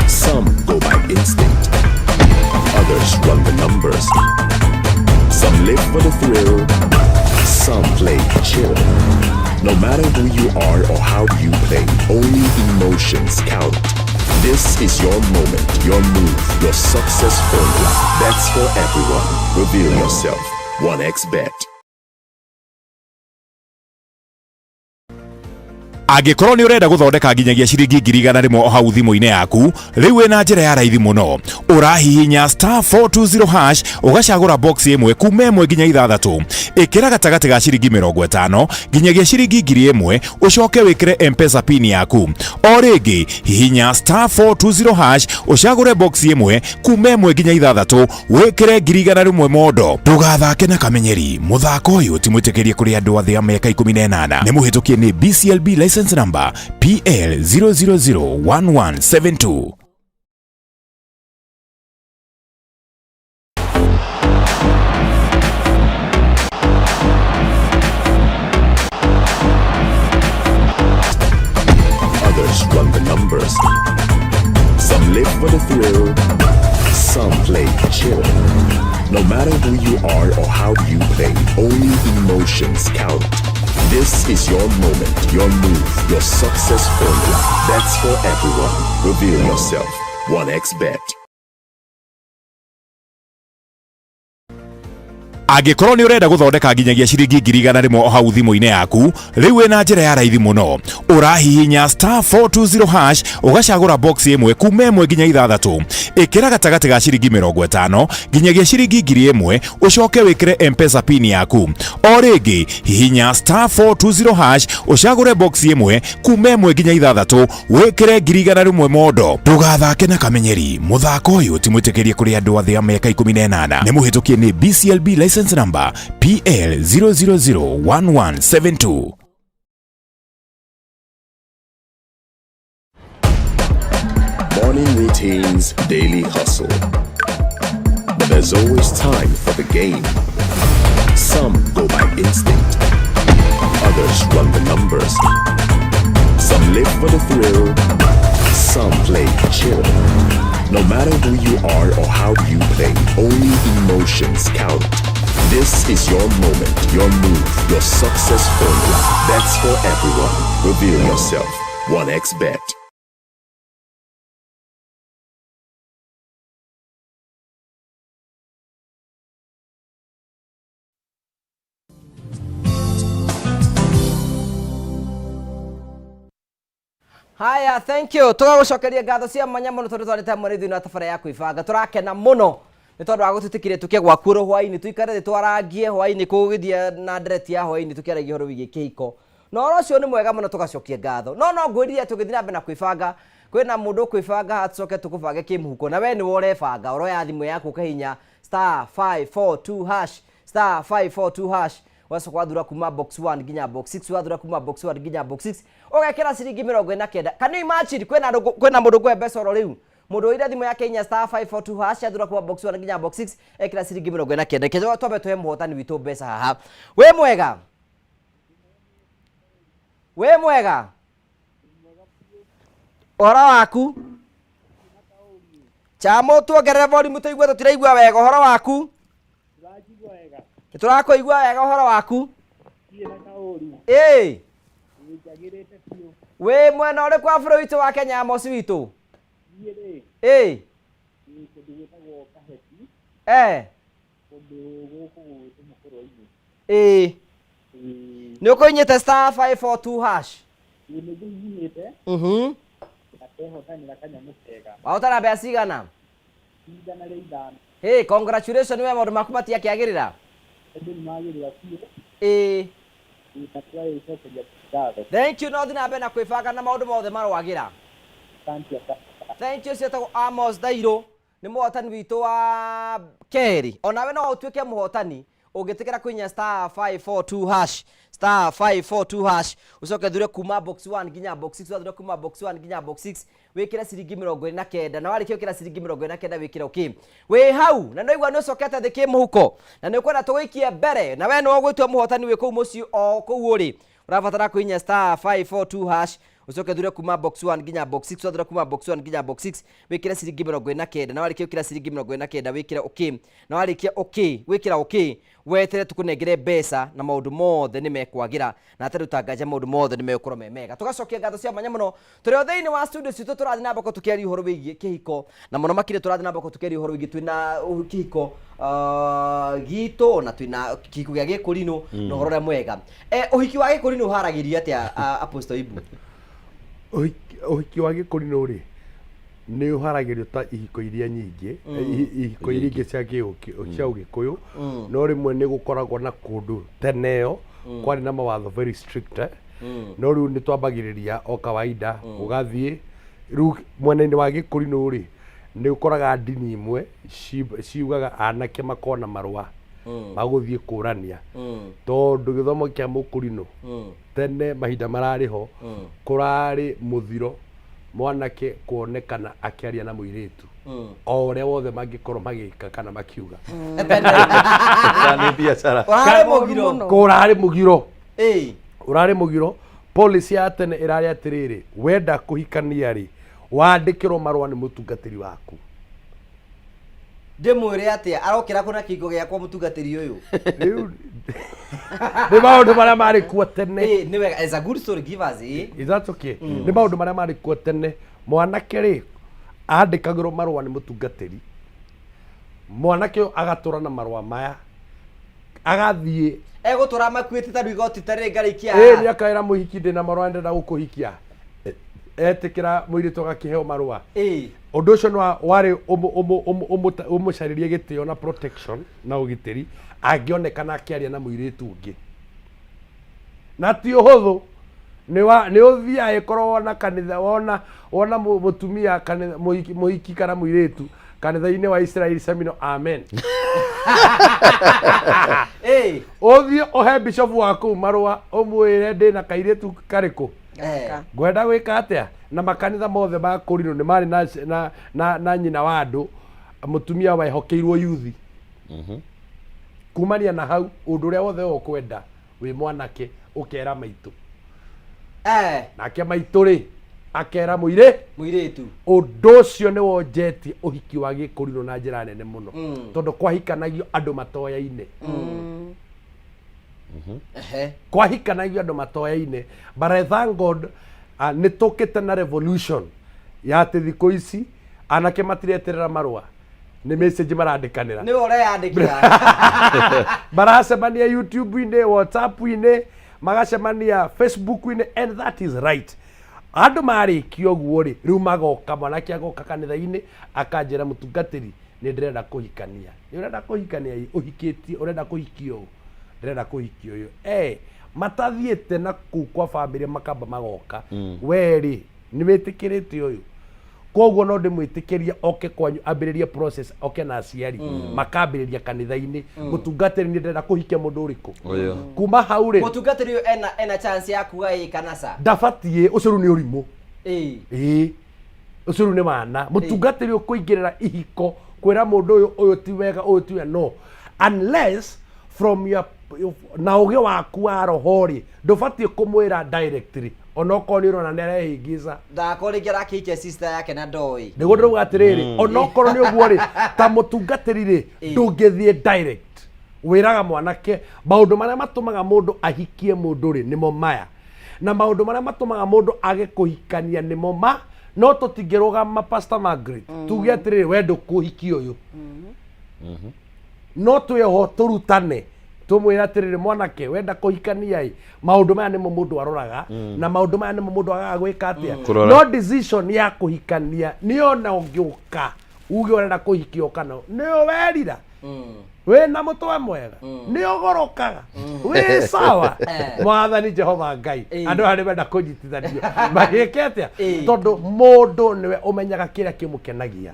Some go by instinct. Others run the numbers. Some live for the thrill. Some play chill. No matter who you are or how you play, only emotions count. This is your moment, your move, your success formula. Bets for everyone. Reveal yourself. 1xBet. Angĩkorwo nĩ ũrenda gũthondeka nginyagia ciringi ngiri igana rĩmwe o hau thimũ-inĩ yaku, rĩu wĩna njĩra ya raithi mũno. Ũrahihinya star 420 hash ũgacagũra box ĩmwe kuma ĩmwe nginya ithathatũ. Ĩkĩra gatagatĩ ga ciringi mĩrongo ĩtano nginyagia ciringi ngiri ĩmwe ũcoke wĩkĩre M-Pesa pin yaku. O rĩngĩ hihinya star 420 hash ũcagũre box ĩmwe kuma ĩmwe nginya ithathatũ wĩkĩre ngiri igana rĩmwe mondo. Ndũgathake na kamenyeri, mũthako ũyũ ti mwĩtĩkĩrie kũrĩ andũ athĩ a mĩaka ikũmi na ĩnana. Nĩ mũhĩtũkie nĩ BCLB license number PL 0001172. Others run the numbers. Some live for the thrill. Some play chill. No matter who you are or how you play, only emotions count. This is your moment, your move, your success formula. Bets for everyone. Reveal yourself. 1xBet. Angĩkorwo nĩ ũrenda gũthondeka nginyagia ciringi 100,000 o hau thimũ-inĩ yaku, rĩu wĩna njĩra ya raithi mũno. Ũrahihinya star 420 hash ũgacagũra box ĩmwe kuma ĩmwe nginya ithathatũ. Ĩkĩra gatagatĩ ga ciringi 50 nginyagia ciringi 1000 ũcoke wĩkĩre M-Pesa pin yaku. O rĩngĩ, hihinya star 420 hash ũcagũre box ĩmwe kuma ĩmwe nginya ithathatũ wĩkĩre 100,000 mondo. Ndũgathake na kamenyeri, mũthako ũyũ ti mwĩtĩkĩrie kũrĩ andũ a thĩ ya mĩaka 18. Nĩ mũhĩtũkie nĩ BCLB license number PL 0001172. Morning routines, daily hustle. But there's always time for the game. Some go by instinct, others run the numbers. Some live for the thrill, some play chill. No matter who you are or how you play, only emotions count. This is your moment, your move, your success formula. Bets for everyone. Reveal yourself. 1xBet. Haya, thank you. Tũgagũcokeria ngatho cia mwanya mũno tondũ twarĩte hamwe na ithuĩ na tabara ya kwĩbanga. Tũrakena mũno nĩ tondũ wa gũtwĩtĩkĩria tũke gwaku oro hwaĩ-inĩ, tũikare thĩ twarangie hwaĩ-inĩ kũgĩthiĩ na ndereti ya hwaĩ-inĩ tũkĩaragia ũhoro wĩgiĩ kĩhiko. Na ũhoro ũcio nĩ mwega mũno tũgacokia ngatho. No no ngwĩrire tũgĩthiĩ na mbere na kwĩbanga, kwĩna mũndũ ũkwĩbanga haha tũcoke tũkũbange kĩmũhuko. Na we nĩwe ũrebanga, ũroya thimũ yaku ũkahihinya star 542 hash, star 542 hash, ũgacoka wathura kuma box 1 nginya box 6, wathura kuma box 1 nginya box 6, ũgekĩra ciringi 49. Can you imagine kwĩna andũ, kwĩna mũndũ ũkũhe mbeca oro rĩu? Mũndũ ũire thimũ yake inya star 542 hash, athura kuma box 1 nginya box 6, ekĩra ciringi 49. Reke twambe tũhe mũhotani witũ mbeca haha. Wĩ mwega? Wĩ mwega? Ũhoro waku? Chamo, tuongerere volume tũigue, tũtiraigua wega. Ũhoro waku? Nĩ tũrakũigua wega. Ũhoro waku? Ĩĩ. Wĩ mwena ũrĩkũ wa bũrũri witũ wa Kenya, Amosi witũ? Ĩĩ. Eh. Ĩĩ. Nĩ ũkũhinyĩte star 542 hash? Mhm. Wahotana mbeca cigana? Hey, congratulations we, maũndũ maku matiakĩagĩrĩra? Ĩĩ. Thank you, no thiĩ na mbere na kwĩbanga na maũndũ mothe marwagĩra. Thank you. Ciĩtagwo Amos Thairũ, nĩ mũhotani witũ wa kerĩ. Onawe no ũtuĩke mũhotani ũngĩtĩkĩra kũhihinya star 542 hash, star 542 hash, ũcoke thure kuma box 1 nginya box 6, wathure kuma box 1 nginya box 6, wĩkĩre ciringi 29, na warĩkia gwĩkĩra ciringi 29 wĩkĩre okay. Wĩ hau na nĩwaigua nĩ ũcokete thĩ kĩmũhuko na nĩ ũkwenda tũgũikie mbere na we nĩwe ũgwĩtua mũhotani wĩ kũu mũciĩ o kũu ũrĩ, ũrabatara kũhihinya star 542 hash, ũcoke thure kuma box 1 nginya box 6, wathure kuma box 1 nginya box 6 wĩkĩre ciringi 49, na warĩkia gwĩkĩra ciringi 49 wĩkĩre okay, na warĩkia okay gwĩkĩra okay wetere tũkũnengere mbeca na maũndũ mothe nĩ mekwagĩra, na hatarĩ ũtanganja maũndũ mothe nĩ megũkorwo me mega. Tũgacokia ngatho cia mwanya mũno. Tũrĩ o thĩinĩ wa studio citũ tũrathiĩ na mbere tũkĩaria ũhoro wĩgiĩ kĩhiko, na mũno makĩria tũrathiĩ na mbere tũkĩaria ũhoro wĩgiĩ twĩna kĩhiko gitũ na twĩna kĩhiko gĩa gĩkũrinũ na ũhoro ũrĩa mwega. Ũhiki wa gĩkũrinũ ũharagĩrio atĩa, Apostle Ibu? Ũhiki wa gĩkũrinũ rĩ, nĩ ũharagĩrio ta ihiko iria nyingĩ, ihiko iria ingĩ cia cia ũgĩkũyũ, no rĩmwe nĩ gũkoragwo na kũndũ tene ĩyo kwarĩ na mawatho very strict, no rĩu nĩ twambagĩrĩria o kawaida ũgathiĩ. Rĩu mwena-inĩ wa gĩkũrinũ rĩ, nĩ ũkoraga ndini imwe ciugaga anake makorwo na marũa magũthiĩ kũrania, tondũ gĩthomo kĩa mũkũrinũ tene mahinda mararĩ ho kũrarĩ mũthiro mwanake kuonekana akĩaria na mũirĩtu o ũrĩa wothe mangĩkorwo magĩka kana makiuga. Nĩ biacara. Ũrarĩ mũgiro. Kũrarĩ mũgiro. Ũrarĩ mũgiro. Policy ya tene ĩrarĩ atĩrĩrĩ, wenda kũhikania rĩ, wandĩkĩrwo marũa nĩ mũtungatĩri waku. Ndĩmwĩre atĩa arokĩra kũna kĩhingo gĩakwa mũtungatĩri ũyũ? Rĩu nĩ maũndũ marĩa marĩ kuo tene. Ĩĩ, nĩ wega. It's a good story, give us, ĩĩ. Is that okay? Nĩ maũndũ marĩa marĩ kuo tene. Mwanake rĩ, andĩkagĩrwo marũa nĩ mũtungatĩri, mwanake ũyũ agatũra na marũa maya. Agathiĩ. Egũtũra makuĩte ta rĩu igoti ta rĩrĩ ngarĩkia. Ĩĩ nĩ akaĩra mũhiki ndĩna marũa ndĩrenda gũkũhikia. Etĩkĩra mũirĩtu agakĩheo marũa. Ĩĩ. Ũndũ ũcio nĩ warĩ ũmũcarĩrie gĩtĩo na protection na ũgitĩri angĩonekana akĩaria na mũirĩtu ũngĩ. Na ti ũhũthũ nĩ wa nĩ ũthiaga ĩkorwo wona kanitha wona wona mũtumia kanitha mũhiki, mũhiki kana mũirĩtu kanitha-inĩ wa Israel Semino amen. Ĩĩ. Ũthiĩ ũhe bishop wa kũu marũa ũmwĩre ndĩna kairĩtu karĩkũ ngwenda gwĩka atĩa na makanitha mothe ma kũrinũ nĩ marĩ na, na, na, na nyina wa andũ mũtumia wehokeirwo yuthi kumania na hau ũndũ ũrĩa wothe ũkwenda wĩ mwanake ũkera maitũ nake maitũ rĩ akera mũirĩ Mũirĩtu. Ũndũ ũcio nĩ wonjetie ũhiki wa gĩkũrinũ na njĩra nene mũno tondũ kwahikanagio andũ matoyaine. Kwahikanagio andũ matoyaine, but I thank God nĩ tũkĩte na revolution ya atĩ thikũ ici anake matireterera marũa, nĩ message marandĩkanĩra. Nĩwe ũreyandĩkĩra. Maracemania YouTube-inĩ, WhatsApp-inĩ, magacemania Facebook-inĩ, and that is right. Andũ marĩkia ũguo rĩ, rĩu magoka, mwanake agoka kanitha-inĩ akanjĩra, mũtungatĩri, nĩ ndĩrenda kũhikania. Nĩ ũrenda kũhikania? Ĩ, ũhikĩtie, ũrenda kũhikia ũũ? Ndĩrenda kũhikia ũyũ. Matathiĩte na kũu kwa bamĩrĩ makamba magoka. We rĩ, nĩ wĩtĩkĩrĩte ũyũ? Koguo no ndĩmwĩtĩkĩrie oke kwanyu ambĩrĩrie process, oke na aciari makambĩrĩria kanitha-inĩ. Mũtungatĩri, nĩ ndĩrenda kũhikia mũndũ ũrĩkũ? Ũyũ. Kuma hau rĩ, Mũtungatĩri ũyũ ena chance ya kuga ĩ kana ca? Ndabatiĩ, ũcio rĩu nĩ ũrimũ. Ĩ. Ĩĩ, ũcio rĩu nĩ wana. Mũtungatĩri ũkũingĩrĩra ihiko kwĩra mũndũ ũyũ, ũyũ ti wega, ũyũ ti wega, no unless from your na ũgĩ waku wa roho rĩ, ndũbatiĩ kũmwĩra directly onokorwo nĩ ũrona nĩ arehĩngĩca. Ndakorwo rĩngĩ arakĩhikia sister yake na ndoĩ. Nĩguo ndĩrauga atĩrĩrĩ, onokorwo nĩ ũguo rĩ, ta mũtungatĩri rĩ, ndũngĩthiĩ direct. Wĩraga mwanake maũndũ marĩa matũmaga mũndũ ahikie mũndũ rĩ, nĩmo maya, na maũndũ marĩa matũmaga mũndũ age kũhikania nĩmo ma, no tũtingĩrũgama Pastor Margaret tuge atĩrĩrĩ, we ndũkũhikia ũyũ. No twĩho tũrutane, tũmwĩre atĩrĩrĩ, mwanake wenda kũhikania ĩ, maũndũ maya nĩmo mũndũ aroraga, na maũndũ maya nĩmo mũndũ agaga gwĩka atĩa. Kũrora. No decision ya kũhikania nĩ ona ũngĩũka uge ũrenda kũhikio kana nĩ werira wĩna mũtwe mwega, nĩ ũgũrũkaga wĩ sawa. Mwathani Jehova Ngai, andũ aya nĩ menda kũnyitithanio magĩke atĩa? Tondũ mũndũ nĩwe ũmenyaga kĩrĩa kĩmũkenagia,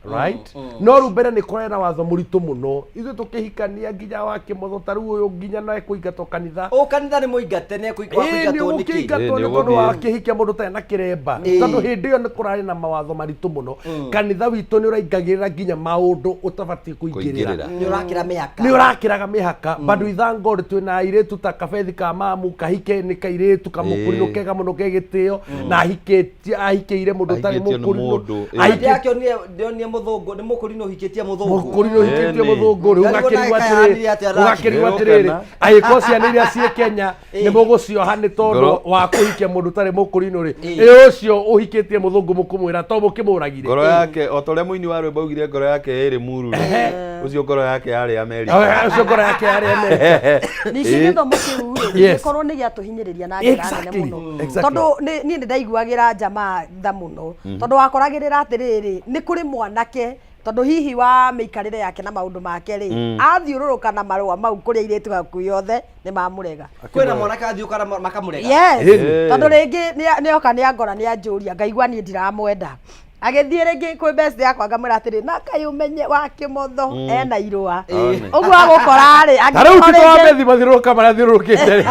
right? No rĩu mbere nĩ kũrarĩ na watho mũritũ mũno, ithuĩ tũkĩhikania nginya wa kĩmotho ta rĩu ũyũ nginya no ekũingatwo kanitha. Ũ kanitha nĩ mũingate, nĩ Ĩĩ, nĩ wakũingatwo nĩkĩ? ũgũkĩingatwo Ĩĩ, nĩ nĩ tondũ ũgũthiĩ. wakĩhikia mũndũ ũtarĩ na kĩremba. Tondũ hĩndĩ ĩyo nĩ kũrarĩ na mawatho maritũ mũno. Kanitha witũ nĩ ũraingagĩrĩra nginya maũndũ ũtabatiĩ kũingĩrĩra. Kũingĩrĩra. Nĩ ũrakĩra mĩhaka. Nĩ ũrakĩraga mĩhaka. But we thank God twĩna airĩtu ta kabethi ka mamu kahike nĩ kairĩtu kamũkũrinũ kega mũno ke gĩtĩo, na ahikĩtie ahikĩire mũndũ ũtarĩ Ahikĩtio nĩ mũkũrinũ. mũndũ, ĩĩ. Ahikĩtio Ndĩrakĩonire ndĩonire mũthũngũ nĩ mũkũrinũ ũhikĩtie mũthũngũ. Mũkũrinũ ũhikĩtie Ĩni. mũthũngũ rĩu Ngarigwo nake ũgakĩrigwo kayanire atĩrĩrĩ, atĩa nake. ũgakĩrigwo Nĩ atĩrĩrĩ, ũkena. angĩkorwo ciana iria ciĩ Kenya nĩ mũgũcioha nĩ tondũ wa kũhikia mũndũ ũtarĩ mũkũrinũ rĩ, ĩ ũcio ũhikĩtie mũthũngũ mũkũmwĩra to mũkĩmũragire? Ngoro yake, o ta ũrĩa mũini wa rwĩmbo augire ngoro yake ĩrĩ muru rĩ, ũcio ngoro yake yarĩ Amerika. Ũcio ngoro yake yarĩ Amerika. Ningĩ gĩthomo kĩu rĩ, gĩkorwo nĩ gĩatũhinyĩrĩria na njĩra nene mũno. Tondũ niĩ nĩ ndaiguagĩra jamaa tha mũno, tondũ wakoragĩrĩra atĩrĩrĩ, nĩ kũrĩ mwanake tondũ hihi wa mĩikarĩre yake na maũndũ make rĩ, athiũrũrũka na marũa mau kũrĩ airĩtu hakuhĩ othe nĩ mamũrega. Kwĩna mwanake athiũka na makamũrega. Yes. Ĩĩ. Tondũ rĩngĩ nĩoka nĩangora nĩanjũria, ngaigua niĩ ndiramwenda. Agĩthiĩ rĩngĩ kwĩ best yakwa ngamwĩra atĩrĩ, na kaĩ ũmenye wa kĩmotho ena irũa. Ũguo agũkora rĩ, Ta rĩu angĩkorwo ti rĩngĩ twa bethi mathiũrũrũka marathiũrũrũkĩte rĩ.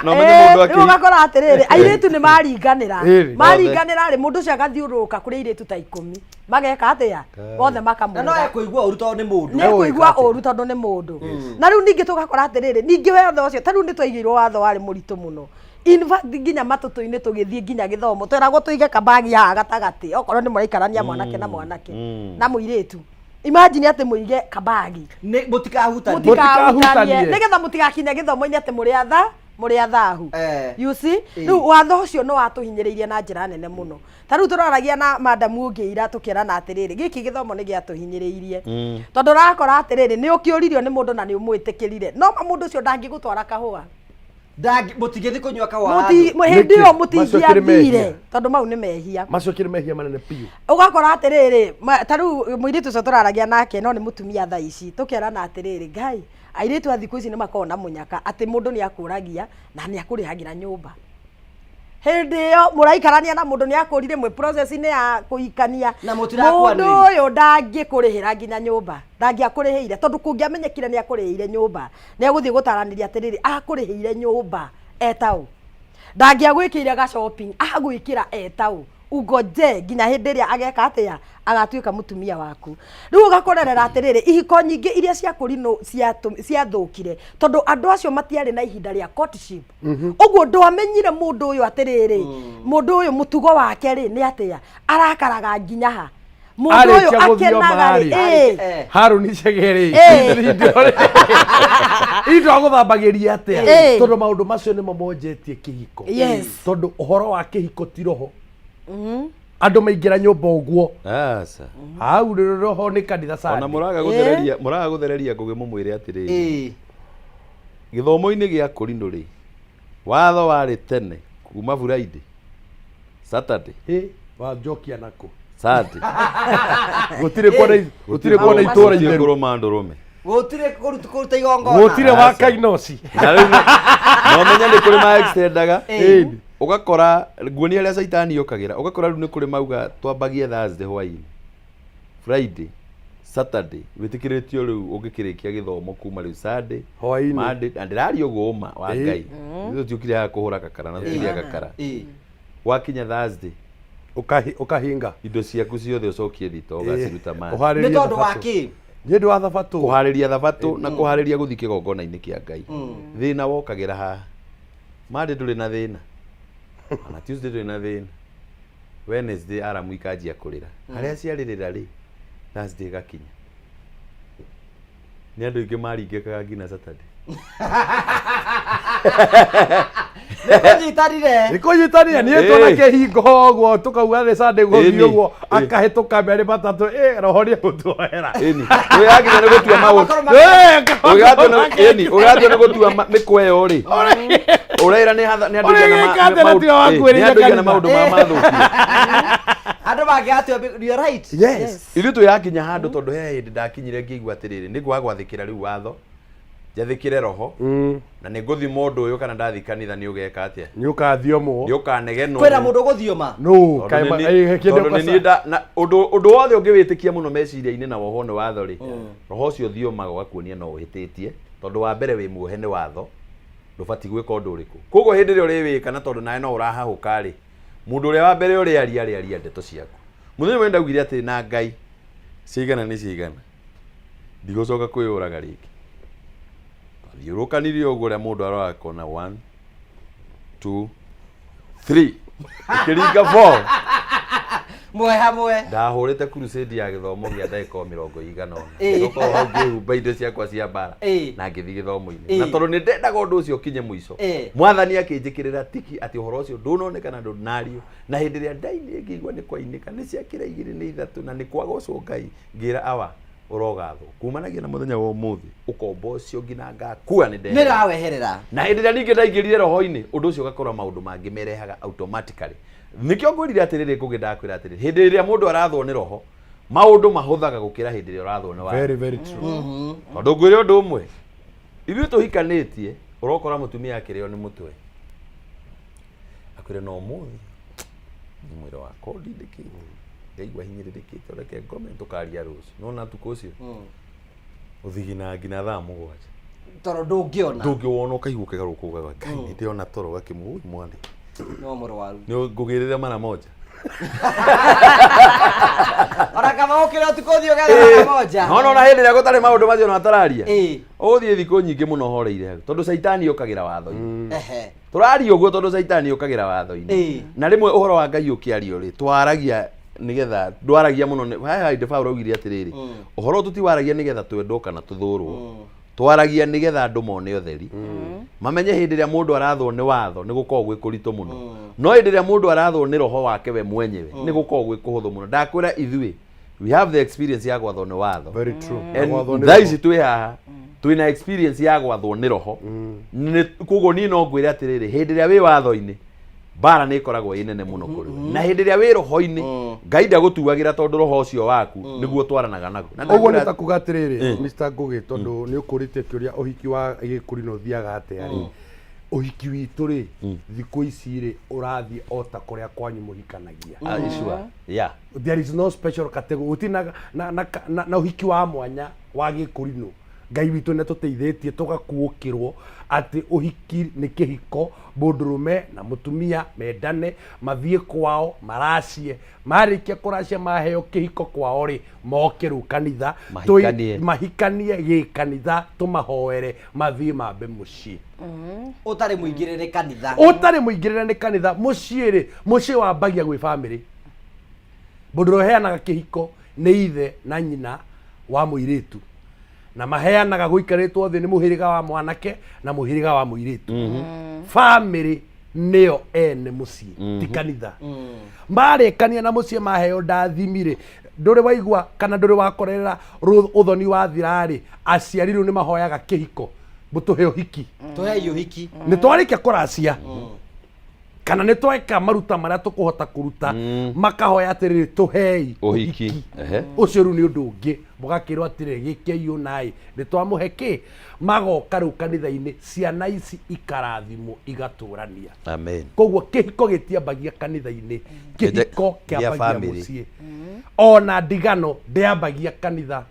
No menye mũndũ Rĩu ũgakora atĩrĩrĩ, airĩtu nĩ maringanĩra. Ĩĩ. Maringanĩra rĩ, mũndũ ũcio agathiũrũrũka kũrĩ airĩtu ta 10. Mageka atĩa? Othe Na no makamũrega. ekũigua ũru tondũ nĩ mũndũ. Nĩ ekũigua ũru tondũ nĩ mũndũ. Na rĩu ningĩ tũgakora atĩrĩrĩ, ningĩ watho ũcio, ta rĩu nĩ twaigĩirwo watho warĩ mũritũ mũno. In fact, nginya matũtũ-inĩ tũgĩthiĩ nginya gĩthomo, tweragwo tũige kabagi haha gatagatĩ, okorwo nĩ mũraikarania mwanake na mwanake, na mũirĩtu. Imagine atĩ mũige kabagi. Nĩ mũtikahutanie. Mũtikahutanie. Mũtikahutanie. Nĩgetha mũtigakinye gĩthomo-inĩ atĩ mũrĩ atha Mũrĩ athahu. You see, rĩu watho ũcio nĩ watũhinyĩrĩirie na njĩra nene mũno. Ta rĩu tũraragia na madamu ũngĩ ira tũkĩrana atĩrĩrĩ, gĩkĩ gĩthomo nĩ gĩatũhinyĩrĩirie. Tondũ ũrakora atĩrĩrĩ, nĩ ũkĩũririo nĩ mũndũ na nĩ ũmwĩtĩkĩrire, no ma mũndũ ũcio ndangĩgũtwara kahũa. Mũtingĩthiĩ kũnyua kahũa Mũti- handũ. Hĩndĩ ĩyo Nĩkĩ? Macio kĩrĩ mũtingĩathire mehia. tondũ mau nĩ mehia. Macio kĩrĩ mehia manene biũ. Ũgakora atĩrĩrĩ, ta rĩu mũirĩtu ũcio tũraragia nake no nĩ mũtumia thaa ici, tũkerana atĩrĩrĩ, Ngai, airĩtu a thikũ ici nĩ makoragwo na mũnyaka atĩ mũndũ nĩ akũragia na nĩ akũrĩhagĩra nyũmba. Hĩndĩ ĩyo mũraikarania na mũndũ nĩ akũrire mwĩ process-inĩ ya kũhikania, Na mũtirakũanĩria. mũndũ ũyũ ndangĩkũrĩhĩra nginya nyũmba, ndangĩakũrĩhĩire tondũ kũngĩamenyekire nĩ akũrĩhĩire nyũmba, nĩ egũthiĩ gũtaranĩria atĩrĩrĩ, akũrĩhĩire nyũmba etaũ, ndangĩagwĩkĩire ga shopping, agwĩkĩra etaũ, ungoje nginya hĩndĩ ĩrĩa ageka atĩa, agatuĩka mũtumia waku. Rĩu ũgakorerera atĩrĩrĩ, ihiko nyingĩ iria cia kũrinũ ciathũkire tondũ andũ acio matiarĩ na ihinda rĩa courtship. Ũguo ndwamenyire mũndũ ũyũ atĩrĩrĩ, mũndũ ũyũ mũtugo wake rĩ nĩ atĩa, arakaraga nginya ha, mũndũ ũyũ Arĩkia gũthioma akenaga rĩ, rĩ. Haruni Chegere indo agũthambagĩria atĩa, tondũ maũndũ macio nĩmo monjetie kĩhiko. Tondũ ũhoro wa kĩhiko ti roho, andũ maingĩra nyũmba ũguo. Aca. Hau rĩ roho nĩ kanitha. Ona Sunday. mũraga gũthereria, mũraga gũthereria ngũgĩ, mũmwĩre atĩrĩrĩ, gĩthomo-inĩ gĩa kũrinũ rĩ, watho warĩ tene kuma Friday, Saturday, Wanjokia nako. Sunday. Gũtirĩ kuona itũra Gũtirĩ itheru. kũrũma ndũrũme. Gũtirĩ kũruta igongona. Gũtirĩ wa Aca. kainoci. Na rĩu no menya nĩ kũrĩ ma extendaga, ũgakora nguonia harĩa caitani yũkagĩra, ũgakora rĩu nĩ kũrĩ mauga twambagie Thursday hwainĩ, Friday, Saturday wĩtĩkĩrĩtio, rĩu ũngĩkĩrĩkia gĩthomo kuma rĩu Sunday Hwaĩ-inĩ. Monday, na ndĩraria ũguo ũma wa Ngai. Ithuĩ tũtiũkire haha kũhũra kakara na tũtiria kakara. Gwakinya Thursday, Ũkahinga indo ciaku ciothe ũcokie thito, ũgaciruta maĩ. Ũharĩrie Nĩ tondũ wa thabatũ. kĩ? Nĩ ũndũ wa thabatũ. Kũharĩria thabatũ na kũharĩria gũthiĩ kĩgongona-inĩ kĩa Ngai. Thĩna wokagĩra haha. Monday ndũrĩ na thĩna, ona Tuesday ndũrĩ na thĩna, Wednesday aramu ikanjia kũrĩra. Harĩa ciarĩrĩra rĩ, Thursday ĩgakinya, nĩ andũ aingĩ maringĩkaga nginya Saturday. Nĩkũnyitanire. Nĩkũnyitanire niĩ tuona kĩhingo ũguo tũkauga thĩ Sunday gũthiĩ ũguo, akahĩtũka merĩ matatũ, roho nĩ egũtuohera. Ĩni ũyagĩrĩire nĩ gũtua maũndũ. Makorwo Ĩni ũgatua nĩ gũtua mĩkwa ĩyo rĩ, ũrera nĩ nĩ andũ aigana Ũrĩgĩka atĩa na tiga wa nĩ kwĩrĩria andũ aigana kanitha? maũndũ ma mathũkie. Andũ mangĩgatua, you are right. Yes. Ithuĩ tũyakinya handũ, tondũ he hĩndĩ ndakinyire ngĩigua atĩrĩrĩ, nĩ ngwaga gwathĩkĩra rĩu watho, njathĩkĩre roho, na nĩ ngũthima ũndũ ũyũ kana ndathi kanitha nĩ ũgeka atĩa. Nĩ ũkathiomwo. Nĩ ũkanegenwo. Kwĩna mũndũ ũgũthiũma. No. Tondũ nĩ niĩ na ũndũ wothe ũngĩwĩtĩkia mũno meciria-inĩ na wohwo nĩ watho rĩ, roho ũcio ũthiomaga ũgakuonia no ũhĩtĩtie, tondũ wa mbere wĩ muohe nĩ watho, ndũbatiĩ gwĩka ũndũ ũrĩkũ. Koguo hĩndĩ ĩrĩa ũrĩwĩka, na tondũ nawe no ũrahahũka rĩ, mũndũ ũrĩa wa mbere ũrĩaria arĩaria ndeto ciaku. Mũthenya ũmwe ndaugire atĩ na Ngai ciaigana nĩ ciaigana, ndigũcoka kwĩyũraga rĩngĩ. Twathiũrũkanirie ũguo ũrĩa mũndũ aroraga kona 1 2 3 ĩkĩringa 4. Mwe hamwe. Ndahũrĩte crusade ya gĩthomo gĩa ndagĩka o 80 ũna. Ngĩcoka hau ngĩhumba indo ciakwa cia mbara na ngĩthiĩ gĩthomo-inĩ, na tondũ nĩ ndendaga ũndũ ũcio ũkinye mũico, mwathani akĩnjĩkĩrĩra tiki atĩ ũhoro ũcio ndũnoneka na ndũnario. Na hĩndĩ ĩrĩa ndainire ngĩigua nĩ kwainĩka, nĩ ciakĩra igĩrĩ nĩ ithatũ na nĩ kwagocwo Ngai, ngĩra awa ũrogathwo kumanagia na mũthenya wa ũmũthĩ, ũkombo ũcio nginya ngakua nĩ Nĩ ndeherera. Raweherera. Na hĩndĩ ĩrĩa ningĩ ndaingĩrire roho-inĩ, ũndũ ũcio ũgakorwo maũndũ mangĩ merehaga automatically. Nĩkĩo ngwĩrire atĩrĩrĩ, ngũgĩ ndakwĩra atĩrĩrĩ, hĩndĩ ĩrĩa mũndũ arathwo nĩ roho, maũndũ mahũthaga gũkĩra hĩndĩ ĩrĩa ũrathwo nĩ watho. Very, very true. Tondũ ngwĩre ũndũ ũmwe, ithuĩ tũhikanĩtie, ũrokora mũtumia akĩrĩo nĩ mũtwe, akwĩre no ũmũthĩ nĩ mwĩrĩ wakwa ũndindĩkĩte, ndaigua hinyĩrĩrĩkĩte, reke ngome, tũkaria rũciũ. Nona tukũ ũcio ũthigina nginya thaa 7. Tondũ ndũngĩona. Ndũngĩwona, ũkaigua ũkĩgarũka ugaga Ngai nĩ ndĩrona toro ũgakĩmũ mwana. No mũrwaru. Nĩ ngũgĩrĩre mara moja. Ona kama ũkĩra ũtukũ ũthiĩ ũgethe mara moja. No nona hĩndĩ ĩrĩa gũtarĩ maũndũ macio na atararia, ũgũthiĩ thikũ nyingĩ mũno horeire hau, tondũ caitani ũkagĩra watho-inĩ. Tũraria ũguo tondũ caitani ũkagĩra watho-inĩ. Na rĩmwe ũhoro wa Ngai ũkĩario rĩ, twaragia nĩgetha ndwaragia mũno. He hĩndĩ Paũlũ augire atĩrĩrĩ, ũhoro tũtiwaragia nĩgetha twendwo kana tũthũrwo. Twaragia nĩgetha andũ mone ũtheri, mamenye hĩndĩ ĩrĩa mũndũ arathwo nĩ watho nĩ gũkoragwo gwĩ kũritũ mũno, no hĩndĩ ĩrĩa mũndũ arathwo nĩ roho wake we mwenyewe nĩ gũkoragwo gwĩ kũhũthũ mũno. Ndakwĩra ithuĩ we have the experience ya gwathwo nĩ watho. Very true. And Gwathwo nĩ thaa roho. ici twĩ haha twĩna experience ya gwathwo nĩ roho. Koguo niĩ no ngwĩre atĩrĩrĩ, hĩndĩ ĩrĩa wĩ watho-inĩ mbara nĩ ĩkoragwo ĩ nene mũno kũrĩ we, na hĩndĩ ĩrĩa wĩ roho-inĩ Ngai ndagũtuagĩra tondũ roho ũcio waku nĩguo ũtwaranaga naguo. Na Ũguo nĩ ndakwĩra- ta kuga atĩrĩrĩ, Mr. Ngũgĩ, tondũ nĩ ũkũrĩtie kĩũria ũhiki wa gĩkũrinũ ũthiaga atĩa rĩ, ũhiki witũ rĩ thikũ ici rĩ ũrathiĩ o ta kũrĩa kwanyu mũhikanagia. Ah, sure. Yeah. There is no special category, gũtirĩ na ũhiki wa mwanya wa gĩkũrinũ. Ngai witũ nĩ atũteithĩtie tũgakuũkĩrwo atĩ ũhiki nĩ kĩhiko, mũndũrũme na mũtumia mendane, mathiĩ kwao maracie, marĩkia kũracia maheo kĩhiko kwao rĩ moke rĩu kanitha, Mahikanie. Mahikanie gĩkanitha, tũmahoere mathiĩ mambe mũciĩ. Ũtarĩ mũingĩrĩre kanitha. Ũtarĩ mũingĩrĩre nĩ kanitha. Mũciĩ rĩ, mũciĩ wambagia gwĩ bamĩrĩ. Mũndũ ũrĩa ũheanaga kĩhiko nĩ ithe na nyina wa mũirĩtu, na maheanaga gũikarĩtwo thĩ nĩ mũhĩrĩga wa mwanake na mũhĩrĩga wa mũirĩtu. Bamĩrĩ nĩyo ene mũciĩ, ti kanitha. Marĩkania na mũciĩ maheo ndathimi rĩ, ndũrĩ waigua kana ndũrĩ wakorerera ũthoni wathira rĩ, aciari rĩu nĩ mahoyaga kĩhiko, mũtũhe ũhiki. Tũhei ũhiki. Nĩ twarĩkia kũracia kana nĩ tweka maruta marĩa tũkũhota kũruta, makahoya atĩrĩrĩ, tũhei ũhiki. Ehe. Ũcio rĩu nĩ ũndũ ũngĩ, mũgakĩrwo atĩrĩrĩ, gĩkei ũnaĩ nĩ twamũhe kĩ, magoka rĩu kanitha-inĩ, ciana ici ikarathimwo igatũrania. Amen. Koguo kĩhiko gĩtiambagia kanitha-inĩ, kĩhiko Gĩa kĩambagia family. mũciĩ. Ona ndigano ndĩambagia kanitha.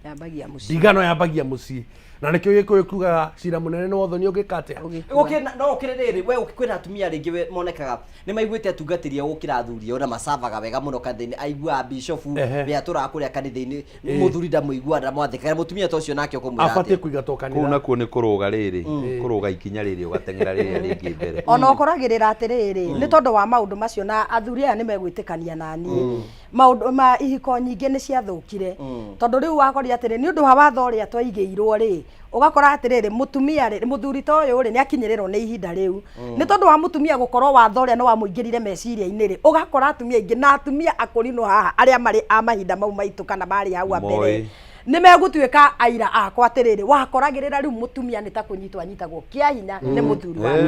Yambagia mũciĩ. Ndigano yambagia mũciĩ, na nĩkĩo gĩkũyũ kiugaga cira mũnene nĩ wotho nĩ ũngĩka atĩa. Gũkĩ no ũkĩrĩ rĩrĩ we kwĩna atumia rĩngĩ we monekaga nĩ maiguĩte atungatĩri ao gũkĩra athuri ao na macavaga wega mũno kanitha-inĩ, aiguaga bishofu we atũraga kũrĩa kanitha-inĩ, mũthuri ndamũiguaga, ndamwathĩkaga. Mũtumia ta ũcio nake ũkũmwĩra Abatiĩ atĩa? kũingatwo Kũu kanitha. Nakuo nĩ kũrũga rĩrĩ, kũrũga ikinya rĩrĩ ũgateng'era rĩrĩa rĩngĩ mbere. Ona ũkoragĩrĩra atĩrĩrĩ, nĩ tondũ wa maũndũ macio, na athuri aya nĩ megwĩtĩkania na niĩ, maũndũ ma ihiko nyingĩ nĩ ciathũkire, tondũ rĩu wakorire atĩrĩ, nĩ ũndũ wa watho ũrĩa twaigĩirwo rĩ, ũgakora atĩrĩrĩ, mũtumia rĩ, mũthuri ta ũyũ rĩ, nĩ akinyĩrĩrwo nĩ ihinda rĩu, nĩ tondũ wa mũtumia gũkorwo watho ũrĩa nĩ wamũingĩrire meciria-inĩ rĩ, ũgakora atumia aingĩ na atumia akũrinũ haha arĩa marĩ a mahinda mau maitũ kana marĩ hau mbere Moĩ. Nĩ megũtuĩka aira akwa atĩrĩrĩ, wakoragĩrĩra rĩu mũtumia nĩ ta kũnyitwo anyitagwo kĩa hinya nĩ mũthuri wake,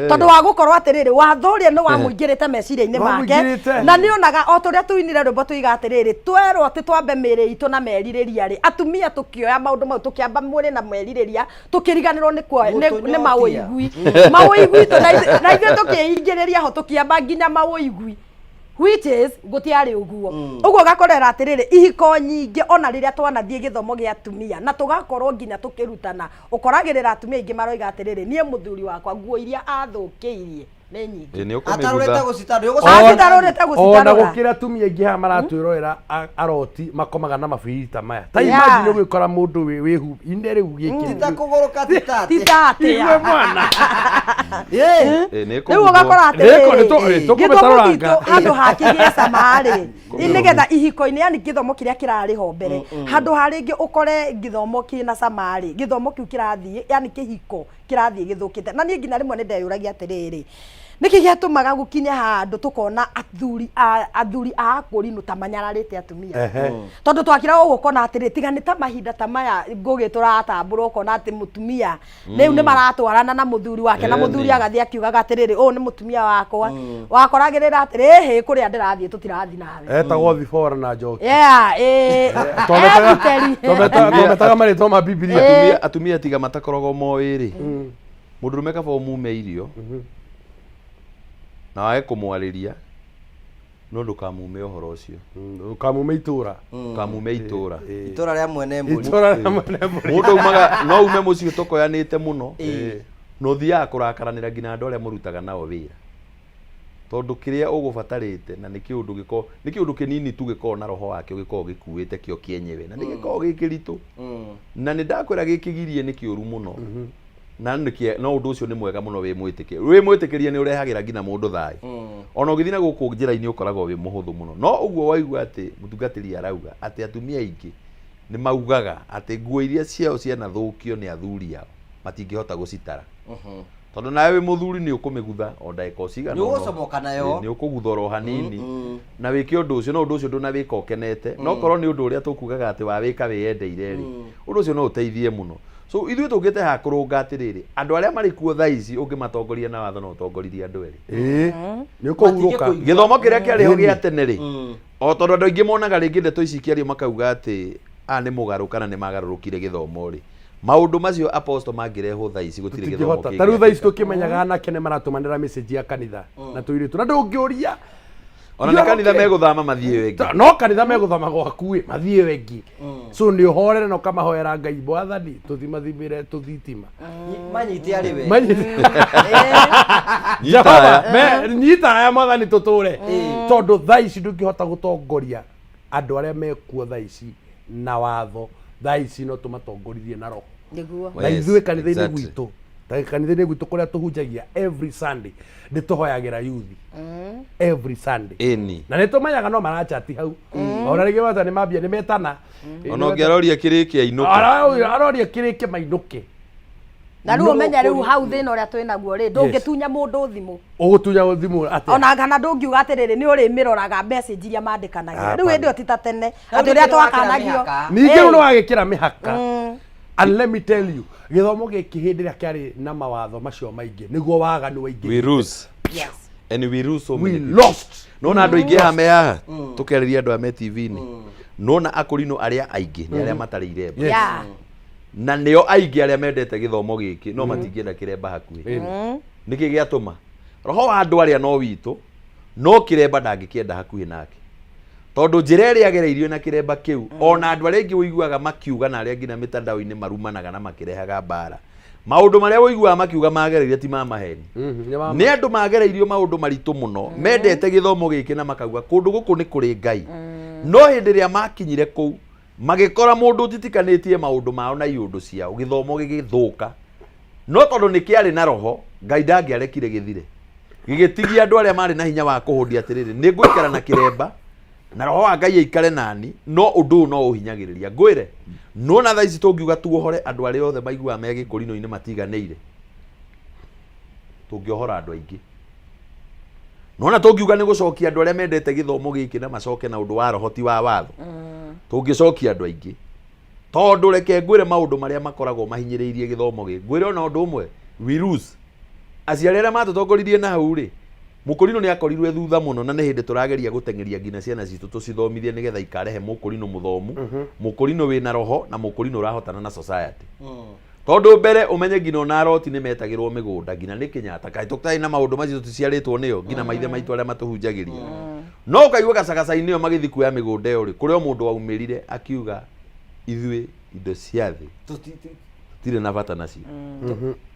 tondũ wa gũkorwo atĩrĩrĩ, watho ũrĩa nĩ wamũingĩrĩte meciria-inĩ make. Wamũingĩrĩte. Na nĩ onaga o tũrĩa tuinire rwĩmbo tuiga atĩrĩrĩ, twerwo atĩ twambe mĩĩrĩ itũ na merirĩria rĩ, atumia tũkĩoya maũndũ mau, tũkĩamba mwĩrĩ na merirĩria, tũkĩriganĩrwo nĩ Gũtũnyotia. maũigui maũigui tũ, na ithuĩ tũkĩingĩrĩria ho, tũkĩamba nginya maũigui, which is gũtiarĩ ũguo. Ũguo ũgakorera atĩrĩrĩ, ihiko nyingĩ, ona rĩrĩa twanathiĩ gĩthomo gĩa atumia na tũgakorwo nginya tũkĩrutana, ũkoragĩrĩra atumia aingĩ maroiga atĩrĩrĩ, niĩ mũthuri wakwa nguo iria athũkĩirie nĩ nyingĩ. Ĩ, nĩ Atarũrĩte ũkũmĩgutha. gũcitarũra. Acitarũrĩte Ona gũcitarũra. gũkĩra atumia aingĩ haha maratwĩrorera aroti makomaga na mabiriri ta maya ta Yeah. imagine ũgĩkora mũndũ wĩ wĩhu-inĩ rĩu gĩkĩ Tita kũgũrũka tita Ti ta atĩa. Igue mwana. Ĩ. Ĩ, nĩ Rĩu ĩkũguthwo. ũgakora Nĩko, atĩrĩrĩ, nĩ gĩthomo tũkũmĩtarũranga. gitũ handũ hakĩgĩe cama-rĩ, nĩgetha ihiko-inĩ, yani gĩthomo kĩrĩa kĩrarĩ ho mbere, handũ ha rĩngĩ ũkore gĩthomo kĩna cama-rĩ, gĩthomo kĩu kĩrathiĩ, yani kĩhiko kĩrathiĩ gĩthũkĩte. Na niĩ nginya rĩmwe nĩ ndeyũragia atĩrĩrĩ, nĩkĩ gĩatũmaga gũkinye handũ tũkona athuri a akũrinũ ta manyararĩte atumia? Tondũ twakĩra ũguo ũkona atĩrĩ, tiga nĩ ta mahinda ta maya ngũgĩ tũratambũra, ũkona atĩ mũtumia rĩu nĩ maratwarana na mũthuri wake na mũthuri agathiĩ akiugaga atĩrĩrĩ, ũyũ nĩ mũtumia wakwa. Wakoragĩrĩra atĩrĩ, ĩhĩ, kũrĩa ndĩrathiĩ tũtirathiĩ nawe. Etagwo Thibora na Njoki. Yeah, ĩ Eruteri. Twametaga marĩtwa ma Bibilia. Atumia tiga matakoragwo moĩ rĩ, mũndũrũme kaba ũmume irio na wage kũmwarĩria, no ndũkamume ũhoro ũcio. Ũkamume itũra. Ndũkamume itũra. Itũra rĩa mwene mbũri. Itũra rĩa mwene mbũri. Mũndũ aumaga no ume mũciĩ ũtokoyanĩte mũno na ũthiaga kũrakaranĩra nginya andũ arĩa mũrutaga nao wĩra, tondũ kĩrĩa ũgũbatarĩte na nĩ kĩũndũ gĩko nĩ kĩũndũ kĩnini tu gĩkoragwo na roho wakĩo, gĩkoragwo gĩkuĩte kĩo kĩenyewe na nĩ gĩkoragwo gĩ kĩritũ, na nĩ ndakwĩra gĩkĩgirie nĩ kĩũru mũno na nĩ no ũndũ ũcio nĩ mwega mũno wĩ mwĩtĩkĩrie, wĩ mwĩtĩkĩrie nĩ ũrehagĩra nginya mũndũ thayũ. Ona ũgĩthiĩ na gũkũ njĩra-inĩ ũkoragwo wĩ mũhũthũ mũno, no ũguo waigua atĩ mũtungatĩri arauga atĩ atumia aingĩ Nĩ maugaga atĩ nguo iria ciao cianathũkio nĩ athuri ao matingĩhota gũcitara. Tondũ nawe wĩ mũthuri nĩ ũkũmĩgutha o ndagĩka o cigana Nĩ ũgũcomoka nayo. Ĩ, nĩ ũkũgutha oro hanini na wĩke ũndũ ũcio, no ũndũ ũcio ndũnawĩka ũkenete. No korwo nĩ ũndũ ũrĩa tũkugaga atĩ wawĩka wĩyendeire rĩ, ũndũ ũcio no ũteithie mũno. So ithuĩ tũkĩte haha kũrũnga atĩrĩrĩ, andũ arĩa marĩ kuo thaa ici ũngĩmatongoria na watho no ũtongoririe andũ erĩ. Ĩĩ, nĩ ũkũhurũka. Matingĩkũigua. Gĩthomo kĩrĩa kĩarĩ ho gĩa tene rĩ, o tondũ andũ aingĩ monaga rĩngĩ ndeto ici ikĩario makauga atĩ aya nĩ mũgarũ kana nĩ magarũrũkire gĩthomo rĩ, maũndũ macio apostle mangĩrehwo thaa ici gũtirĩ gĩthomo Tũtingĩhota. Ta rĩu thaa ici kĩngĩandĩka. tũkĩmenyaga anake nĩ maratũmanĩra message ya kanitha na tũirĩtu na ndũngĩũria Ona nĩ kanitha megũthama mathiĩ ĩyo ĩngĩ. No kanitha megũthama gwaku ĩ mathiĩ ĩyo ĩngĩ. So nĩ ũhorere na ũkamahoera Ngai mwathani tũthimathimĩre tũthitima. Manyite arĩ we. Manyite. Nyita Jehova, aya. Nyita aya mwathani tũtũre. Tondũ thaa ici ndũngĩhota gũtongoria andũ arĩa mekuo thaa ici na watho, thaa ici no tũmatongoririe na roho. Nĩguo. Na Yes, ithuĩ kanitha-inĩ gwitũ, ta kanitha-inĩ gwitũ kũrĩa tũhunjagia every Sunday, nĩ tũhoyagĩra youth every Sunday. Ĩni. Na nĩ tũmenyaga no marachati hau. Ona rĩngĩ mata nĩ mambia nĩ metana. Ona ũngĩ aroria kĩrĩke ainũke. Aroria kĩrĩke mainũke. Na rĩu ũmenye rĩu hau thĩna ũrĩa twĩ naguo rĩ, ndũngĩtunya mũndũ thimũ. Ũgũtunya thimũ atĩa? Ona kana ndũngiuga atĩrĩrĩ nĩ ũrĩmĩroraga message iria mandĩkanagĩra. Rĩu hĩndĩ ĩyo ti ta tene Rĩu atĩ ũrĩa ningĩ nĩ wakĩra twakanagio. mĩhaka. Ningĩ rĩu nĩ wagĩkĩra mĩhaka. And let me tell you, gĩthomo gĩkĩ hĩndĩ ĩrĩa kĩarĩ na mawatho macio maingĩ nĩguo waganu waingĩ. We lose. Yes. And we lose so We many people. lost. Nona andũ aingĩ haha me haha tũkerĩria andũ aya me TV-inĩ. Nona akũrinũ arĩa aingĩ nĩ arĩa matarĩ iremba. Yes. Yeah. Na nĩo aingĩ arĩa mendete gĩthomo gĩkĩ no matingĩenda kĩremba hakuhĩ. Nĩkĩ gĩatũma? Roho wa andũ arĩa no witũ no kĩremba ndangĩkĩenda hakuhĩ nake. Tondũ njĩra ĩrĩa agereirio na kĩremba kĩu ona andũ arĩa aingĩ ũiguaga makiuga na arĩa nginya mĩtandao-inĩ marumanaga na makĩrehaga mbara. Maũndũ marĩa ũiguaga makiuga magereire ti ma maheni. Nĩ andũ magereirio maũndũ maritũ mũno mendete gĩthomo gĩkĩ na makauga kũndũ gũkũ nĩ kũrĩ Ngai. No hĩndĩ ĩrĩa makinyire kũu magĩkora mũndũ ũtitikanĩtie maũndũ mao na iũndũ ciao, gĩthomo gĩgĩthũka. No tondũ nĩ kĩarĩ na roho, Ngai ndangĩarekire gĩthire. Gĩgĩtigia andũ arĩa marĩ na hinya wa kũhũndia atĩrĩrĩ, nĩ ngũikara na kĩremba na roho wa Ngai aikare nani, no ũndũ ũyũ no ũhinyagĩrĩria. Ngwĩre, no na thaa ici tũngiuga tuohore andũ arĩa othe maiguaga me gĩkũrinũ-inĩ matiganĩire, tũngĩohora andũ aingĩ. Nona tũngiuga nĩ gũcokia andũ arĩa mendete gĩthomo gĩkĩ na macoke na ũndũ wa roho ti wa watho, tũngĩcokia andũ aingĩ. Tondũ reke ngwĩre maũndũ marĩa makoragwo mahinyĩrĩirie gĩthomo gĩkĩ. Ngwĩre ona ũndũ ũmwe, we lose. Aciari arĩa matũtongoririe na hau rĩ, mũkũrinũ nĩ akorirwe thutha mũno na nĩ hĩndĩ tũrageria gũteng'eria nginya ciana citũ tũcithomithie nĩgetha ikarehe mũkũrinũ mũthomu, mũkũrinũ wĩna roho na mũkũrinũ ũrahotana na society. Tondũ mbere ũmenye nginya ona aroti nĩ metagĩrwo mĩgũnda nginya nĩ Kenyatta, kaĩ tũtarĩ na maũndũ macio tũciarĩtwo nĩyo nginya maithe maitũ arĩa matũhunjagĩria. No ũkaigua gacagaca-inĩ ĩyo magĩthiĩ kuoya mĩgũnda ĩyo rĩ, kũrĩ o mũndũ waumĩrire akiuga ithuĩ indo cia thĩ tũtirĩ na bata nacio.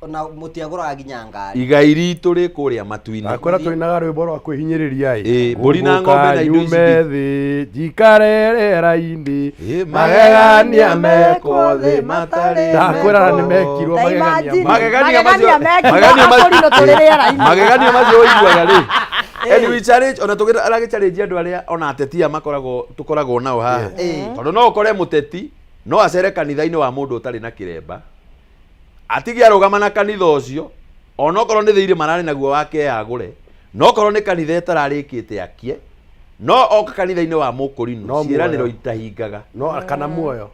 Ona mũtiagũraga nginya ngari. Igai ritũ rĩ kũrĩa matu-inĩ. Ndakwĩra tũinaga rwĩmbo rwa kwĩhinyĩrĩria ĩ. Ĩ, mbũri na ng'ombe na indo ici Nyume thĩ njikare rĩera-inĩ Ĩ, magegania mekwo thĩ matarĩ Ndakwĩra na nĩ mekwo. mekirwo Ta magegania imagine, Magegania macio- magegania mekirwo, magegania macio- akũrinũ tũrĩ rĩera-inĩ. Magegania macio ũiguaga rĩ. And we challenge, ona tũgĩ aragĩ challenge andũ arĩa ona ateti aya makoragwo tũkoragwo nao haha. Tondũ no ũkore mũteti no acere kanitha-inĩ wa mũndũ ũtarĩ na kĩremba, atige arũgama na kanitha ũcio, onokorwo nĩ thirĩ mararĩ naguo wake agũre, nokorwo nĩ kanitha ĩtararĩkĩte akie, no oka kanitha-inĩ wa mũkũrinũ, No ciĩranĩro muoyo. itahingaga. No kana muoyo.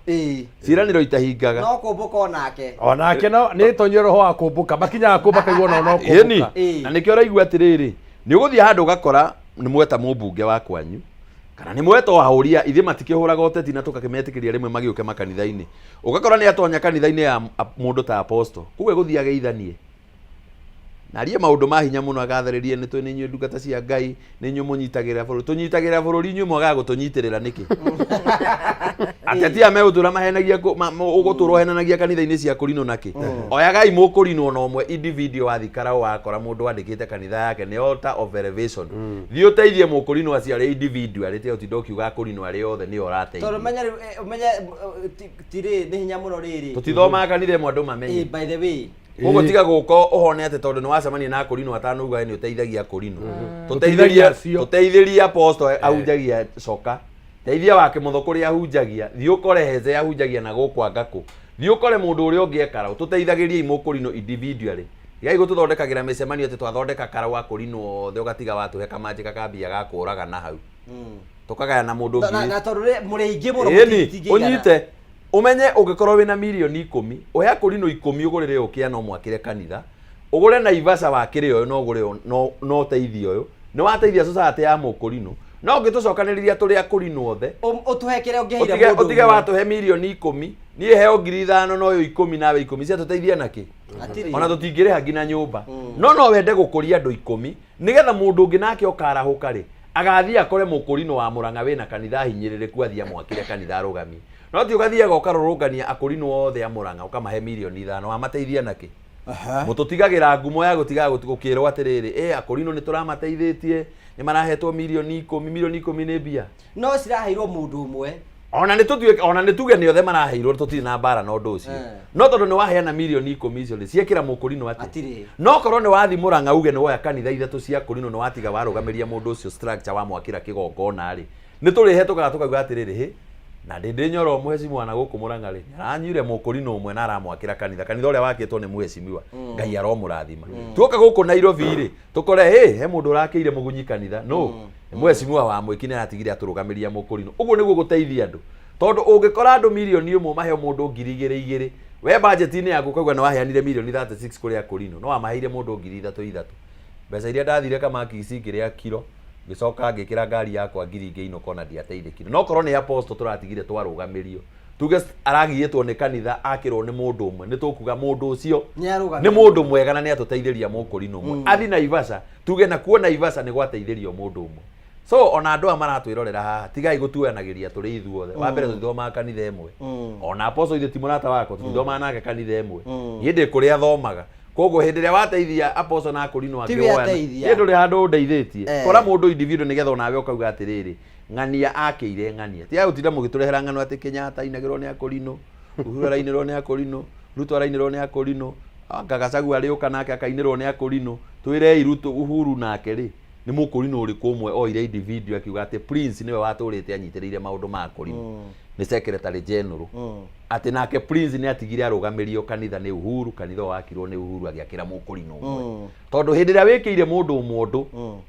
Ciĩranĩro itahingaga. No kũmbũka onake. Onake no nĩ tonyie roho wa kũmbũka, makinyaga kũu makaigua onao no Ĩni, kũmbũka. na nĩkĩo ũraigua atĩrĩrĩ, nĩ ũgũthiĩ handũ ũgakora nĩ mweta mũmbunge wa kwanyu, kana nĩ mweta ahũri a, ithuĩ matikĩhũraga ũteti na tũgakĩmetĩkĩria rĩmwe magĩũke makanitha-inĩ. Ũgakora nĩ atonya kanitha-inĩ ya mũndũ ta apostle, kũu egũthiĩ ageithanie. Na arie maũndũ ma hinya mũno agathĩrĩrie nĩ tũ nĩ inyuĩ ndungata cia Ngai, nĩ inyuĩ mũnyitagĩrĩra bũrũri. Tũnyitagĩrĩra bũrũri inyuĩ mwagaga gũtũnyitĩrĩra nĩkĩ? Ateti aya megũtũra mahenagia ũgũtũra ũhenanagia kanitha-inĩ cia kũrinwo nakĩ? Oyagai mũkũrinwo na ũmwe individual wathiĩ karaũ wakora mũndũ wandĩkĩte kanitha yake nĩ altar of elevation. Thiĩ ũteithie mũkũrinwo acio arĩa individual rĩtia ũtinda ũkiuga akũrinwo arĩa othe nĩo ũrateithia. Tondũ menya rĩu, ũmenye, tirĩ nĩ hinya mũno rĩrĩ. Tũtithomaga kanitha ĩmwe andũ mamenye. By the way. Koguo tiga gũka ũhone atĩ tondũ nĩ wacemania na akũrinũ atano uga nĩ ũteithagia akũrinũ. Tũteithagia acio. Tũteithĩrie apostle ahunjagia coka. Teithia wa Kĩmotho kũrĩa ahunjagia, thiĩ ũkore Heze ahunjagia na gũkũ anga kũ. Thiĩ ũkore mũndũ ũrĩa ũngĩ e Karaũ. Tũteithagĩriei Mũkũrinũ individually. Tigai gũtũthondekagĩra mĩcemanio atĩ twathondeka Karaũ Akũrinũ othe ũgatiga watũhe kamanjĩka ka mbia ga kũũragana hau. Tũkagayana mũndũ Na- na ngiri. na tondũ rĩ- mũrĩ aingĩ mũno Ĩni, mũtingĩigana. ũnyite ũmenye ũngĩkorwo wĩna mirioni ikũmi ũhe akũrinũ ikũmi ũgũrĩre ũyũ kĩana ũmwakĩre kanitha ũgũre Naivasha wakĩre ũyũ na ũgũre ũyũ no no ũteithie ũyũ nĩ wateithia society ya mũkũrinũ no ũngĩtũcokanĩrĩria tũrĩ akũrinũ othe Ũtũhe kĩrĩa ũngĩheire ũtige mũndũ ũtige ũmwe. watũhe mirioni ikũmi niĩ heo ngiri ithano na ũyũ ikũmi nawe ikũmi ciatũteithia nakĩ Hatirĩ. ona tũtingĩrĩha nginya nyũmba no no wende gũkũria andũ ikũmi nĩgetha mũndũ ũngĩ nake ũkarahũka rĩ agathiĩ akore mũkũrinũ wa Mũrang'a wĩna kanitha hinyĩrĩrĩku athiĩ amwakĩre kanitha arũgamie no ti ũgathiaga ũkarũrũngania akũrinũ othe a Mũrang'a ũkamahe mirioni ithano wamateithia nakĩ mũtũtigagĩra ngumo ya gũtigaga gũkĩrwo atĩrĩrĩ ĩ akũrinũ nĩ tũramateithĩtie nĩ marahetwo mirioni ikũmi mirioni ikũmi nĩ mbia no ciraheirwo mũndũ ũmwe ona nĩ tũtuĩke ona nĩ tuge nĩ othe maraheirwo tũtirĩ na mbara na ũndũ ũcio Eh. no tondũ nĩ waheana mirioni ikũmi icio rĩ ciekĩra mũkũrinũ atĩ Hatirĩ. no korwo nĩ wathi Mũrang'a uge nĩ woya kanitha ithatũ cia kũrinũ nĩ watiga warũgamĩria mũndũ ũcio structure wamwakĩra kĩgongona rĩ nĩ tũrĩhetũkaga tũkauga atĩrĩrĩ hĩ na ndĩndĩ nyoro mũhecimiwa na gũkũ Mũrang'a rĩ aranyuire mũkũrinũ ũmwe na aramwakĩra kanitha kanitha ũrĩa wakĩtwo nĩ mũhecimiwa Ngai aromũrathima tuoka gũkũ Nairobi rĩ tũkore hĩ he mũndũ ũrakĩire mũgunyi kanitha no nĩ mũhecimiwa wa mwĩki nĩ aratigire atũrũgamĩria mũkũrinũ ũguo nĩguo gũteithia andũ tondũ ũngĩkora andũ mirioni ĩmwe maheo mũndũ ngiri igĩrĩ igĩrĩ we budget-inĩ yaku ũkauga nĩ waheanire mirioni 36 kũrĩ akũrinũ no wamaheire mũndũ ngiri ithatũ ithatũ mbeca iria ndathire kamakisi ngĩrĩa kiro ngĩcoka ngĩkĩra ngari yakwa ngiri ngĩinũka ona ndiateithĩkire no korwo nĩ apostle tũratigire twarũgamĩrio tuge aragiyĩtwo nĩ kanitha akĩrwo nĩ mũndũ ũmwe nĩ tũkuga mũndũ ũcio Nĩarũgamĩrĩire. nĩ mũndũ mwega na nĩ atũteithĩria mũkũrinũ ũmwe athi Naivasha tuge na kuo Naivasha nĩ gwateithĩrio mũndũ ũmwe so ona andũ aya maratwĩrorera haha tigai gũtuanagĩria tũrĩ ithuothe wa mbere tũtithomaga kanitha ĩmwe ona apostle ithuĩ ti mũrata wakwa tũtithomaga nake kanitha ĩmwe niĩ ndĩ kũrĩa athomaga koguo hĩndĩ ĩrĩa wateithia apostle na akũrinũ Tiwe ateithia. niĩ ndũrĩ handũ ũndeithĩtie Eh. kora mũndũ individual nĩgetha onawe ũkauga atĩrĩrĩ ng'ania akĩire ng'ania tiga gũtinda mũgĩtũrehera ng'ano atĩ Kenyatta ainagĩrwo nĩ akũrinũ Uhuru arainĩrwo nĩ akũrinũ Ruto arainĩrwo nĩ akũrinũ anga Gachagua arĩũka nake akainĩrwo nĩ akũrinũ twĩrei Ruto Uhuru nake rĩ nĩ mũkũrinũ ũrĩkũ ũmwe oire individual akiuga atĩ Prince nĩwe watũrĩte anyitĩrĩire maũndũ ma akũrinũ nĩ secretary general atĩ nake Prince nĩ atigire arũgamĩrio kanitha nĩ Uhuru kanitha ũyũ wakirwo nĩ Uhuru agĩakĩra mũkũrinũ ũmwe tondũ hĩndĩ ĩrĩa wĩkĩire mũndũ ũmwe ũndũ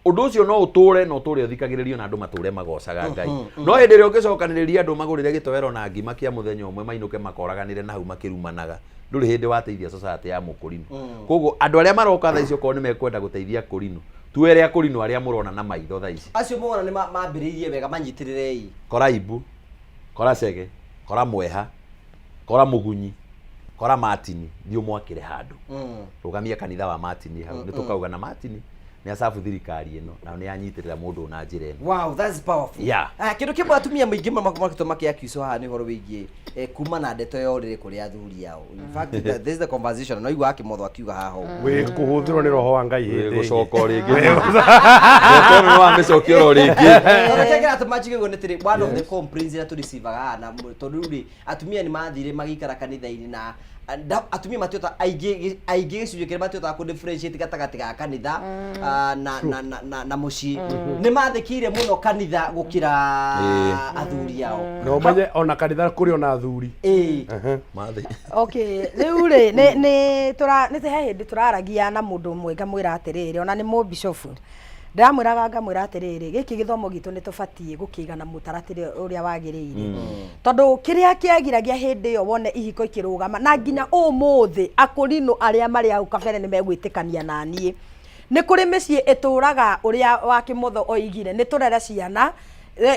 ũndũ ũcio no ũtũre na ũtũre ũthikagĩrĩrio na andũ matũre magocaga Ngai no hĩndĩ ĩrĩa ũngĩcokanĩrĩria andũ magũrĩre gĩtoero na ngima kĩa mũthenya ũmwe mainũke makoraganĩre na hau makĩrumanaga ndũrĩ hĩndĩ wateithia society ya mũkũrinũ koguo andũ arĩa maroka thaa ici okorwo nĩ mekwenda gũteithia akũrinũ tuere akũrinũ arĩa mũrona na maitho thaa ici acio mona nĩ mambĩrĩirie wega manyitĩrĩrei kora ibu kora cege kora mweha kora mũgunyi kora matini thiĩ ũmwakĩre handũ rũgamia kanitha wa matini hau nĩ tũkauga na matini nĩ acabu thirikari ĩno na nĩ anyitĩrĩra mũndũ na njĩra ĩno Wow, that's powerful. Yeah. Ah, kĩndũ kĩmwe atumia maingĩ mũno makoretwo makĩaccuse haha nĩ ũhoro wĩgiĩ eh, kuma na ndeto ya ũrĩrĩ kũrĩ athuri ao. In fact, this is the conversation. No igua akĩmotho akiuga haha ũguo. wĩ kũhũthĩrwo nĩ roho wa ngai hĩndĩ ĩngĩ. gũcoka o rĩngĩ ndeto ĩno nĩ wamĩcokia oro rĩngĩ Tondũ kĩrĩa kĩratũma njuge ũguo nĩ atĩrĩ, one of the complaints iria tũreceivaga haha na tondũ rĩu rĩ atumia nĩ mathire magĩikara kanitha-inĩ na atumia matihotaga aingĩ aingĩ gĩcunjĩ kĩrĩa matihotaga kũ differentiate gatagatĩ ga kanitha ah, na na na na, na mũciĩ nĩ mathĩkĩire mũno kanitha gũkĩra athuri ao na ũmenye ona kanitha kũrĩ ona athuri ĩĩ Mathi. Okay, rĩu rĩ nĩ nĩ tũra nĩ he hĩndĩ tũraragia na mũndũ ũmwe ngamwĩra atĩrĩrĩ ona nĩ mũbishofu ndĩramwĩraga ngamwĩra atĩrĩrĩ gĩkĩ gĩthomo gitũ nĩ tũbatiĩ gũkĩiga na mũtaratara ũrĩa wagĩrĩire tondũ kĩrĩa kĩagiragia hĩndĩ ĩyo wone ihiko ikĩrũgama na nginya ũmũthĩ akũrinũ arĩa marĩ hau kabere nĩ megwĩtĩkania na niĩ nĩ kũrĩ mĩciĩ ĩtũraga ũrĩa wa kĩmotho oigire nĩ tũrere ciana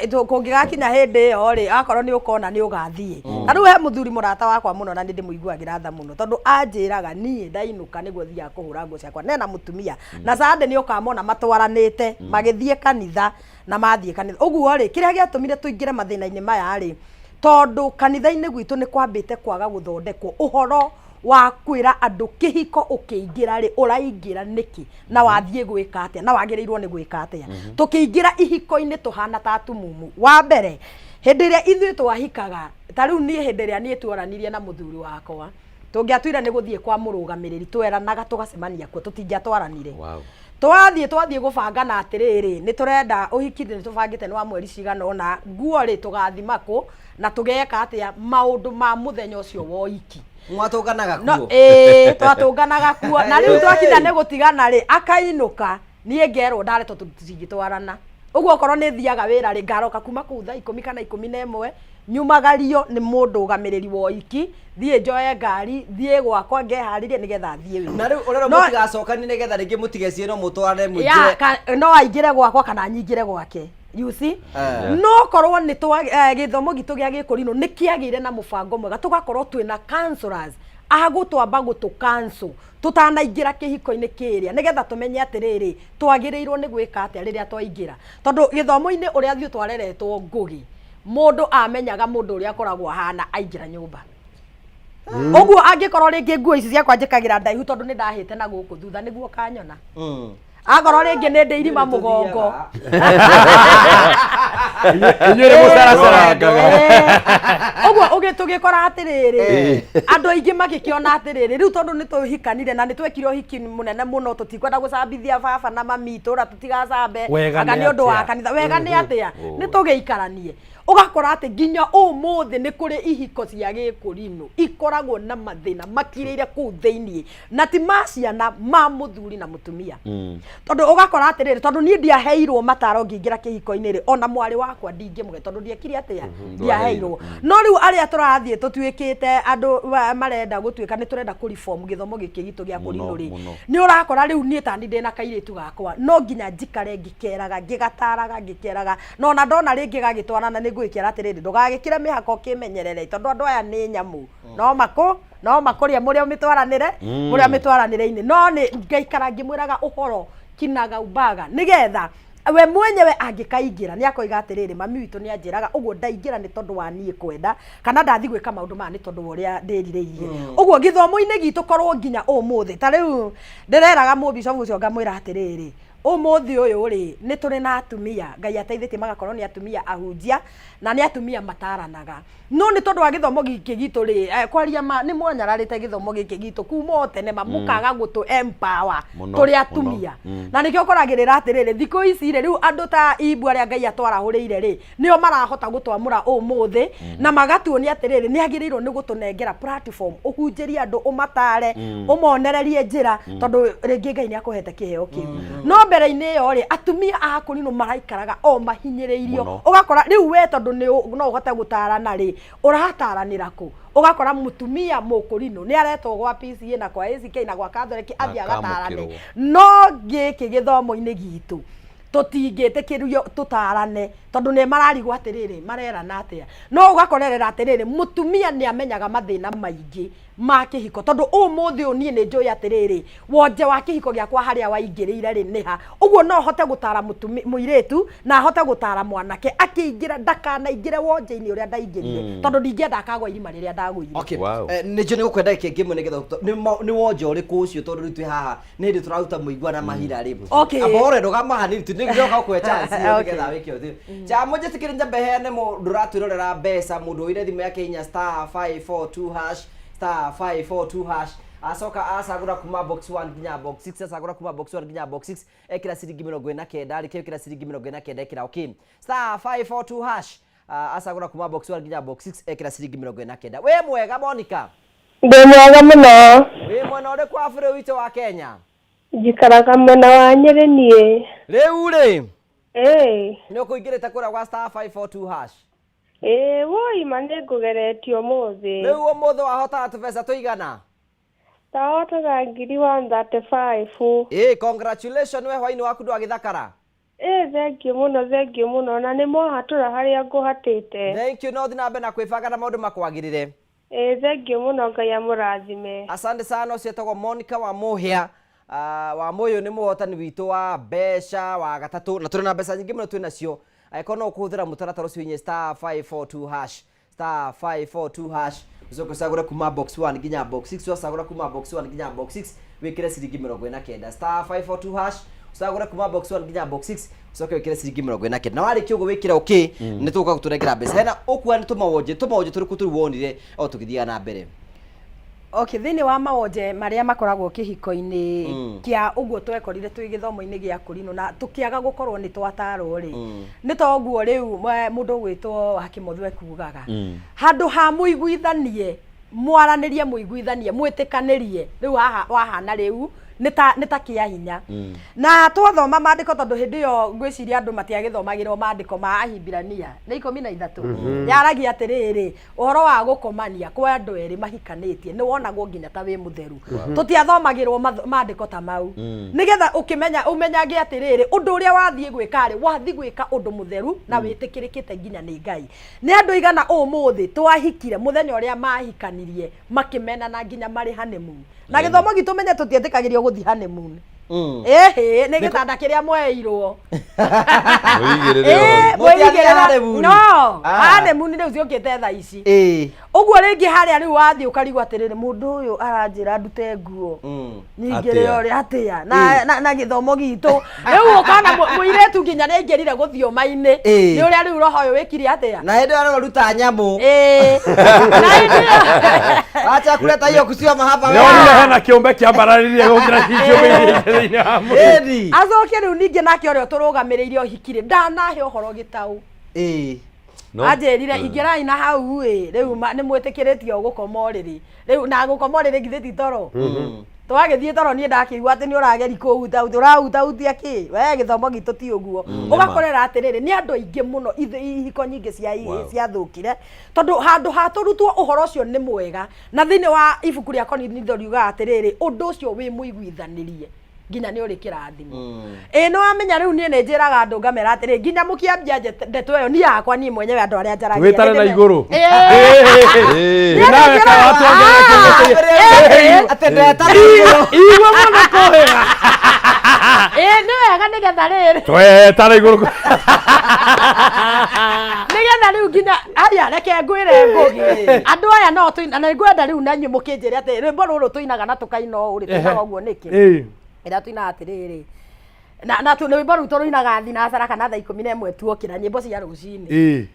kũngĩgakinya hĩndĩ ĩyo rĩ akorwo nĩ ũkona nĩ ũgathiĩ na rĩu he mũthuri mũrata wakwa mũno na nĩ ndĩmũiguagĩra tha mũno tondũ anjĩraga niĩ ndainũka nĩguo thiaga kũhũra nguo ciakwa nena mũtumia na Sunday nĩ ũkamona matwaranĩte magĩthiĩ kanitha na mathiĩ kanitha ũguo rĩ kĩrĩa gĩatũmire tũingĩre mathĩna-inĩ maya rĩ tondũ kanitha-inĩ gwitũ nĩ kwambĩte kwaga gũthondekwo ũhoro wa kwĩra andũ kĩhiko ũkĩingĩra rĩ ũraingĩra nĩkĩ na wathiĩ gwĩka atĩa na wagĩrĩirwo nĩ gwĩka atĩa tũkĩingĩra ihiko-inĩ tũhana ta atumumu wa mbere hĩndĩ ĩrĩa ithuĩ twahikaga ta rĩu niĩ hĩndĩ ĩrĩa niĩ tuoranirie na mũthuri wakwa tũngĩatuire nĩ gũthiĩ kwa mũrũgamĩrĩri tweranaga tũgacemania kuo tũtingĩatwaranire Wow. Twathiĩ gũbangana atĩrĩrĩ, nĩ tũrenda ũhiki, nĩ tũbangĩte nĩ wa mweri cigana ũna, nguo rĩ tũgathima kũ na tũgeka atĩa maũndũ ma mũthenya ũcio wa ũhiki. Mwatũnganaga No kuo? Ĩĩ, twatũnganaga kuo. Na rĩu twakinya nĩ gũtigana rĩ, akainũka, niĩ ngerwo ndare tondũ tũtingĩtwarana. Ũguo okorwo nĩ thiaga wĩra rĩ, ngaroka kuma kũu thaa 10 kana 11, nyumagario nĩ mũndũgamĩrĩri wa ũhiki, thiĩ njoe ngari, thiĩ gwakwa ngeharĩrie nĩgetha thiĩ wĩra. Na rĩu ũrerwo mũtigacokanie nĩgetha rĩngĩ mũtigecirie no mũtwarane mũingĩre. No aingĩre gwakwa kana nyingĩre gwake, you see? No korwo nĩ twa gĩthomo gitũ gĩa gĩkũrinũ nĩ kĩagĩire na mũbango mwega, tũgakorwo twĩna counselors a gũtwamba gũtũ cancel tũtanaingĩra kĩhiko-inĩ kĩrĩa, nĩgetha tũmenye atĩrĩrĩ, twagĩrĩirwo nĩ gwĩka atĩa rĩrĩa twaingĩra. Tondũ gĩthomo-inĩ ũrĩa ithuĩ twareretwo ngũgĩ, mũndũ amenyaga mũndũ ũrĩa akoragwo ahana aingĩra nyũmba. Ũguo angĩkorwo rĩngĩ nguo ici ciakwa njĩkagĩra ndaihu tondũ nĩ ndahĩte na gũkũ thutha, nĩguo ũkanyona. Akorwo rĩngĩ nĩ ndĩ irima mũgongo. Inyuĩ nĩ mũcaracarangaga. Ũguo tũgĩkora atĩrĩrĩ, andũ aingĩ magĩkĩona atĩrĩrĩ, rĩu tondũ nĩ tũhikanire na nĩ twekire ũhiki mũnene mũno, tũtikwenda gũcambithia baba na mami itũra, tũtigacambe Wega anga nĩ nĩ ũndũ wa atĩa? kanitha. Wega nĩ atĩa nĩ tũgĩikaranie. Ũgakora atĩ nginya ũmũthĩ nĩ kũrĩ ihiko cia gĩkũrinũ ikoragwo na mathĩna makirĩire kũu thĩiniĩ, na ti ma ciana, ma mũthuri na mũtumia. Tondũ ũgakora atĩrĩrĩ, tondũ niĩ ndiaheirwo mataro ngĩingĩra kĩhiko-inĩ rĩ, ona mwarĩ wakwa ndingĩmũhe tondũ ndiekire atĩa, ndiaheirwo. No rĩu arĩa tũrathiĩ tũtuĩkĩte andũ marenda gũtuĩka nĩ tũrenda kũ reform gĩthomo gĩkĩ gitũ gĩa kũrinũ rĩ, nĩ ũrakora rĩu niĩ tani ndĩna kairĩtu gakwa, no nginya njikare ngĩkeraga, ngĩgataraga, ngĩkeraga. Na ona ndona rĩngĩ gagĩtwarana nĩ ngũgĩkera atĩrĩrĩ, ndũgagĩkĩre mĩhaka ũkĩmenyerere, tondũ andũ aya nĩ nyamũ, no makũrĩe mũrĩa ũmĩtwaranĩre, mũrĩa ũmĩtwaranĩre-inĩ. No nĩ ngaikara ngĩmwĩraga ũhoro kinaga ubaga, nĩgetha we mwenyewe angĩkaingĩra nĩ akoiga atĩrĩrĩ, mami witũ nĩ anjĩraga ũguo, ndaingĩra nĩ tondũ wa niĩ kwenda, kana ndathi gwĩka maũndũ maya nĩ tondũ wa ũrĩa ndĩrirĩirie. Ũguo gĩthomo-inĩ gitũ korwo nginya ũmũthĩ ta rĩu ndĩreraga mũbicobu ũcio ngamwĩra atĩrĩrĩ, ũmũthĩ ũyũ rĩ, nĩ tũrĩ na atumia Ngai ateithĩtie magakorwo nĩ atumia ahunjia na nĩ atumia mataranaga. No nĩ tondũ wa gĩthomo gĩkĩ gitũ rĩ, kwaria ma nĩ mwanyararĩte gĩthomo gĩkĩ gitũ kuma o tene ma, mũkaga gũtũ empower tũrĩ atumia. Na nĩkĩo ũkoragĩrĩra atĩrĩrĩ, thikũ ici rĩ, rĩu andũ ta Ibu arĩa Ngai atwarahũrĩire rĩ, nĩo marahota gũtwamũra ũmũthĩ, na magatuonia atĩrĩrĩ, nĩ agĩrĩirwo nĩ gũtũnengera platform, ũhunjĩrie andũ, ũmatare, ũmonererie njĩra, tondũ rĩngĩ Ngai nĩ akũhete kĩheo kĩu. No mbere-inĩ ĩyo rĩ, atumia a kũninwo maraikaraga o mahinyĩrĩirio. Ũgakora rĩu we tondũ nĩ no ũhote gũtarana rĩ, ũrataranĩra kũ? Ũgakora mũtumia mũkũrinũ nĩ aretwo gwa PCA na kwa ACK na gwa Catholic athiĩ agatarane. No gĩkĩ gĩthomo-inĩ gitũ tũtingĩtĩkĩrio tũtarane, tondũ nĩ mararigwo atĩrĩrĩ, marerana atĩa. No ũgakorerera atĩrĩrĩ, mũtumia nĩ amenyaga mathĩna maingĩ ma kĩhiko, tondũ ũmũthĩ ũyũ niĩ nĩ njũĩ atĩrĩrĩ, wonje wa kĩhiko gĩakwa harĩa waingĩrĩire rĩ nĩ ha. Ũguo no hote gũtara mũirĩtu na hote gũtara mwanake akĩingĩra, ndakanaingĩre wonje-inĩ ũrĩa ndaingĩrire, tondũ ndingĩenda akagwa irima rĩrĩa ndagũire. Okay. Nĩ njũĩ nĩ gũkwenda kĩngĩ ĩmwe nĩgetha nĩ wonje ũrĩkũ ũcio, tondũ rĩu twĩ haha nĩ hĩndĩ tũraruta mũigua na mahira rĩ. Amba ũrĩa ndũgamahanĩri tu, nĩ ndĩroka gũkũhe chance ĩyo nĩgetha wĩke ũthĩ. Cha mũnjĩtĩkĩre nyambe heane mũndũ ũratwĩrorera mbeca, mũndũ ũire thimũ yake hinya star 542 hash, star 542 hash, acoka acagũra kuma box 1 nginya box 6, acagũra kuma box 1 nginya box 6, ekĩra ciringi 49, rĩkĩo ĩkĩra ciringi 49, ekĩra okay. Star 542 hash, acagũra kuma box 1 nginya box 6, ekĩra ciringi 49. Wĩ mwega Monica? Ndĩ mwega mũno. Wĩ mwena ũrĩkũ wa bũrũri witũ wa Kenya? Njikaraga mwena wa Nyĩrĩ niĩ. Rĩu rĩ, Ĩĩ. nĩ ũkũingĩrĩte kũrĩa gwa star 542 hash? Ĩĩ, woi ma nĩ ngũgeretie ũmũthĩ. Rĩu ũmũthĩ wahotaga tũbeca tũigana? Ndahotaga ngiri 135. Ĩĩ, congratulations, we hwainĩ waku ndwagĩthakara. Ĩĩ, thengiũ mũno, thengiũ mũno, na nĩ mwahatũra harĩa ngũhatĩte. Thank you, no ũthiĩ na mbere na kwĩbanga na maũndũ makwagĩrĩre. Ĩĩ, thengiũ mũno, Ngai amũrathime. Asante sana. Ũcio etagwo Monica wa Mũhĩa wa Mũyũ, nĩ mũhotani witũ wa mbeca wa gatatũ, na tũrĩ na mbeca nyingĩ mũno twĩ nacio. Angĩkorwo no ũkũhũthĩra mũtaratara ũcio, inye star 542 hash, star 542 hash, ũcoke ũcagũre kuma box 1 nginya box 6. Wacagũra kuma box 1 nginya box 6, wĩkĩre ciringi 49. Star 542 hash, ũcagũre kuma box 1 nginya box 6, ũcoke wĩkĩre ciringi 49, na warĩkia ũguo wĩkĩre okay, nĩ tũgũka gũtũnengera mbeca. Hena ũkuona nĩ tũmawonje tũrĩkũ tũrĩ wonire o tũgĩthiaga na mbere? Okay, thĩinĩ wa mawonje marĩa makoragwo kĩhiko-inĩ kĩa ũguo twekorire twĩ gĩthomo-inĩ gĩa kũrinũ na tũkĩaga gũkorwo nĩ twatarwo rĩ, nĩ toguo rĩu mũndũ ũgwĩtwo wa Kĩmotho ekugaga, handũ ha mũiguithanie, mwaranĩrie, mũiguithanie, mwĩtĩkanĩrie, rĩu haha wahana rĩu nĩ ta kĩa hinya. Na twathoma maandĩko, tondũ hĩndĩ ĩyo ngwĩciria andũ matiagĩthomagĩrwo maandĩko ma Ahibirania nĩ 13, yaragia atĩrĩrĩ, ũhoro wa gũkomania kwa andũ erĩ mahikanĩtie nĩ wonagwo nginya ta wĩ mũtheru. Tũtiathomagĩrwo maandĩko ta mau nĩgetha ũkĩmenya ũmenyage atĩrĩrĩ, ũndũ ũrĩa wathiĩ gwĩka rĩ, wathiĩ gwĩka ũndũ mũtheru na wĩtĩkĩrĩkĩte nginya nĩ Ngai. Nĩ andũ igana ũmũthĩ twahikire, mũthenya ũrĩa mahikanirie makĩmenana nginya marĩ honeymoon, na gĩthomo gitũ menye tũtietĩkagĩrio gũthiĩ honeymoon. Ĩhĩ, nĩ gĩtanda kĩrĩa mweirwo. Mwĩigĩrĩre Ĩĩ, ũhoro. Mũtiathiaga mwĩigĩrĩra- honeymoon? No, Ah. honeymoon rĩu ciũkĩte thaa ici. Ũguo rĩngĩ harĩa rĩu wathiĩ ũkarigwo atĩrĩrĩ, mũndũ ũyũ aranjĩra ndute nguo, nyingĩre Atĩa? ũrĩa atĩa na gĩthomo gitũ rĩu ũkona mũirĩtu nginya nĩ aingĩrire gũthioma-inĩ nĩ ũrĩa rĩu roho ũyũ wĩkire atĩa. Na hĩndĩ ĩyo ruta nyamũ. Ĩĩ. Na hĩndĩ ĩyo Acha kuleta hiyo kusioma hapa Nĩ wewe. wonire hena kĩũmbe kĩambararirie gũkĩra kĩũmbe iria ingĩ thĩinĩ wa mwĩrĩ. Ĩni. Acoke rĩu ningĩ nake ũrĩa ũtũrũgamĩrĩire ũhiki-rĩ, ndanahe ũhoro gĩtaũ. No- Anjĩrire ingĩrai na hau ĩ, rĩu nĩ mwĩtĩkĩrĩtio gũkoma ũrĩrĩ rĩu, na gũkoma ũrĩrĩ githĩ ti toro? Twagĩthiĩ toro, niĩ ndakĩigua atĩ nĩ ũrageri kũhutahutia, ũrahutahutia kĩ we? Gĩthomo gitũ ti ũguo. Ũgakorera atĩrĩrĩ, nĩ andũ aingĩ mũno, ihiko nyingĩ cia ciathũkire tondũ handũ ha tũrutwo ũhoro ũcio nĩ mwega. Na thĩinĩ wa ibuku rĩa Korinitho riugaga atĩrĩrĩ, ũndũ ũcio wĩ mũiguithanĩrie nginya nĩ ũrĩ kĩrathimo. Ĩ, nĩ wamenya rĩu niĩ nĩ njĩraga andũ ngamera atĩrĩ, nginya mũkĩambia ndeto ĩyo niĩ yakwa, niĩ mwenyewe, andũ arĩa njaragia Twĩtane na nĩ ndĩme- igũrũ. Ĩĩ. Ĩĩ. Nawe kawatuongerera kĩndũ. Atĩ ndeta igũrũ. Igua mũno kũhĩga. Ĩĩ, nĩ wega nĩgetha rĩrĩ Twetana igũrũ. Nĩgetha rĩu nginya aya, reke ngwĩre Ngũgĩ, andũ aya no tũina na ngwenda rĩu na inyuĩ mũkĩnjĩre atĩ rwĩmbo rũrũ tũinaga na tũkaina ũũ rĩ, tũinaga ũguo nĩkĩ? Ĩrĩa tũinaga atĩrĩrĩ, na rwĩmbo rũu tũrũinaga thinacara kana thaa 11 tuokĩra, nyĩmbo cia rũcinĩ.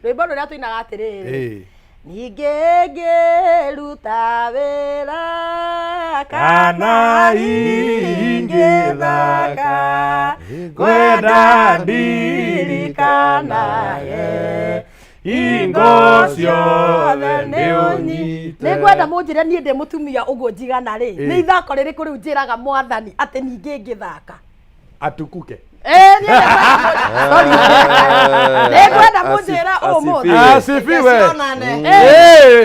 Rwĩmbo rũrĩa tũinaga atĩrĩrĩ, ningĩ ngĩruta wĩra kana ingĩthaka, ngwenda ndirikanaye hingo ciothe nĩ ũnyite. Nĩ ngwenda mũnjĩre, niĩ ndĩ mũtumia ũguo njigana rĩ, nĩ ithako rĩrĩkũ rĩu njĩraga Mwathani atĩ ningĩ ngĩthaka? Atukuke. Ĩĩ, niĩ nĩ nĩ ngwenda mũnjĩre ũmũthĩ. Asifiwe. Cionane.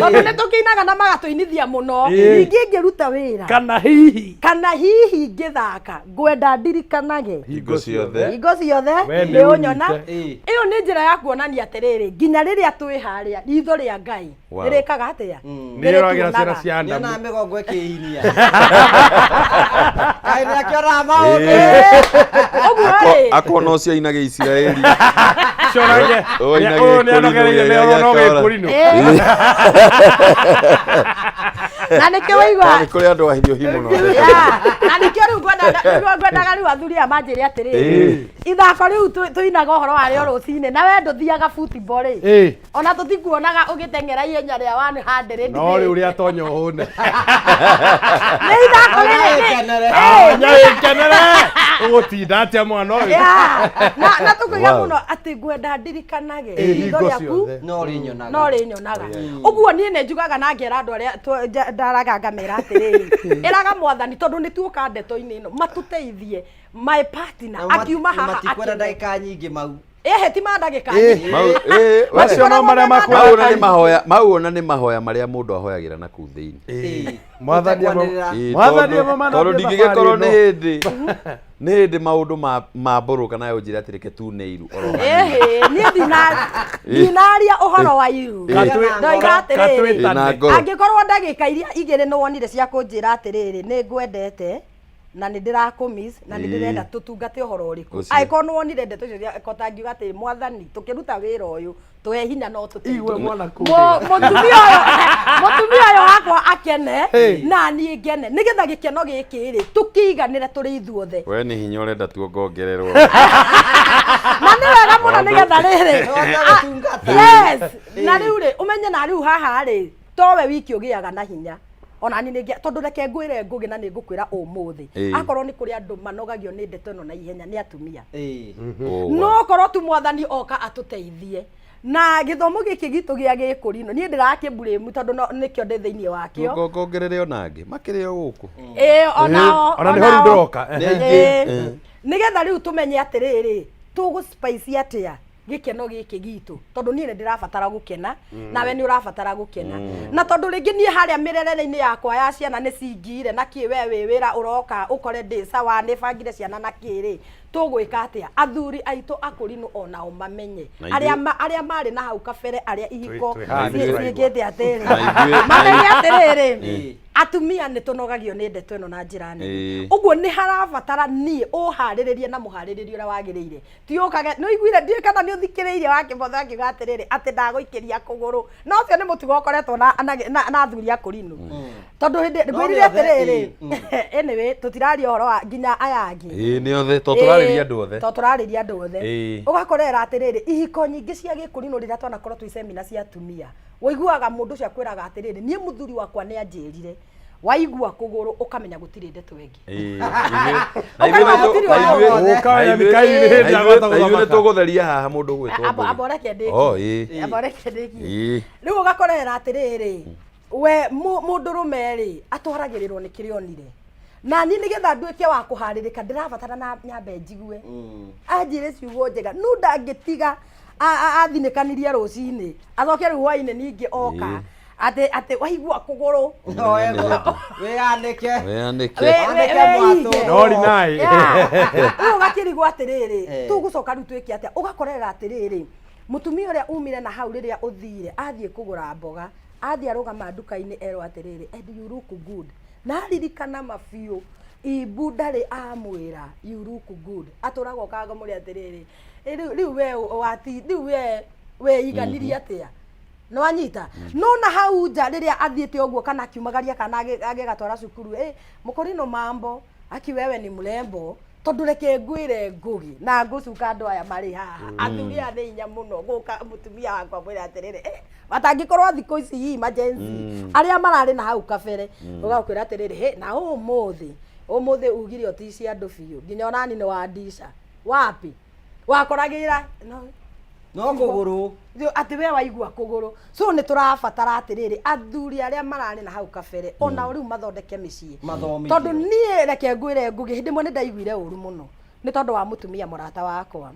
Tondũ nĩ tũkĩinaga na magatũinithia mũno. Ningĩ ngĩruta wĩra kana hihi kana hihi ngĩthaka, ngwenda ndirikanage hingo ciothe hingo ciothe We nĩ nĩ ũnyona. ũnyite. Ĩyo nĩ njĩra ya kuonania atĩrĩrĩ, nginya rĩrĩa twĩ harĩa, ritho rĩa Ngai nĩrĩkaga atĩa? Nĩ ĩroragĩra ciana cia Nĩonaga Adamu. mĩgongo ĩkĩhihinya. Kaĩ nĩakĩonaga maũndũ. Ũguo rĩ, Akona ũcio ainage Isiraeli. Cionagie. Ũyũ ainage Ũyũ nĩ anogereire Gĩkũrinũ nĩ ono gĩakora. gĩkũrinũ. Na nĩkĩo waigua Nĩ kũrĩ andũ ahiũhi mũno. Yeah. Na nĩkĩo rĩu ngwendaga rĩu athuri aya manjĩre atĩrĩrĩ, ithako rĩu tũinaga ũhoro warĩo rũcinĩ, na we ndũthiaga football rĩ, ona tũtikuonaga ũgĩteng'era ihenya rĩa 100. No rĩu ũrĩa tonya ũhũne. Nĩ ithako rĩrĩ Nĩkenere. Tonya wĩkenere. Ũgũtinda atĩa mwana ũyũ? Yeah. Na tũkũiga mũno atĩ ngwenda ndirikanage Ĩ, ritho hingo rĩaku ciothe. No rĩnyonaga. No rĩnyonaga. Ũguo niĩ nĩ njugaga na ngera andũ arĩa ndaraga ngamera atĩrĩrĩ, ĩraga Mwathani, tondũ nĩ tuoka ndeto-inĩ ĩno, matũteithie my partner akiuma haha Matikwenda akene. ndagĩka nyingĩ mau. Ĩhĩ, ti ma ndagĩka nyingĩ. Mau ĩ, we- Macio no marĩa mau ona nĩ makwenda. mahoya, mau ona nĩ mahoya marĩa mũndũ ahoyagĩra na kũu thĩinĩ. Mwathani Ũtekwanĩrĩra. Ĩ, Mwathani tondũ amwe manathiĩ tondũ ndingĩgĩkorwo thabarĩ nĩ ĩno. hĩndĩ nĩ hĩndĩ maũndũ mambũrũka nayo njĩra atĩ reke tune iru oro hanini. Ĩhĩ, niĩ ndinaria ũhoro wa iru. Ndoiga atĩrĩrĩ, Ĩ, na ngoro. Angĩkorwo ndagĩka iria igĩrĩ nĩ wonire cia kũnjĩra atĩrĩrĩ, nĩ ngwendete na nĩ ndĩrakũmiss na nĩ ndĩrenda tũtungate ũhoro ũrĩkũ, Ũcio. angĩkorwo nĩ wonire ndeto icio kota ngiuga atĩ Mwathani, tũkĩruta wĩra ũyũ, tũhe hinya no tũteithie. Igwe mwana kũrĩa. Mũtumia ũyũ wakwa akene Hey. na niĩ ngene, nĩgetha gĩkeno gĩkĩ rĩ tũkĩiganĩre tũrĩ ithuothe. We nĩ hinya ũrenda tuongongererwo. Na nĩ wega mũno nĩgetha rĩrĩ Tũhote gũtungata. Yes, na rĩu rĩ, ũmenye na rĩu haha rĩ, towe wiki ũgĩaga na hinya. Ona niĩ nĩ tondũ reke ngwĩre Ngũgĩ na nĩ ngũkwĩra ũmũthĩ, akorwo nĩ kũrĩ andũ manogagio nĩ ndeto ĩno na ihenya nĩ atumia. No korwo tu Mwathani oka atũteithie na gĩthomo gĩkĩ gitũ gĩa gĩkũrinũ, niĩ ndĩrakĩmburĩmu tondũ nĩkĩo ndĩ thĩinĩ wakĩo. Ngongerere ona angĩ makĩrĩ o gũkũ. Ĩĩ, onao. Ona nĩho rĩu ndĩroka. Nĩ aingĩ. Nĩgetha rĩu tũmenye atĩrĩrĩ, tũgũ spice atĩa gĩkeno gĩkĩ gitũ, tondũ niĩ nĩ ndĩrabatara gũkena, nawe nĩ ũrabatara gũkena, na tondũ rĩngĩ niĩ harĩa mĩrerere-inĩ yakwa ya ciana nĩ cingire na kĩ, we wĩ wĩra ũroka ũkore ndĩ sawa, nĩ bangire ciana na kĩ rĩ, tũgwĩka atĩa athuri aitũ akũrinũ onao mamenye Na arĩa arĩa marĩ na hau kabere, arĩa ihiko Twĩ haha nĩ tũraigua. ciĩkĩte atĩrĩ, Na mamenye atĩrĩrĩ, atumia nĩ tũnogagio nĩ ndeto ĩno na njĩra nene. Ũguo nĩ harabatara niĩ ũharĩrĩrie na mũharĩrĩrie ũrĩa wagĩrĩire, ti ũkage nĩ ũiguire, ndiũĩ kana nĩ ũthikĩrĩirie wa Kĩmotho akiuga atĩrĩrĩ, atĩ ndagũikĩria kũgũrũ, na ũcio nĩ mũtugo ũkoretwo na athuri akũrinũ, tondũ hĩndĩ No ngwĩrire nĩ othe, atĩrĩrĩ, anyway, tũtiraria ũhoro wa nginya aya angĩ. Ĩĩ, nĩ othe, to tũrarĩria andũ othe. To tũrarĩria andũ othe. Ũgakorera atĩrĩrĩ, ihiko nyingĩ cia gĩkũrinũ, rĩrĩa twanakorwo twĩ semina cia atumia, ũiguaga mũndũ ũcio akwĩraga atĩrĩrĩ, niĩ mũthuri wakwa nĩ anjĩrire, waigua kũgũrũ ũkamenya gũtirĩ ndeto ĩngĩ. Ĩĩ, na ithuĩ Ũkaigua nĩ gũtirĩ na ũndũ wothe. Ũkamenya na ithuĩ- Mikaeli nĩ hĩndĩ na agwata ithuĩ nĩ gũthamaka. tũgũtheria haha mũndũ ũgwĩtwo Amba Ngũgĩ. amba ũreke ndĩkie. Oh, ĩĩ. Amba ũreke ndĩkie. Ĩĩ. Rĩu ũgakorera atĩrĩrĩ, we mũndũrũme rĩ, atwaragĩrĩrwo nĩ kĩrĩa onire, na niĩ nĩgetha nduĩke wa kũharĩrĩka ndĩrabatara na nyambe njigue anjĩre ciugo njega, no ndangĩtiga athinĩkanirie rũcinĩ, acoke rĩu hwainĩ ningĩ oka atĩ waigua kũgũrũ. Wĩyanĩke. Wĩyanĩke. Wandĩke mwatũ. Wĩige. Nori naĩ. Yeah. Rĩu ũgakĩrigwo atĩrĩrĩ, tũgũcoka rĩu twĩke atĩa? Ũgakorerera atĩrĩrĩ, mũtumia ũrĩa umire na hau rĩrĩa ũthire athiĩ kũgũra mboga, athiĩ arũgama nduka-inĩ, erwo atĩrĩrĩ, "And you look good," na aririkana mabiũ imbu ndarĩ amwĩra "You look good," atũraga ũkanga mũrĩ atĩrĩrĩ, "Ĩ, rĩu we wati rĩu we weiganirie atĩa?" Nĩwanyita? No na hau nja rĩrĩa athiĩte ũguo kana akiumagaria kana agĩgatwara cukuru, ĩ mũkũrinũ mambo aki wewe ni mrembo, tondũ reke ngwĩre Ngũgĩ na ngũcuka andũ aya marĩ haha, athuri aya nĩ hinya mũno gũka mũtumia wakwa mwĩre atĩrĩrĩ, matangĩkorwo thikũ ici hii majenzi arĩa mararĩ na hau kabere, ũgakwĩra atĩrĩrĩ, "Hĩ, na ũmũthĩ ũmũthĩ ugire ũtici andũ biũ, nginya onani nĩ wandica wapi wakoragĩra no No kũgũrũ. Atĩ we waigua kũgũrũ." So nĩ tũrabatara atĩrĩrĩ, athuri arĩa mararĩ na hau kabere onao rĩu mathondeke mĩciĩ. Mathomithio. Tondũ niĩ reke ngwĩre Ngũgĩ, hĩndĩ ĩmwe nĩ ndaiguire ũru mũno nĩ tondũ wa mũtumia mũrata wakwa.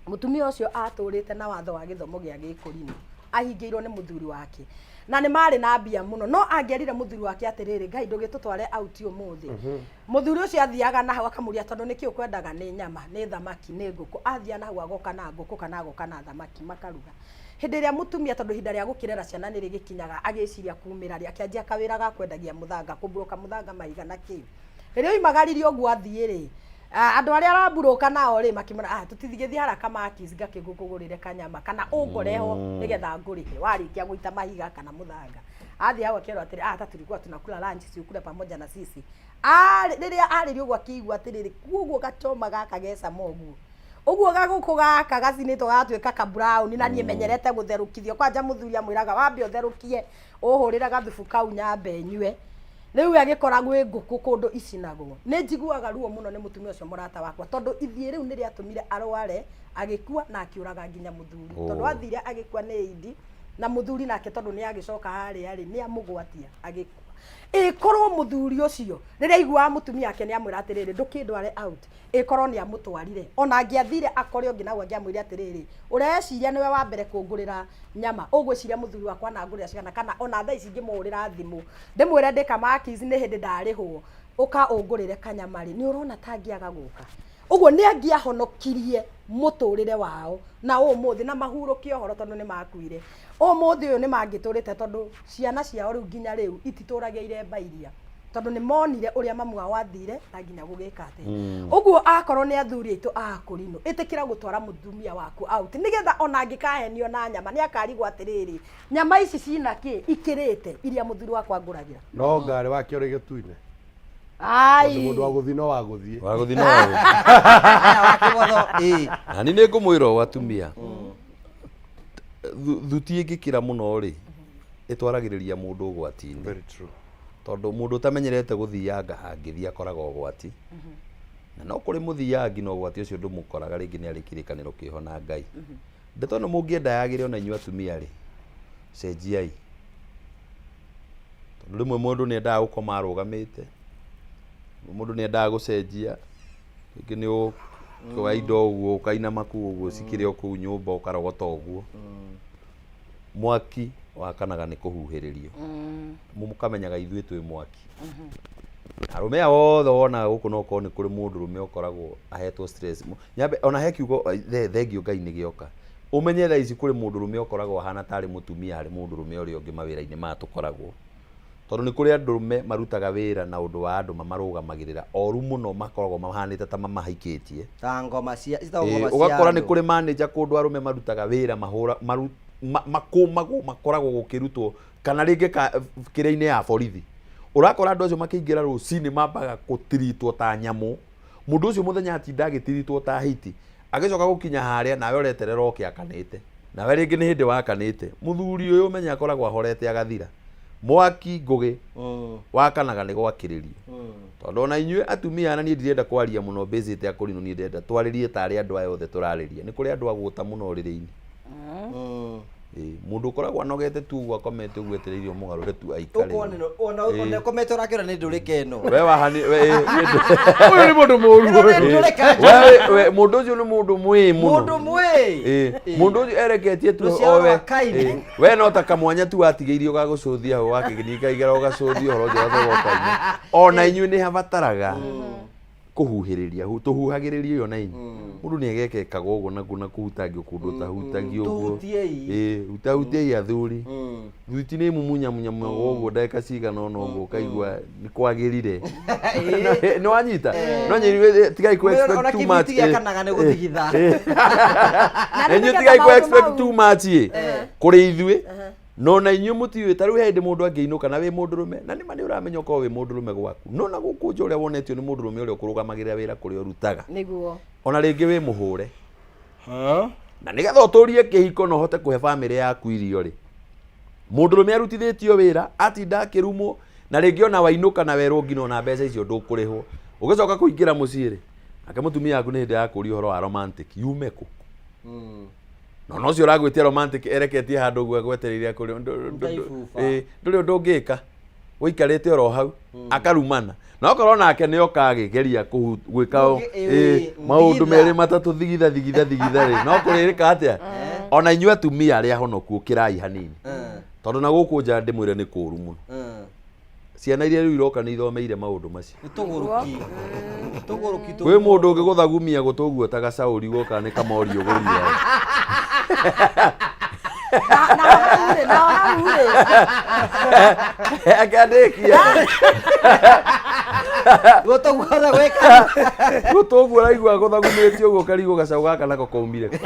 Mũtumia ũcio atũrĩte na watho wa gĩthomo gĩa gĩkũrinũ, ahingĩirwo nĩ mũthuri wake, na nĩ marĩ na mbia mũno, no angĩerire mũthuri wake atĩrĩrĩ, "Ngai, ndũgĩtũtware out ũmũthĩ," mũthuri ũcio athiaga na hau akamũria, "Tondũ nĩkĩ ũkwendaga? Nĩ nyama, nĩ thamaki, nĩ ngũkũ?" Athiaga na hau agoka na ngũkũ kana agoka na thamaki, makaruga. Hĩndĩ ĩrĩa mũtumia, tondũ ihinda rĩa gũkĩrera ciana nĩ rĩgĩkinyaga, agĩciria kumĩra rĩ, akĩanjia kawĩra ga kwendagia mũthanga, kũmburoka mũthanga mahiga na kĩ. Rĩrĩa oimagaririe ũguo athiĩ rĩ, andũ arĩa aramburũka nao rĩ, makĩmwĩra, "Ah, tũtigĩthiĩ haraka Makis, ngakĩgũkũgũrĩre kanyama kana ũngoreho nĩgetha ngũrĩhe warĩkia gũita mahiga kana mũthanga." Athiĩ hau akĩrwo atĩrĩ, "Ah, hata tulikuwa tunakula lunch, si ukule pamoja na sisi?" Rĩrĩa arĩrio ũguo akĩigua atĩrĩrĩ, kuoguo gachoma gaka gecama ũguo, ũguo gagũkũ gaka gacinĩtwo gagatuĩka ka brown, na niĩ menyerete gũtherũkithio kwanja. Mũthuri amwĩraga, "Wambe ũtherũkie, ũhũrĩre gathubu kau nyambe nyue." Rĩu we agĩkora gwĩ ngũkũ kũndũ icinagwo. Nĩ njiguaga ruo mũno nĩ mũtumia ũcio mũrata wakwa, tondũ ithiĩ rĩu nĩ rĩatũmire arware, agĩkua na akĩũraga nginya mũthuri, tondũ athire agĩkua nĩ indi, na mũthuri nake tondũ nĩ agĩcoka harĩa rĩ, nĩ amũgwatia agĩkua. Ĩkorwo mũthuri ũcio rĩrĩa aiguaga mũtumia wake nĩ amwĩra atĩrĩrĩ, "Ndũkĩndware out," ĩkorwo nĩ amũtwarire, ona angĩathire akore ũngĩ nau angĩamwĩre atĩrĩrĩ, "Ũreciria nĩwe wa mbere kũngũrĩra nyama? Ũgwĩciria mũthuri wakwa anangũrĩra cigana? Kana ona thaa ici ingĩmũhũrĩra thimũ ndĩmwĩre ndĩ Kamakis, nĩ hĩndĩ ndarĩhwo, ũka ũngũrĩre kanyama rĩ, nĩ ũrona ta angĩaga gũka?" Ũguo nĩ angĩahonokirie mũtũrĩre wao na ũmũthĩ na mahurũke ũhoro, tondũ nĩ makuire. Ũmũthĩ ũyũ nĩ mangĩtũrĩte, tondũ ciana ciao rĩu nginya rĩu ititũragia iremba iria, tondũ nĩ monire ũrĩa mamu wao athire na nginya gũgĩka atĩa. Ũguo akorwo nĩ athuri aitũ a kũrinũ, ĩtĩkĩra gũtwara mũtumia waku out, nĩgetha ona angĩkahenio na nyama nĩ akarigwo atĩrĩrĩ, nyama ici cina kĩ ikĩrĩte iria mũthuri wakwa ngũragĩra? No ngarĩ wake ũrĩ gĩtuinĩ. Ai. Tondũ mũndũ wa gũthiĩ no wa gũthiĩ. Wa gũthiĩ no wa gũthiĩ. Aya wakĩmotho, ĩĩ. Na nĩ ngũmwĩra ũũ, atumia, thuti ĩngĩkĩra mũno rĩ, ĩtwaragĩrĩria mũndũ ũgwati-inĩ. Very true. Tondũ mũndũ ũtamenyerete gũthianga angĩthiĩ akoraga ũgwati. Na no kũrĩ mũthiangi na ũgwati ũcio ndũmũkoraga, rĩngĩ nĩ arĩ kĩrĩkanĩro kĩho na Ngai. Ndeto ĩno mũngĩenda yagĩre ona inyuĩ atumia rĩ, cenjiai. Tondũ rĩmwe mũndũ nĩ endaga gũkoma arũgamĩte, mũndũ nĩ endaga gũcenjia, rĩngĩ nĩ ũkoya indo ũguo ũkainama kũu ũguo cikĩrĩ o kũu nyũmba ũkarogota ũguo. Mwaki wakanaga nĩ kũhuhĩrĩrio. Mũkamenyaga ithuĩ twĩ mwaki. Arũme aya othe wonaga gũkũ no korwo nĩ kũrĩ mũndũrũme ũkoragwo ahetwo stress. Nyambe ona he kiugo thengio Ngai nĩ gĩoka. Ũmenye thaa ici kũrĩ mũndũrũme ũkoragwo ahana tarĩ mũtumia harĩ mũndũrũme ũrĩa ũngĩ mawĩra-inĩ maya tũkoragwo. Tondũ nĩ kũrĩ andũrũme marutaga wĩra na ũndũ wa andũ mamarũgamagĩrĩra oru mũno makoragwo mahanĩte ta mamahikĩtie. Ta ngoma cia citagwo ngoma cia Ũgakora nĩ andũ. kũrĩ manager kũndũ arũme marutaga wĩra mahũra maru, ma, makũmagwo makoragwo gũkĩrutwo kana rĩngĩ ka, kĩrĩa-inĩ ya borithi. Ũrakora andũ acio makĩingĩra rũcinĩ mambaga gũtiritwo ta nyamũ. Mũndũ ũcio mũthenya atinda agĩtiritwo ta hiti. Agĩcoka gũkinya harĩa nawe ũreterera oke akanĩte. Nawe rĩngĩ nĩ hĩndĩ wakanĩte. Mũthuri ũyũ ũmenye akoragwo ahorete agathira. Mwaki ngũgĩ wakanaga nĩ gwakĩrĩrio. Tondũ ona inyuĩ atumia na niĩ ndirenda kwaria mũno mbĩcĩte akũrinũ niĩ ndĩrenda twarĩrie tarĩ andũ aya othe tũrarĩria. Nĩ kũrĩ andũ agũta mũno ũrĩrĩ-inĩ. Ĩĩ, mũndũ ũkoragwo anogete tu ũguo akomete ũguo etereire ũmũgarũre tu aikare. Ũkona ĩno- ona ona ũkomete ũrakĩona nĩ ndũrĩka ĩno. We wahani we ĩ, nĩ Ũyũ nĩ mũndũ mũru. Ĩno nĩ ndũrĩka. we we mũndũ ũcio nĩ mũndũ mwĩĩ mũno. Mũndũ mwĩĩ. Ĩĩ, mũndũ ũcio ereketie tu Rũciaro o we rwa Kaini. Ĩĩ, we no ta kamwanya tu watigĩirio ga gũcũthia hau wakĩgĩthiĩ kaigara ũgacũthia ũhoro ũcio ũgacoka ũkauma. Ona inyuĩ nĩ habataraga kũhuhĩrĩria tũhuhagĩrĩrie ona inyuĩ mũndũ nĩ agekekaga ũguo nakuo na kũhutangio kũndũ ũtahutagio ũguo. Tũhutiei. Ĩĩ, hutahutiei athuri. Thuti nĩ imumunyamunyamagwo ũguo ndagĩka cigana ũna ũguo ũkaigua nĩ kwagĩrire. Nĩ wanyita? No nyĩrĩ tigai kũ Ona expect too much. kĩbiriti gĩakanaga nĩ gũthigitha. Na Na rĩu inyuĩ nĩgetha tigai kũ maũndũ expect mau- too much ĩ kũrĩ ithuĩ no na inyuĩ mũtiũĩ ta rĩu he hĩndĩ mũndũ angĩinũka na wĩ mũndũrũme na nĩma nĩ ũramenya ũkorwo wĩ mũndũrũme gwaku no na gũkũ nja ũrĩa wonetio nĩ mũndũrũme ũrĩa ũkũrũgamagĩrĩra wĩra kũrĩa ũrutaga Nĩguo. ona rĩngĩ wĩ mũhũre na nĩgetha ũtũrie kĩhiko na ũhote kũhe bamĩrĩ yaku irio rĩ mũndũrũme arutithĩtio wĩra atinda akĩrumwo na rĩngĩ ona wainũka na werwo nginya ona mbeca icio ndũkũrĩhwo ũgĩcoka kũingĩra mũciĩ rĩ nake mũtumia waku nĩ hĩndĩ ya kũria ũhoro wa romantic yume kũ no no ũcio ũragwĩtia romantic ereketie handũ ũguo agwetereire kũrĩ Ruta ibuba. ndũrĩ ũndũ ũngĩka ũikarĩte oro hau akarumana na okorwo nake nĩ oka agĩgeria gwĩka maũndũ Thigitha. merĩ matatũ thigitha thigitha thigitha rĩ no kũrĩrĩka atĩa ona inyuĩ atumia arĩa honoku ũkĩrai hanini tondũ na gũkũ nja ndĩmwĩre nĩ kũũru mũno ciana iria rĩu iroka nĩ ithomeire maũndũ macio Nĩ tũgũrũki. Tũgũrũki kwĩ mũndũ ũngĩgũthagumia gũtũ ũguo ta gacaũri guoka nĩ kamori ũgũria Na hau rĩ, na hau rĩ. akĩandĩkia Gũtũguothe gwĩka. gũtũ ũguo ũraigua gũthagumĩtio ũguo ũkarigwo gacaũ gaka nako kaumire kũ.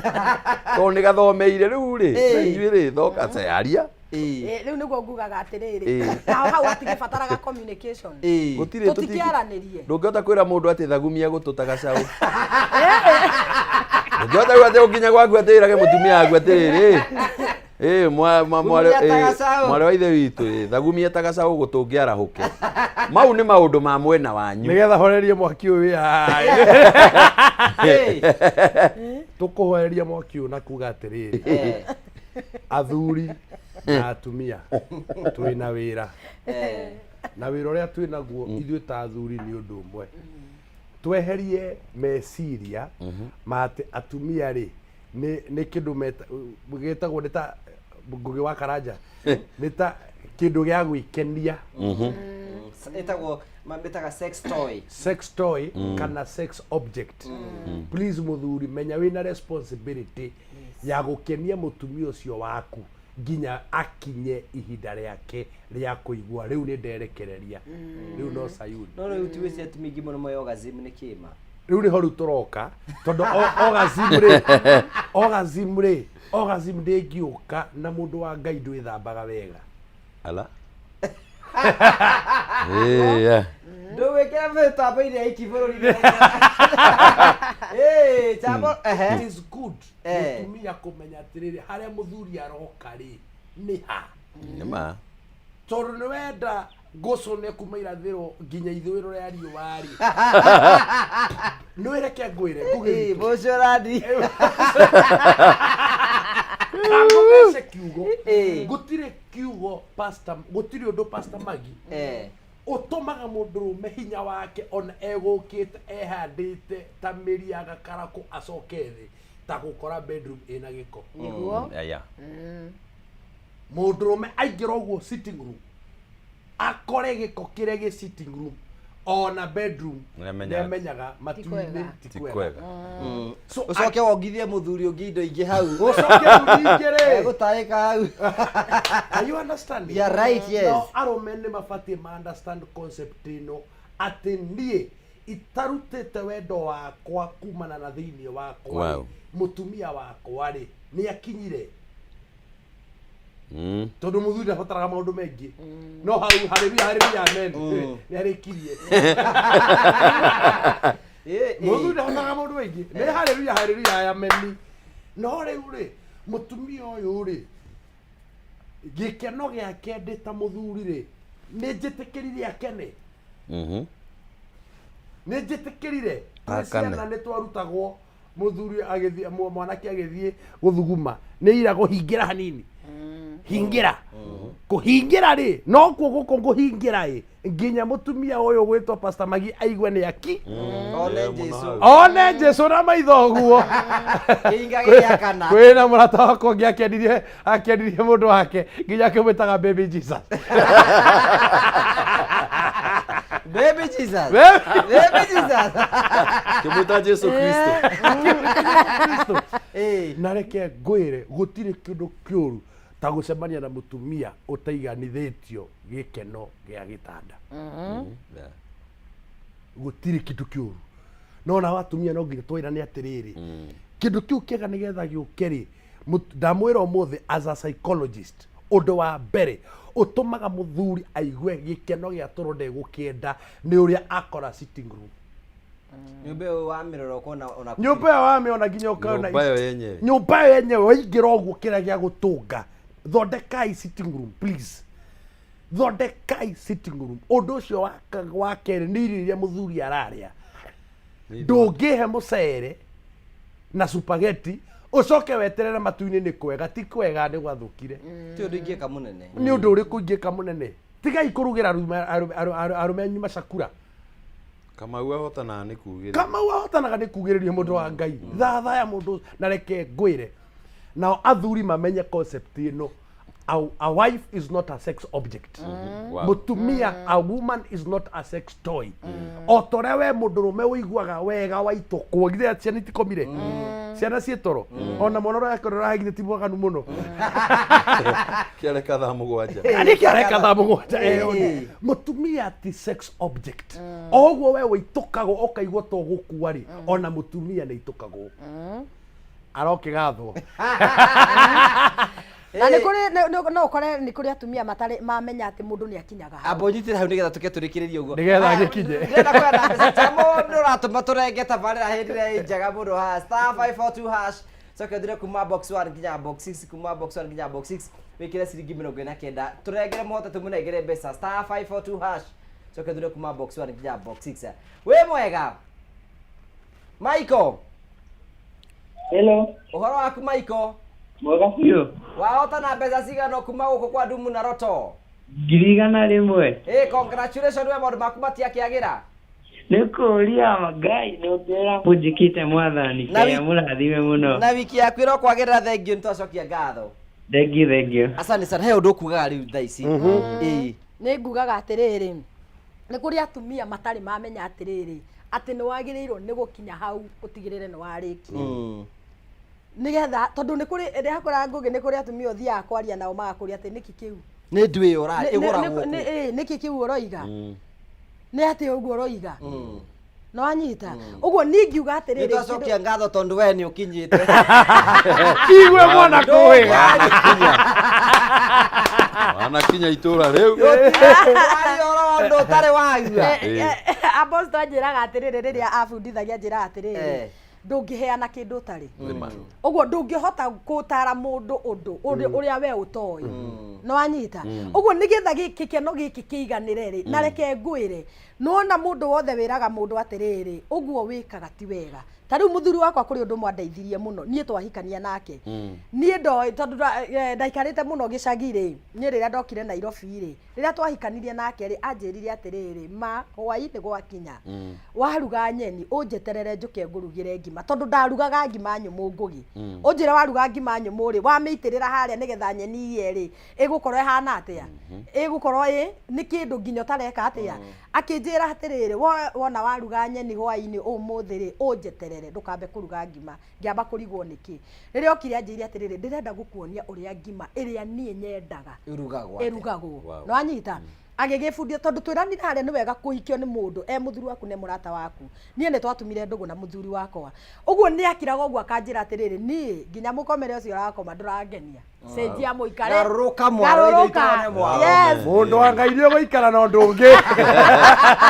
Tondũ nĩ gathomeire rĩu rĩ na inyuĩ rĩ thoka cayaria Rĩu nĩguo ngugaga atĩrĩrĩ Ĩĩ. nao hau hatigĩbataraga communication gũtirĩ Tũtikĩaranĩrie. ndũngĩhota kwĩra mũndũ atĩ thagumia gũtũ ta gacaũ ndũngĩhota kuga atĩ ũkinya gwaku atĩ ĩrage mũtumia waku atĩrĩrĩ ĩ mwarĩ Thagumia ta gacaũ. mwarĩ wa ithe witũ ĩ, thagumia ta gacaũ gũtũ ũngĩarahũke mau nĩ maũndũ ma mwena wanyu Nĩgetha horerie mwaki ũyũ wĩ haha. Tũkũhoreria mwaki ũyũ na kuga atĩrĩrĩ athuri na atumia twĩna wĩra na wĩra ũrĩa twĩ naguo ithuĩ ta athuri nĩ ũndũ ũmwe tweherie meciria ma atĩ atumia rĩ nĩ kĩndũ gĩtagwo nĩ ta Ngũgĩ wa Karanja nĩ ta kĩndũ gĩa gwĩkenia Ĩtagwo mamĩtaga sex toy. Sex toy kana sex object. Please mũthuri, menya wĩna responsibility ya gũkenia mũtumia ũcio waku nginya akinye ihinda rĩake rĩa kũigua rĩu nĩ nderekereria rĩu no Sayuni. No rĩu ti wĩci atumia aingĩ mũno moĩ orgasm nĩ kĩma. Rĩu nĩho rĩu tũroka tondũ orgasm rĩ orgasm rĩ orgasm ndĩngĩũka na mũndũ wa Ngai ndwĩthambaga wega. Ala. Yeah. Ndũgwĩkĩra mĩtambo-inĩ ya iki bũrũri-inĩ. Ĩĩ, tambo, ehe. It is good mũtumia kũmenya atĩrĩrĩ harĩa mũthuri aroka rĩ nĩ ha. Nĩ ma. Tondũ nĩ wenda Ngũcũne kuma irathĩro nginya ithũĩro rĩa riũa rĩ, nĩwĩreke ngwĩre ngũgĩ witũ. Mũcũrani. Kangũmece kiugo. Ĩĩ. Gũtirĩ kiugo, pastor, gũtirĩ ũndũ, Pastor Magi, ũtũmaga mũndũrũme hinya wake ona egũkĩte ehandĩte ta mĩri ya gakarakũ acoke thĩ ta gũkora bedroom ĩna gĩko. Nĩguo. Yeah. Mũndũrũme aingĩra ũguo sitting room akore gĩko kĩrĩa gĩ sitting room ona bedroom, Nĩamenyaga. nĩamenyaga matu-inĩ kwega. ti Ti kwega. kwega. So Ũcoke wongithie mũthuri ũngĩ indo ingĩ hau. Ũcoke mũthuri rĩ. Egũtahĩka hau. Are you understanding? Yeah, right, yes. Nao arũme nĩ mabatiĩ ma understand concept ĩno atĩ niĩ itarutĩte wendo wakwa kumana na thĩinĩ wakwa rĩ, mũtumia wakwa rĩ nĩ akinyire, tondũ mũthuri ndabataraga maũndũ maingĩ no hau haleluya, haleluya, amen, nĩ arĩkirie. Mũthuri ndabataraga maũndũ maingĩ, nĩ haleluya, haleluya, amen. No rĩu rĩ, mũtumia ũyũ rĩ, gĩkeno gĩake ndĩ ta mũthuri rĩ, nĩ njĩtĩkĩrire akene, nĩ njĩtĩkĩrire. Twĩ Akane. ciana nĩ twarutagwo mũthuri agĩthiĩ, mwanake agĩthiĩ gũthuguma nĩ iragwo hingĩra hanini, hingĩra kũhingĩra rĩ, nokuo gũkũ ngũhingĩra ĩ nginya mũtumia ũyũ gwĩtwo Pastor Magi aigue nĩ aki One Yeah, mũno Jesu. hau. One Jesu na maitho ũguo. Kĩhinga gĩgĩakana. Kwĩna mũrata wakwa ũngĩ akĩendirie mũndũ wake nginya akĩmwĩtaga baby Jesus. Baby Jesus. Baby- Baby Jesus. Kĩmwĩta Jesu Kristo. Kristo. Ĩĩ. Na reke ngwĩre, gũtirĩ kĩndũ kĩũru ta gũcemania na mũtumia ũtaiganithĩtio gĩkeno gĩa gĩtanda. Gũtirĩ kĩndũ kĩũru, no nao atumia no nginya twĩrane atĩrĩrĩ, kĩndũ kĩu kĩega nĩgetha gĩũke rĩ, ndamwĩra ũmũthĩ as a psychologist, ũndũ wa mbere ũtũmaga mũthuri aigue gĩkeno gĩa toro ndegũkĩenda nĩ ũrĩa akora sitting room. Nyũmba ĩyo wamĩrora ũkona ona Nyũmba ĩyo wamĩona nginya ũkona Nyũmba ĩyo yenyewe. Nyũmba ĩyo yenyewe waingĩra ũguo kĩrĩa gĩa gũtũnga, thondekai sitting room, please, thondekai sitting room. Ũndũ ũcio wa kerĩ nĩ irio iria mũthuri ararĩa. Ndũngĩhe mũcere na spaghetti ũcoke weterere matu-inĩ nĩ kwega. Ti kwega, nĩ gwathũkire. Ti ũndũ ingĩka mũnene. Nĩ ũndũ ũrĩkũ ingĩka mũnene? Tigai kũrugĩra arũme anyu macakura. Kamau ahotanaga nĩ kugĩrĩria. Kamau ahotanaga nĩ kugĩrĩria. Mũndũ wa Ngai, thathaya mũndũ. Na reke ngwĩre, nao athuri mamenye concept ĩno, a wife is not a sex object. Mũtumia, a woman is not a sex toy. O ta ũrĩa we mũndũrũme ũiguaga wega waitũkwo, githĩ ciana itikomire, ciana ciĩ toro, ona mwana ũrĩa akorwo githĩ ti mwaganu mũno? Kĩareka thaa 7. Nĩ kĩareka thaa 7. Ĩyo mũtumia ti sex object. O ũguo we wĩitũkagwo ũkaigua to gũkua rĩ, ona mũtumia nĩ itũkagwo arokĩgathwo. Na nĩ kũrĩ no ũkore nĩ kũrĩ atumia matarĩ mamenya atĩ mũndũ nĩ akinyaga hau. Amba ũnyitĩre hau nĩgetha tũke tũrĩkĩrĩrie ũguo. Nĩgetha gĩkinye. Ndĩrenda kuoya na mbeca cia mũndũ ũratũma tũrenge tabarĩra hĩndĩ ĩrĩa ĩ njega mũno haha, *542#, coke ũthire kuma box 1 nginya box 6, kuma box 1 nginya box 6, wĩkĩre ciringi 49, tũrengere mũhote tũmũnengere mbeca, *542#, coke ũthire kuma box 1 nginya box 6. Wĩ mwega, Michael? Hello. Ũhoro waku, Michael? Mwega biũ. Wahota na mbeca cigana kuma gũkũ kwa Ndumu na Roto? 100,000. Ĩ, congratulations we, maũndũ maku matiakĩagĩra. Nĩ kũũria Ngai nĩ ũngĩra mũnjĩkĩte mwathani Na kĩa mũrathime mũno. Na wiki yaku ĩrokwagĩrĩra, thengio, nĩ twacokia ngatho. Thengiũ, thengiũ. Asante sana. He ũndũ ũkugaga rĩu thaa ici? Ĩĩ. Nĩ ngugaga atĩrĩrĩ, nĩ kũrĩ atumia matarĩ mamenya atĩrĩrĩ, atĩ nĩ wagĩrĩirwo nĩ gũkinya hau ũtigĩrĩre nĩ warĩkia, nĩgetha tondũ nĩ kũrĩ ndĩrakora ngũgĩ, nĩ kũrĩ atumia ũthiaga kwaria nao magakũria atĩ nĩkĩ kĩu. Nĩ nduĩ ĩyo ĩgũragwo kũ? Nĩkĩ kĩu ũroiga, nĩ atĩ ũguo ũroiga no anyita ũguo niĩ ngiuga Nĩ atĩrĩrĩ twacokia ngatho tondũ we nĩ ũkinyĩte. Igue mwana kũĩga. Wanakinya itũra rĩu. Waria ũhoro wa ũndũ ũtarĩ wagua. Apostle anjĩraga atĩrĩrĩ, rĩrĩa abundithagia anjĩraga atĩrĩrĩ, Ndũngĩheana kĩndũ ũtarĩ. Ũguo ndũngĩhota gũtara mũndũ ũndũ ũrĩa we ũtoĩ. Nĩwanyita? Ũguo nĩgetha gĩkĩ kĩno gĩkĩ kĩiganĩre rĩ, na reke ngwĩre, nĩwona mũndũ wothe wĩraga mũndũ atĩrĩrĩ, ũguo wĩkaga ti wega. Ta rĩu mũthuri wakwa kũrĩ ũndũ ũmwe andeithirie mũno, niĩ twahikania nake. Niĩ ndoĩ tondũ ndaikarĩte mũno gĩcagi rĩ, niĩ rĩrĩa ndokire Nairobi rĩ, rĩrĩa twahikanirie nake rĩ, anjĩrire atĩrĩrĩ, ma hwainĩ gwakinya, waruga nyeni ũnjeterere njũke ngũrugĩre ngima, tondũ ndarugaga ngima nyũmũ Ngũgĩ. Ũnjĩre waruga ngima nyũmũ rĩ, wamĩitĩrĩra harĩa nĩgetha nyeni iye rĩ, ĩgũkorwo ĩhana atĩa? Ĩgũkorwo ĩ nĩ kĩndũ nginya ũtareka atĩa? Akĩnjĩra atĩrĩrĩ, wona waruga nyeni hwainĩ ũmũthĩ rĩ, ũnjeterere ndũkambe kũruga ngima. Ngĩamba kũrigwo nĩkĩ. Rĩrĩa okire anjĩire atĩrĩrĩ, ndĩrenda gũkuonia ũrĩa ngima ĩrĩa niĩ nyendaga Ĩrugagwo atĩa. ĩrugagwo. Nĩwanyita? Agĩgĩbundithia tondũ twĩranire harĩa nĩ wega kũhikio nĩ mũndũ e mũthuri waku na e mũrata waku. Niĩ nĩ twatumire ndũgũ na mũthuri wakwa. Ũguo nĩ akiraga ũguo akanjĩra atĩrĩrĩ, niĩ nginya mũkomere ũcio ũrakoma ndũrangenia. Cenjia mũikare. Garũrũka mwaro, Garũrũka. ithuĩ tũrone mwaro. Yes. Mũndũ wa Ngai nĩ ũgũikara na ũndũ ũngĩ.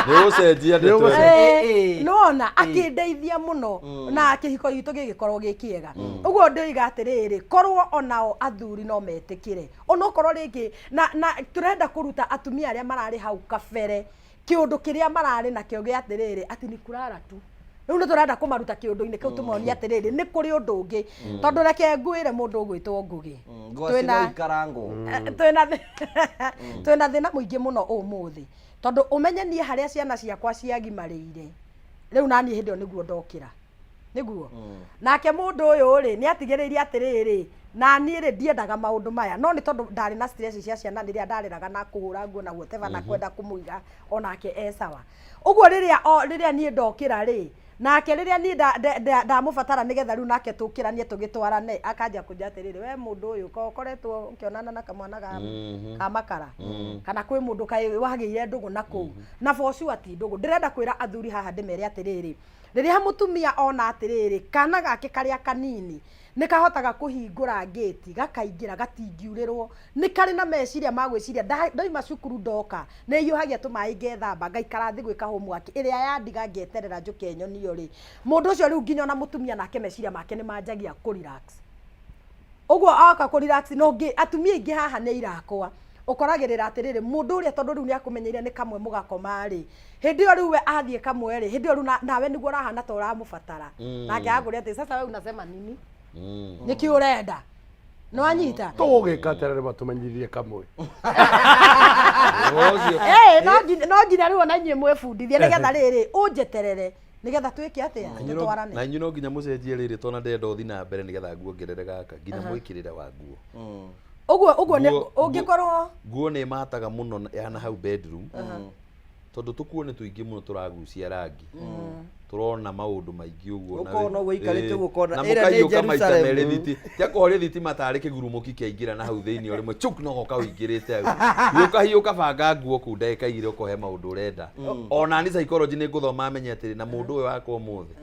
Nĩ ũgũcenjia ndeto ĩno. Nĩwona akĩndeithia mũno na kĩhiko gitũ gĩgĩkorwo gĩ kĩega. Ũguo ndĩoiga atĩrĩrĩ, korwo onao athuri no metĩkĩre, onokorwo rĩngĩ na tũrenda kũruta atumia arĩa mararĩ hau kabere kĩũndũ kĩrĩa mararĩ nakĩo gĩa atĩrĩrĩ, atĩ ni kulala tu. Rĩu nĩ tũrenda kũmaruta kĩũndũ-inĩ kĩu tũmonie atĩrĩrĩ, nĩ kũrĩ ũndũ ũngĩ. Tondũ reke ngwĩre mũndũ ũgwĩtwo Ngũgĩ. Ngwacĩ no ikarangwo. Twĩna thĩna mũingĩ mũno ũmũthĩ. Tondũ ũmenye niĩ harĩa ciana ciakwa ciagimarĩire, rĩu naniĩ hĩndĩ ĩyo nĩguo ndokĩra. Nĩguo. Nake mũndũ ũyũ rĩ, nĩ atigĩrĩire atĩrĩrĩ, na niĩ rĩ, ndiendaga maũndũ maya. No nĩ tondũ ndarĩ na stress cia ciana rĩrĩa ndareraga na kũhũra nguo na whatever na kwenda kũmũiga onake e sawa. Ũguo rĩrĩa o, rĩrĩa niĩ ndokĩra rĩ, nake rĩrĩa niĩ ndamũbatara nĩgetha rĩu nake tũkĩranie tũgĩtwarane, akanjia kũnjĩra atĩrĩrĩ, we mũndũ ũyũ, ko ũkoretwo ũkĩonana na kamwana ga makara, kana kwĩ mũndũ kaĩ wagĩire ndũgũ na kũu. Na for sure ti ndũgũ. Ndĩrenda kwĩra athuri haha ndĩmere atĩrĩrĩ, rĩrĩa mũtumia ona atĩrĩrĩ, kana gake karĩa kanini nĩ kahotaga kũhingũra ngĩti, gakaingĩra, gatingiurĩrwo, nĩ karĩ na meciria ma gwĩciria, ndoima cukuru ndoka, nĩ hiũhagia tũmaĩ ngethamba, ngaikara thĩ gwĩka homework, ĩrĩa yandiga ngeterera njũke nyonio rĩ, mũndũ ũcio rĩu nginya ona mũtumia nake meciria make nĩ manjagia kũ relax. Ũguo oka kũ relax, na ũngĩ, atumia aingĩ haha nĩ irakwa, ũkoragĩrĩra atĩrĩrĩ, mũndũ ũrĩa tondũ rĩu nĩ akũmenyeire nĩ kamwe mũgakoma rĩ, hĩndĩ ĩyo rĩu we athiĩ kamwe rĩ, hĩndĩ ĩyo rĩu nawe nĩguo ũrahana ta ũramũbatara. Nake akũria atĩ, sasa we unasema nini? Nĩkĩ ũrenda? Nĩwanyita? Tũgũgĩka atĩa rĩrĩa matũmenyithirie kamwe? No nginya rĩu ona inyuĩ mwĩbundithie nĩgetha rĩrĩ, ũnjeterere nĩgetha twĩke atĩa? Tũtwarane. Na inyuĩ no nginya mũcenjie rĩrĩ tondũ ndĩrenda ũthiĩ na mbere nĩgetha nguongerere gaka, nginya mwĩkĩrĩre wa nguo. Ũguo, ũguo nĩ ũngĩkorwo Nguo nĩ ĩmataga mũno ya na hau bedroom. Tondũ tũkuo nĩ tũingĩ mũno tũragucia rangi. Tũrona maũndũ maingĩ ũguo na Ũkona ũguo ũikarĩte ũguo ũkona na ĩrĩa nĩ mũkaiyũka maita Jerusalem. merĩ thiti. Tia kũhoria thitima tarĩ kĩgurumũki kĩaingĩra na hau thĩinĩ o rĩmwe chuk no goka ũingĩrĩte hau. Hiũka hiũka banga nguo kũu ndagĩka igĩrĩ ũkohe maũndũ ũrenda. Ona ni psychology nĩ ngũthoma menye atĩrĩ na mũndũ ũyũ wakwa ũmũthĩ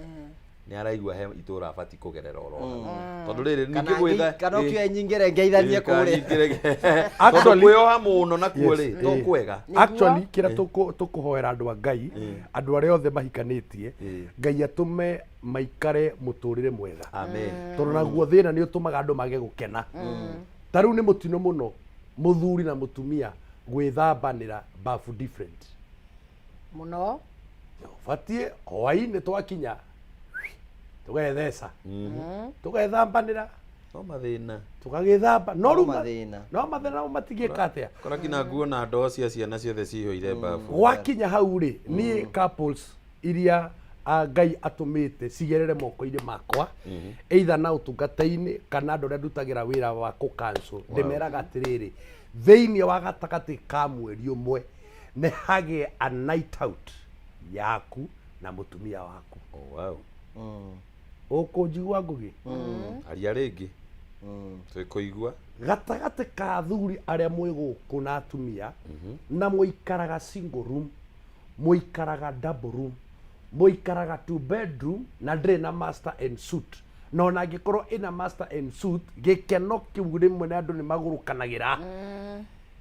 nĩ araigua he itũra abatiĩ kũgerera oro hau. Tondũ rĩrĩ Kana ningĩ gwĩtha kana ũkĩoe nyingĩre ngeithanie kũrĩa. kũrĩa. Actually- Tondũ kwĩyoha mũno nakuo Yes, rĩ to kwega. Actually, kĩrĩa tũkũhoera andũ a Ngai, andũ arĩa othe mahikanĩtie, Ngai atũme maikare mũtũrĩre mwega. Amen. Tondũ naguo thĩna nĩ ũtũmaga andũ mage gũkena. Ta rĩu nĩ mũtino mũno mũthuri na mũtumia gwĩthambanĩra bafu different. Mũno. Ũbatiĩ hwainĩ twakinya tũgetheca. Tũgethambanĩra. No mathĩna. Tũgagĩthamba. No No rĩu mathĩna. no mathĩna namo matingĩka atĩa. Kora nginya nguo na ndoo cia ciana ciothe cihũire bafu. Gwakinya hau rĩ, niĩ couples iria Ngai atũmĩte cigerere moko-inĩ makwa, either na ũtungata-inĩ kana andũ arĩa ndutagĩra wĩra wa kũ cancel, ndĩmeraga atĩrĩrĩ, thĩinĩ wa gatagatĩ ka mweri ũmwe nĩ hagĩe a night out yaku na mũtumia waku. Oh, wow. Ũkũnjigua Ngũgĩ? Aria rĩngĩ. Twĩkũigua. Gatagatĩ ka athuri arĩa mwĩ gũkũ na atumia, na mũikaraga single room, mũikaraga double room, mũikaraga two bedroom na ndĩrĩ na master and suite. Na ona angĩkorwo ĩna master and suite, gĩkeno kĩu rĩmwe na andũ nĩ magũrũkanagĩra.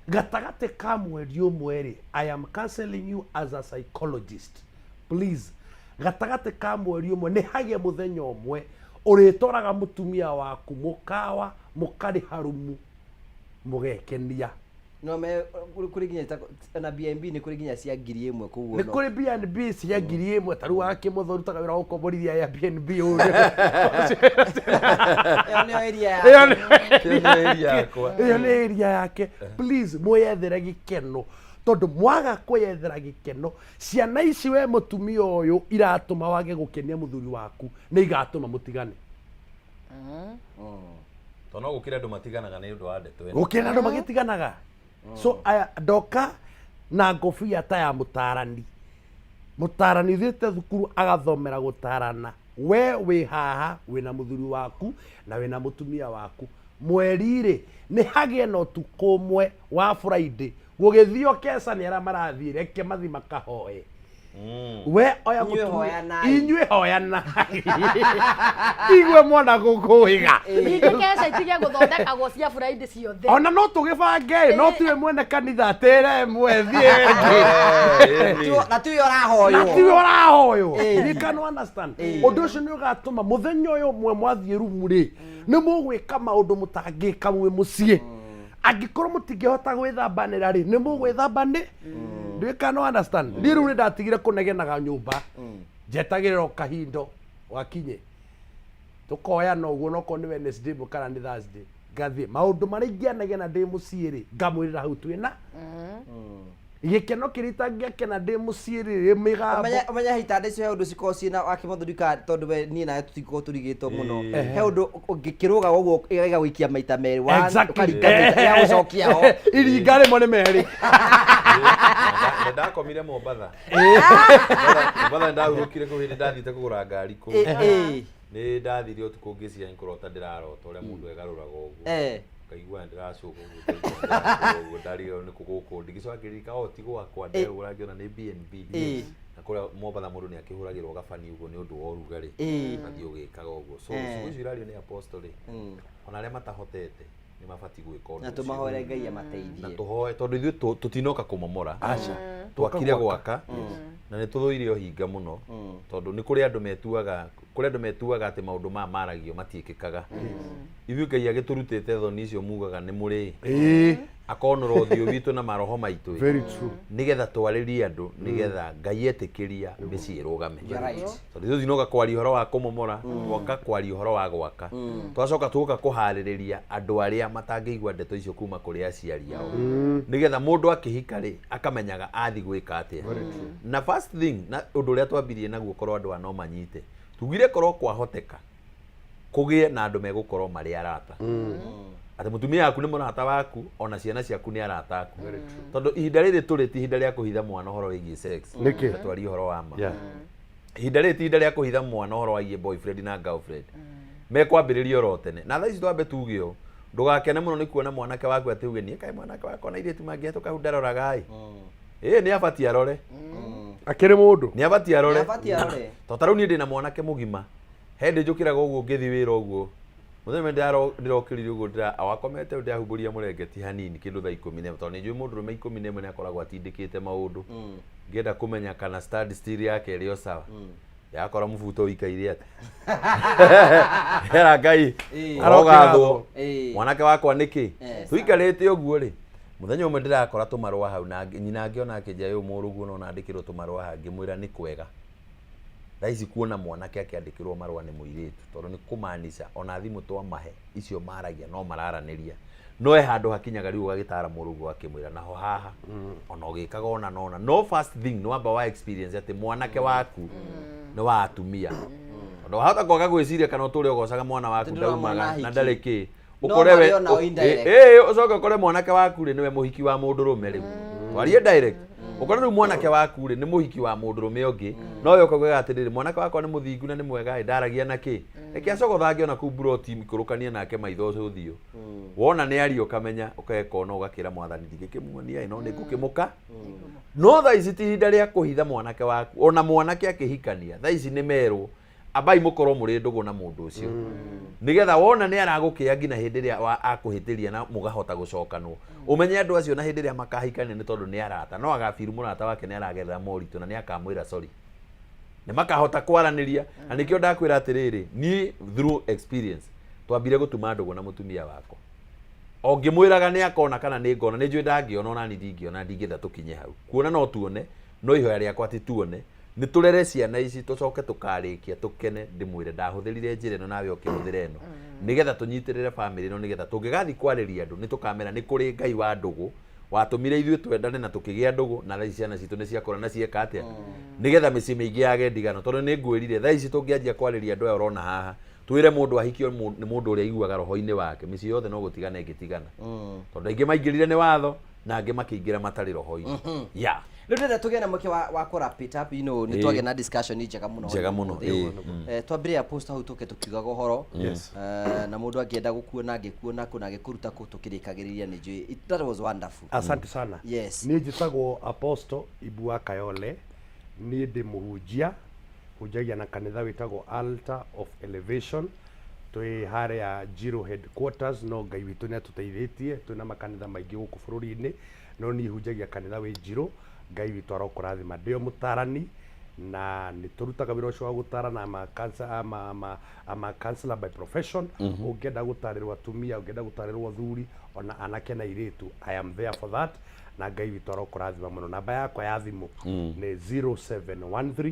Gatagatĩ ka mweri ũmwe rĩ, I am counseling you as a psychologist. Please, Gatagatĩ ka mweri ũmwe nĩ hagĩe mũthenya ũmwe ũrĩtwaraga mũtumia waku mũkawa, mũkarĩha rumu, mũgekenia. No me kũrĩ nginya na B&B nĩ kũrĩ nginya cia 1000 kũu. Nĩ kũrĩ B&B cia 1000, ta rĩu wakĩmũtho rutaga wĩra wa gũkomborithia Airbnb ũyũ. Ĩyo nĩyo area yake. Ĩyo nĩyo area yakwa. Ĩyo nĩ area yake. Please, mwĩyethere gĩkeno, tondũ mwaga kwĩyethera gĩkeno, ciana ici we mũtumia ũyũ iratũma wage gũkenia mũthuri waku, nĩ igatũma mũtigane. Tondũ no gũkĩrĩ andũ matiganaga nĩ ũndũ wa ndeto ĩno. Gũkĩrĩ andũ magĩtiganaga. So aya ndoka na ngobia ta ya mũtarani, mũtarani ũthiĩte thukuru agathomera gũtarana. We wĩ haha wĩna mũthuri waku na wĩna mũtumia waku, mweri-rĩ nĩ hagĩe na ũtukũ ũmwe wa Friday gũgĩthio keca nĩ arĩa marathiĩ, reke mathi makahoe. We oya Inyuĩ mũtumia- hoyanai. Inyuĩ hoyanai igue mwana gũkũĩga. Ningĩ keca itige gũthondekagwo cia Friday ciothe. Ona no tũgĩbange, no tiwe mwene kanitha atĩre ĩmwe thiĩ ĩngĩ. Na tiwe ũrahoywo. Na tiwe ũrahoywo. Ĩĩ. You can understand. Ĩĩ. Ũndũ ũcio nĩ ũgatũma mũthenya ũyũ ũmwe mwathiĩ rumu rĩ, nĩ mũgwĩka maũndũ mũtangĩka mwĩ mũciĩ. Angĩkorwo mũtingĩhota gwĩthambanĩra rĩ, nĩ mũgwĩthamba nĩ. You can understand. Niĩ rĩu nĩ ndatigire kũnegenaga nyũmba, njetagĩrĩra o kahindo gakinye tũkoyana ũguo, nokorwo nĩ Wednesday ĩmwe kana nĩ Thursday, ngathiĩ maũndũ marĩa ingĩanegena ndĩ mũciĩ rĩ, ngamwĩrĩra hau twĩna gĩkeno kĩrĩa itangĩakena ndĩ mũciĩ rĩ, mĩgambo. Ũmenye itanda icio he ũndũ cikoragwo ciĩna wakĩmũthuri ka, tondũ we niĩ nawe tũtikoragwo tũrigĩtwo mũno. He ũndũ ũngĩkĩrũga ũguo ĩgagũikia maita merĩ. One, ũkaringa maita, ĩgagũcokia ho. Iringa rĩmwe nĩ merĩ. Na ndakomire Mombatha. Mombatha nĩ ndahurũkire kũu hĩndĩ ndathiĩte kũgũra ngari kũu. Nĩ ndathire ũtukũ ngĩciria nĩ kũrota ndĩrarota ũrĩa mũndũ egarũraga ũguo. Ngaigua nĩ ndĩracũka ũguo, ngaigua nĩ ndĩracũka ũguo, ndarigwo nĩ kũ gũkũ. Ngĩcoka ngĩririkana, o ti gwakwa, ndehũra ngĩona nĩ B&B. Na kũrĩa Mombatha mũndũ nĩ akĩhũragĩrwo gabani ũguo nĩ ũndũ wa ũrugarĩ. Ũgathiĩ ũgĩkaga ũguo. So ciugo icio irario nĩ apostle rĩ, ona arĩa matahotete nĩ mabatiĩ gwĩka ũndũ Na ũcio. tũmahoere Ngai amateithie. Na tũhoe, tondũ ithuĩ tũtinoka kũmomora. Aca. Twakire gwaka na nĩ tũthũire ũhinga mũno, tondũ nĩ kũrĩ andũ metuaga, kũrĩ andũ metuaga atĩ maũndũ maya maragio matiĩkĩkaga. Ithuĩ Ngai agĩtũrutĩte thoni icio mugaga nĩ mũrĩ. Akonora ũthiũ witũ na maroho maitũ. Very true. Nĩgetha twarĩrie andũ, nĩgetha Ngai etĩkĩria mĩciĩ ĩrũgame. You're right. Tondũ ithuĩ tinoka kwaria ũhoro wa kũmomora, twoka kwaria ũhoro wa gwaka. Twacoka tuoka kũharĩrĩria andũ arĩa matangĩigua ndeto icio kuma kũrĩ aciari ao. Nĩgetha mũndũ akĩhika rĩ, akamenyaga athi gwĩka atĩa. Na first thing, na ũndũ ũrĩa twambirie naguo korwo andũ aya no manyite. Tugire korwo kwahoteka kũgĩe na andũ megũkorwo marĩ arata. Atĩ mũtumia waku nĩ mũrata waku, ona ciana ciaku nĩ arata aku. Tondũ ihinda rĩrĩ tũrĩ ti ihinda rĩa kũhitha mwana ũhoro wĩgiĩ sex. Nĩkĩ? Twarie ũhoro wa ma. Ihinda rĩrĩ ti ihinda rĩa kũhitha mwana ũhoro wĩgiĩ boyfriend na girlfriend. Mekwambĩrĩria oro tene. Na thaa ici twambe tuge ũũ, ndũgakene mũno nĩ kuona mwanake waku atĩ uge niĩ kaĩ mwanake wakwa na airĩtu mangĩhetũka hau ndaroraga ĩ. Ĩ nĩ abatiĩ arore. Akĩrĩ mũndũ. Nĩ abatiĩ arore. Nĩ abatiĩ arore. Tondũ ta rĩu niĩ ndĩna mwanake mũgima. He hĩndĩ njũkĩraga ũguo ngĩthiĩ wĩra ũguo. Mũthenya ũmwe ndĩrokĩrire ũguo awakomete ndĩrahumbũria mũrengeti hanini kĩndũ thaa 11, tondũ nĩ njũĩ mũndũrũme 11 nĩ akoragwo atindĩkĩte maũndũ. Ngĩenda kũmenya kana stand still yake ĩrĩ o sawa. Yakora mũbuto ũikaire atĩa. Hera Ngai. Arogathwo. Mwanake wakwa nĩkĩ? Tũikarĩte ũguo rĩ, mũthenya ũmwe ndĩrakora tũmarũa hau na nyina ngĩona akĩnjĩra, ũyũ mũrũguo no nandĩkĩrwo tũmarũa haha, ngĩmwĩra nĩ kwega. Thaa ici kuona mwanake akĩandĩkĩrwo marũa nĩ mũirĩtu, tondũ nĩ kũmaanisha ona thimũ twamahe icio maragia no mararanĩria. No he handũ hakinyaga rĩu ũgagĩtara mũrũguo akĩmwĩra naho haha ona ũgĩkaga ona nona. No first thing nĩ wamba wa experience atĩ mwanake waku nĩ wa atumia. Tondũ wahota kwaga gwĩciria kana ũtũre ũgocaga mwana waku Atĩ ndũramwona ndaumaga na ahiki. ndarĩ kĩ. No Ũkore we marĩ ona o indirect. Ũcoke ũkore mwanake waku rĩ nĩwe mũhiki wa mũndũrũme rĩu. Twarie direct. Ũkore rĩu mwanake waku rĩ nĩ mũhiki wa mũndũrũme ũngĩ. No we ũkaugaga atĩrĩrĩ, mwanake wakwa nĩ mũthingu na nĩ mwega ĩ, ndaragia na kĩ. Reke acogothange ona kũu mburoti ikũrũkanie nake maitho ũthiũ. Wona nĩ aria ũkamenya, ũkeka ũna ũgakĩra mwathani ndingĩkĩmuonia ĩ, no nĩ ngũkĩmũka. No thaa ici ti ihinda rĩa kũhitha mwanake waku. Ona mwanake akĩhikania, thaa ici nĩ merwo ambai mũkorwo mũrĩ ndũgũ na mũndũ ũcio. Nĩgetha wona nĩ aragũkĩa nginya hĩndĩ ĩrĩa akũhĩtĩria na mũgahota gũcokanwo. Ũmenye andũ acio na hĩndĩ ĩrĩa makahikania nĩ tondũ nĩ arata. No agabiru mũrata wake nĩ aragerera moritũ na nĩ akamwĩra sorry. Nĩ makahota kwaranĩria, na nĩkĩo ndakwĩra atĩrĩrĩ, niĩ through experience twambire gũtuma ndũgũ na mũtumia wakwa, o ngĩmwĩraga nĩ akona kana nĩ ngona, nĩ njũĩ ndangĩona, ona niĩ ndingĩona, ndingĩenda tũkinye hau. Kuona no tuone, no ihoya rĩakwa ti tuone, nĩ tũrere ciana ici, tũcoke tũkarĩkia tũkene, ndĩmwĩre ndahũthĩrire njĩra ĩno nawe ũkĩhũthĩra ĩno, nĩgetha tũnyitĩrĩre bamĩrĩ ĩno, nĩgetha tũngĩgathiĩ kwarĩria andũ nĩ tũkamera nĩ kũrĩ Ngai wa ndũgũ watũmire ithuĩ twendane na tũkĩgĩa ndũgũ, na thaa ici ciana citũ nĩ ciakũra na cieka atĩa, nĩgetha mĩciĩ mĩingĩ yage ndigano. Tondũ nĩ ngwĩrire, thaa ici tũngĩanjia kwarĩria andũ aya ũrona haha, twĩre mũndũ ahikio nĩ mũndũ ũrĩa aiguaga roho-inĩ wake, mĩciĩ yothe no gũtigana ĩngĩtigana, tondũ aingĩ maingĩrire nĩ watho na angĩ makĩingĩra matarĩ roho-inĩ, yeah. Rĩu ndĩrenda tũgĩe na mweke wa kũ wrap it up, nĩ twagĩa na discussion njega mũno. Njega mũno, ũmũthĩ. ĩĩ. Twambĩrĩria post hau tũke tũkiugaga ũhoro. Yes. Na mũndũ angĩenda gũkuona, angĩkuona kũ na angĩkũruta kũ, tũkĩrĩkagĩrĩria nĩ njũĩ. That was wonderful. Asante sana. Niĩ njĩtagwo Apostle Ibua Kayole, niĩ ndĩ mũhunjia, hunjagia na kanitha wĩtagwo Altar of Elevation, twĩ harĩa Njirũ headquarters, no Ngai witũ nĩ atũteithĩtie, twĩna makanitha maingĩ gũkũ bũrũri-inĩ, no niĩ hunjagia kanitha wĩ Njirũ. Ngai witũ arokũrathima. Ndĩ o mũtarani na nĩ tũrutaga wĩra ũcio wa gũtarana. I'm a counselor by profession. Ũngĩenda gũtarĩrwo atumia, ũngĩenda gũtarĩrwo athuri, ona anake na airĩtu, I am there for that, na Ngai witũ arokũrathima mũno. Namba yakwa ya thimũ nĩ 0713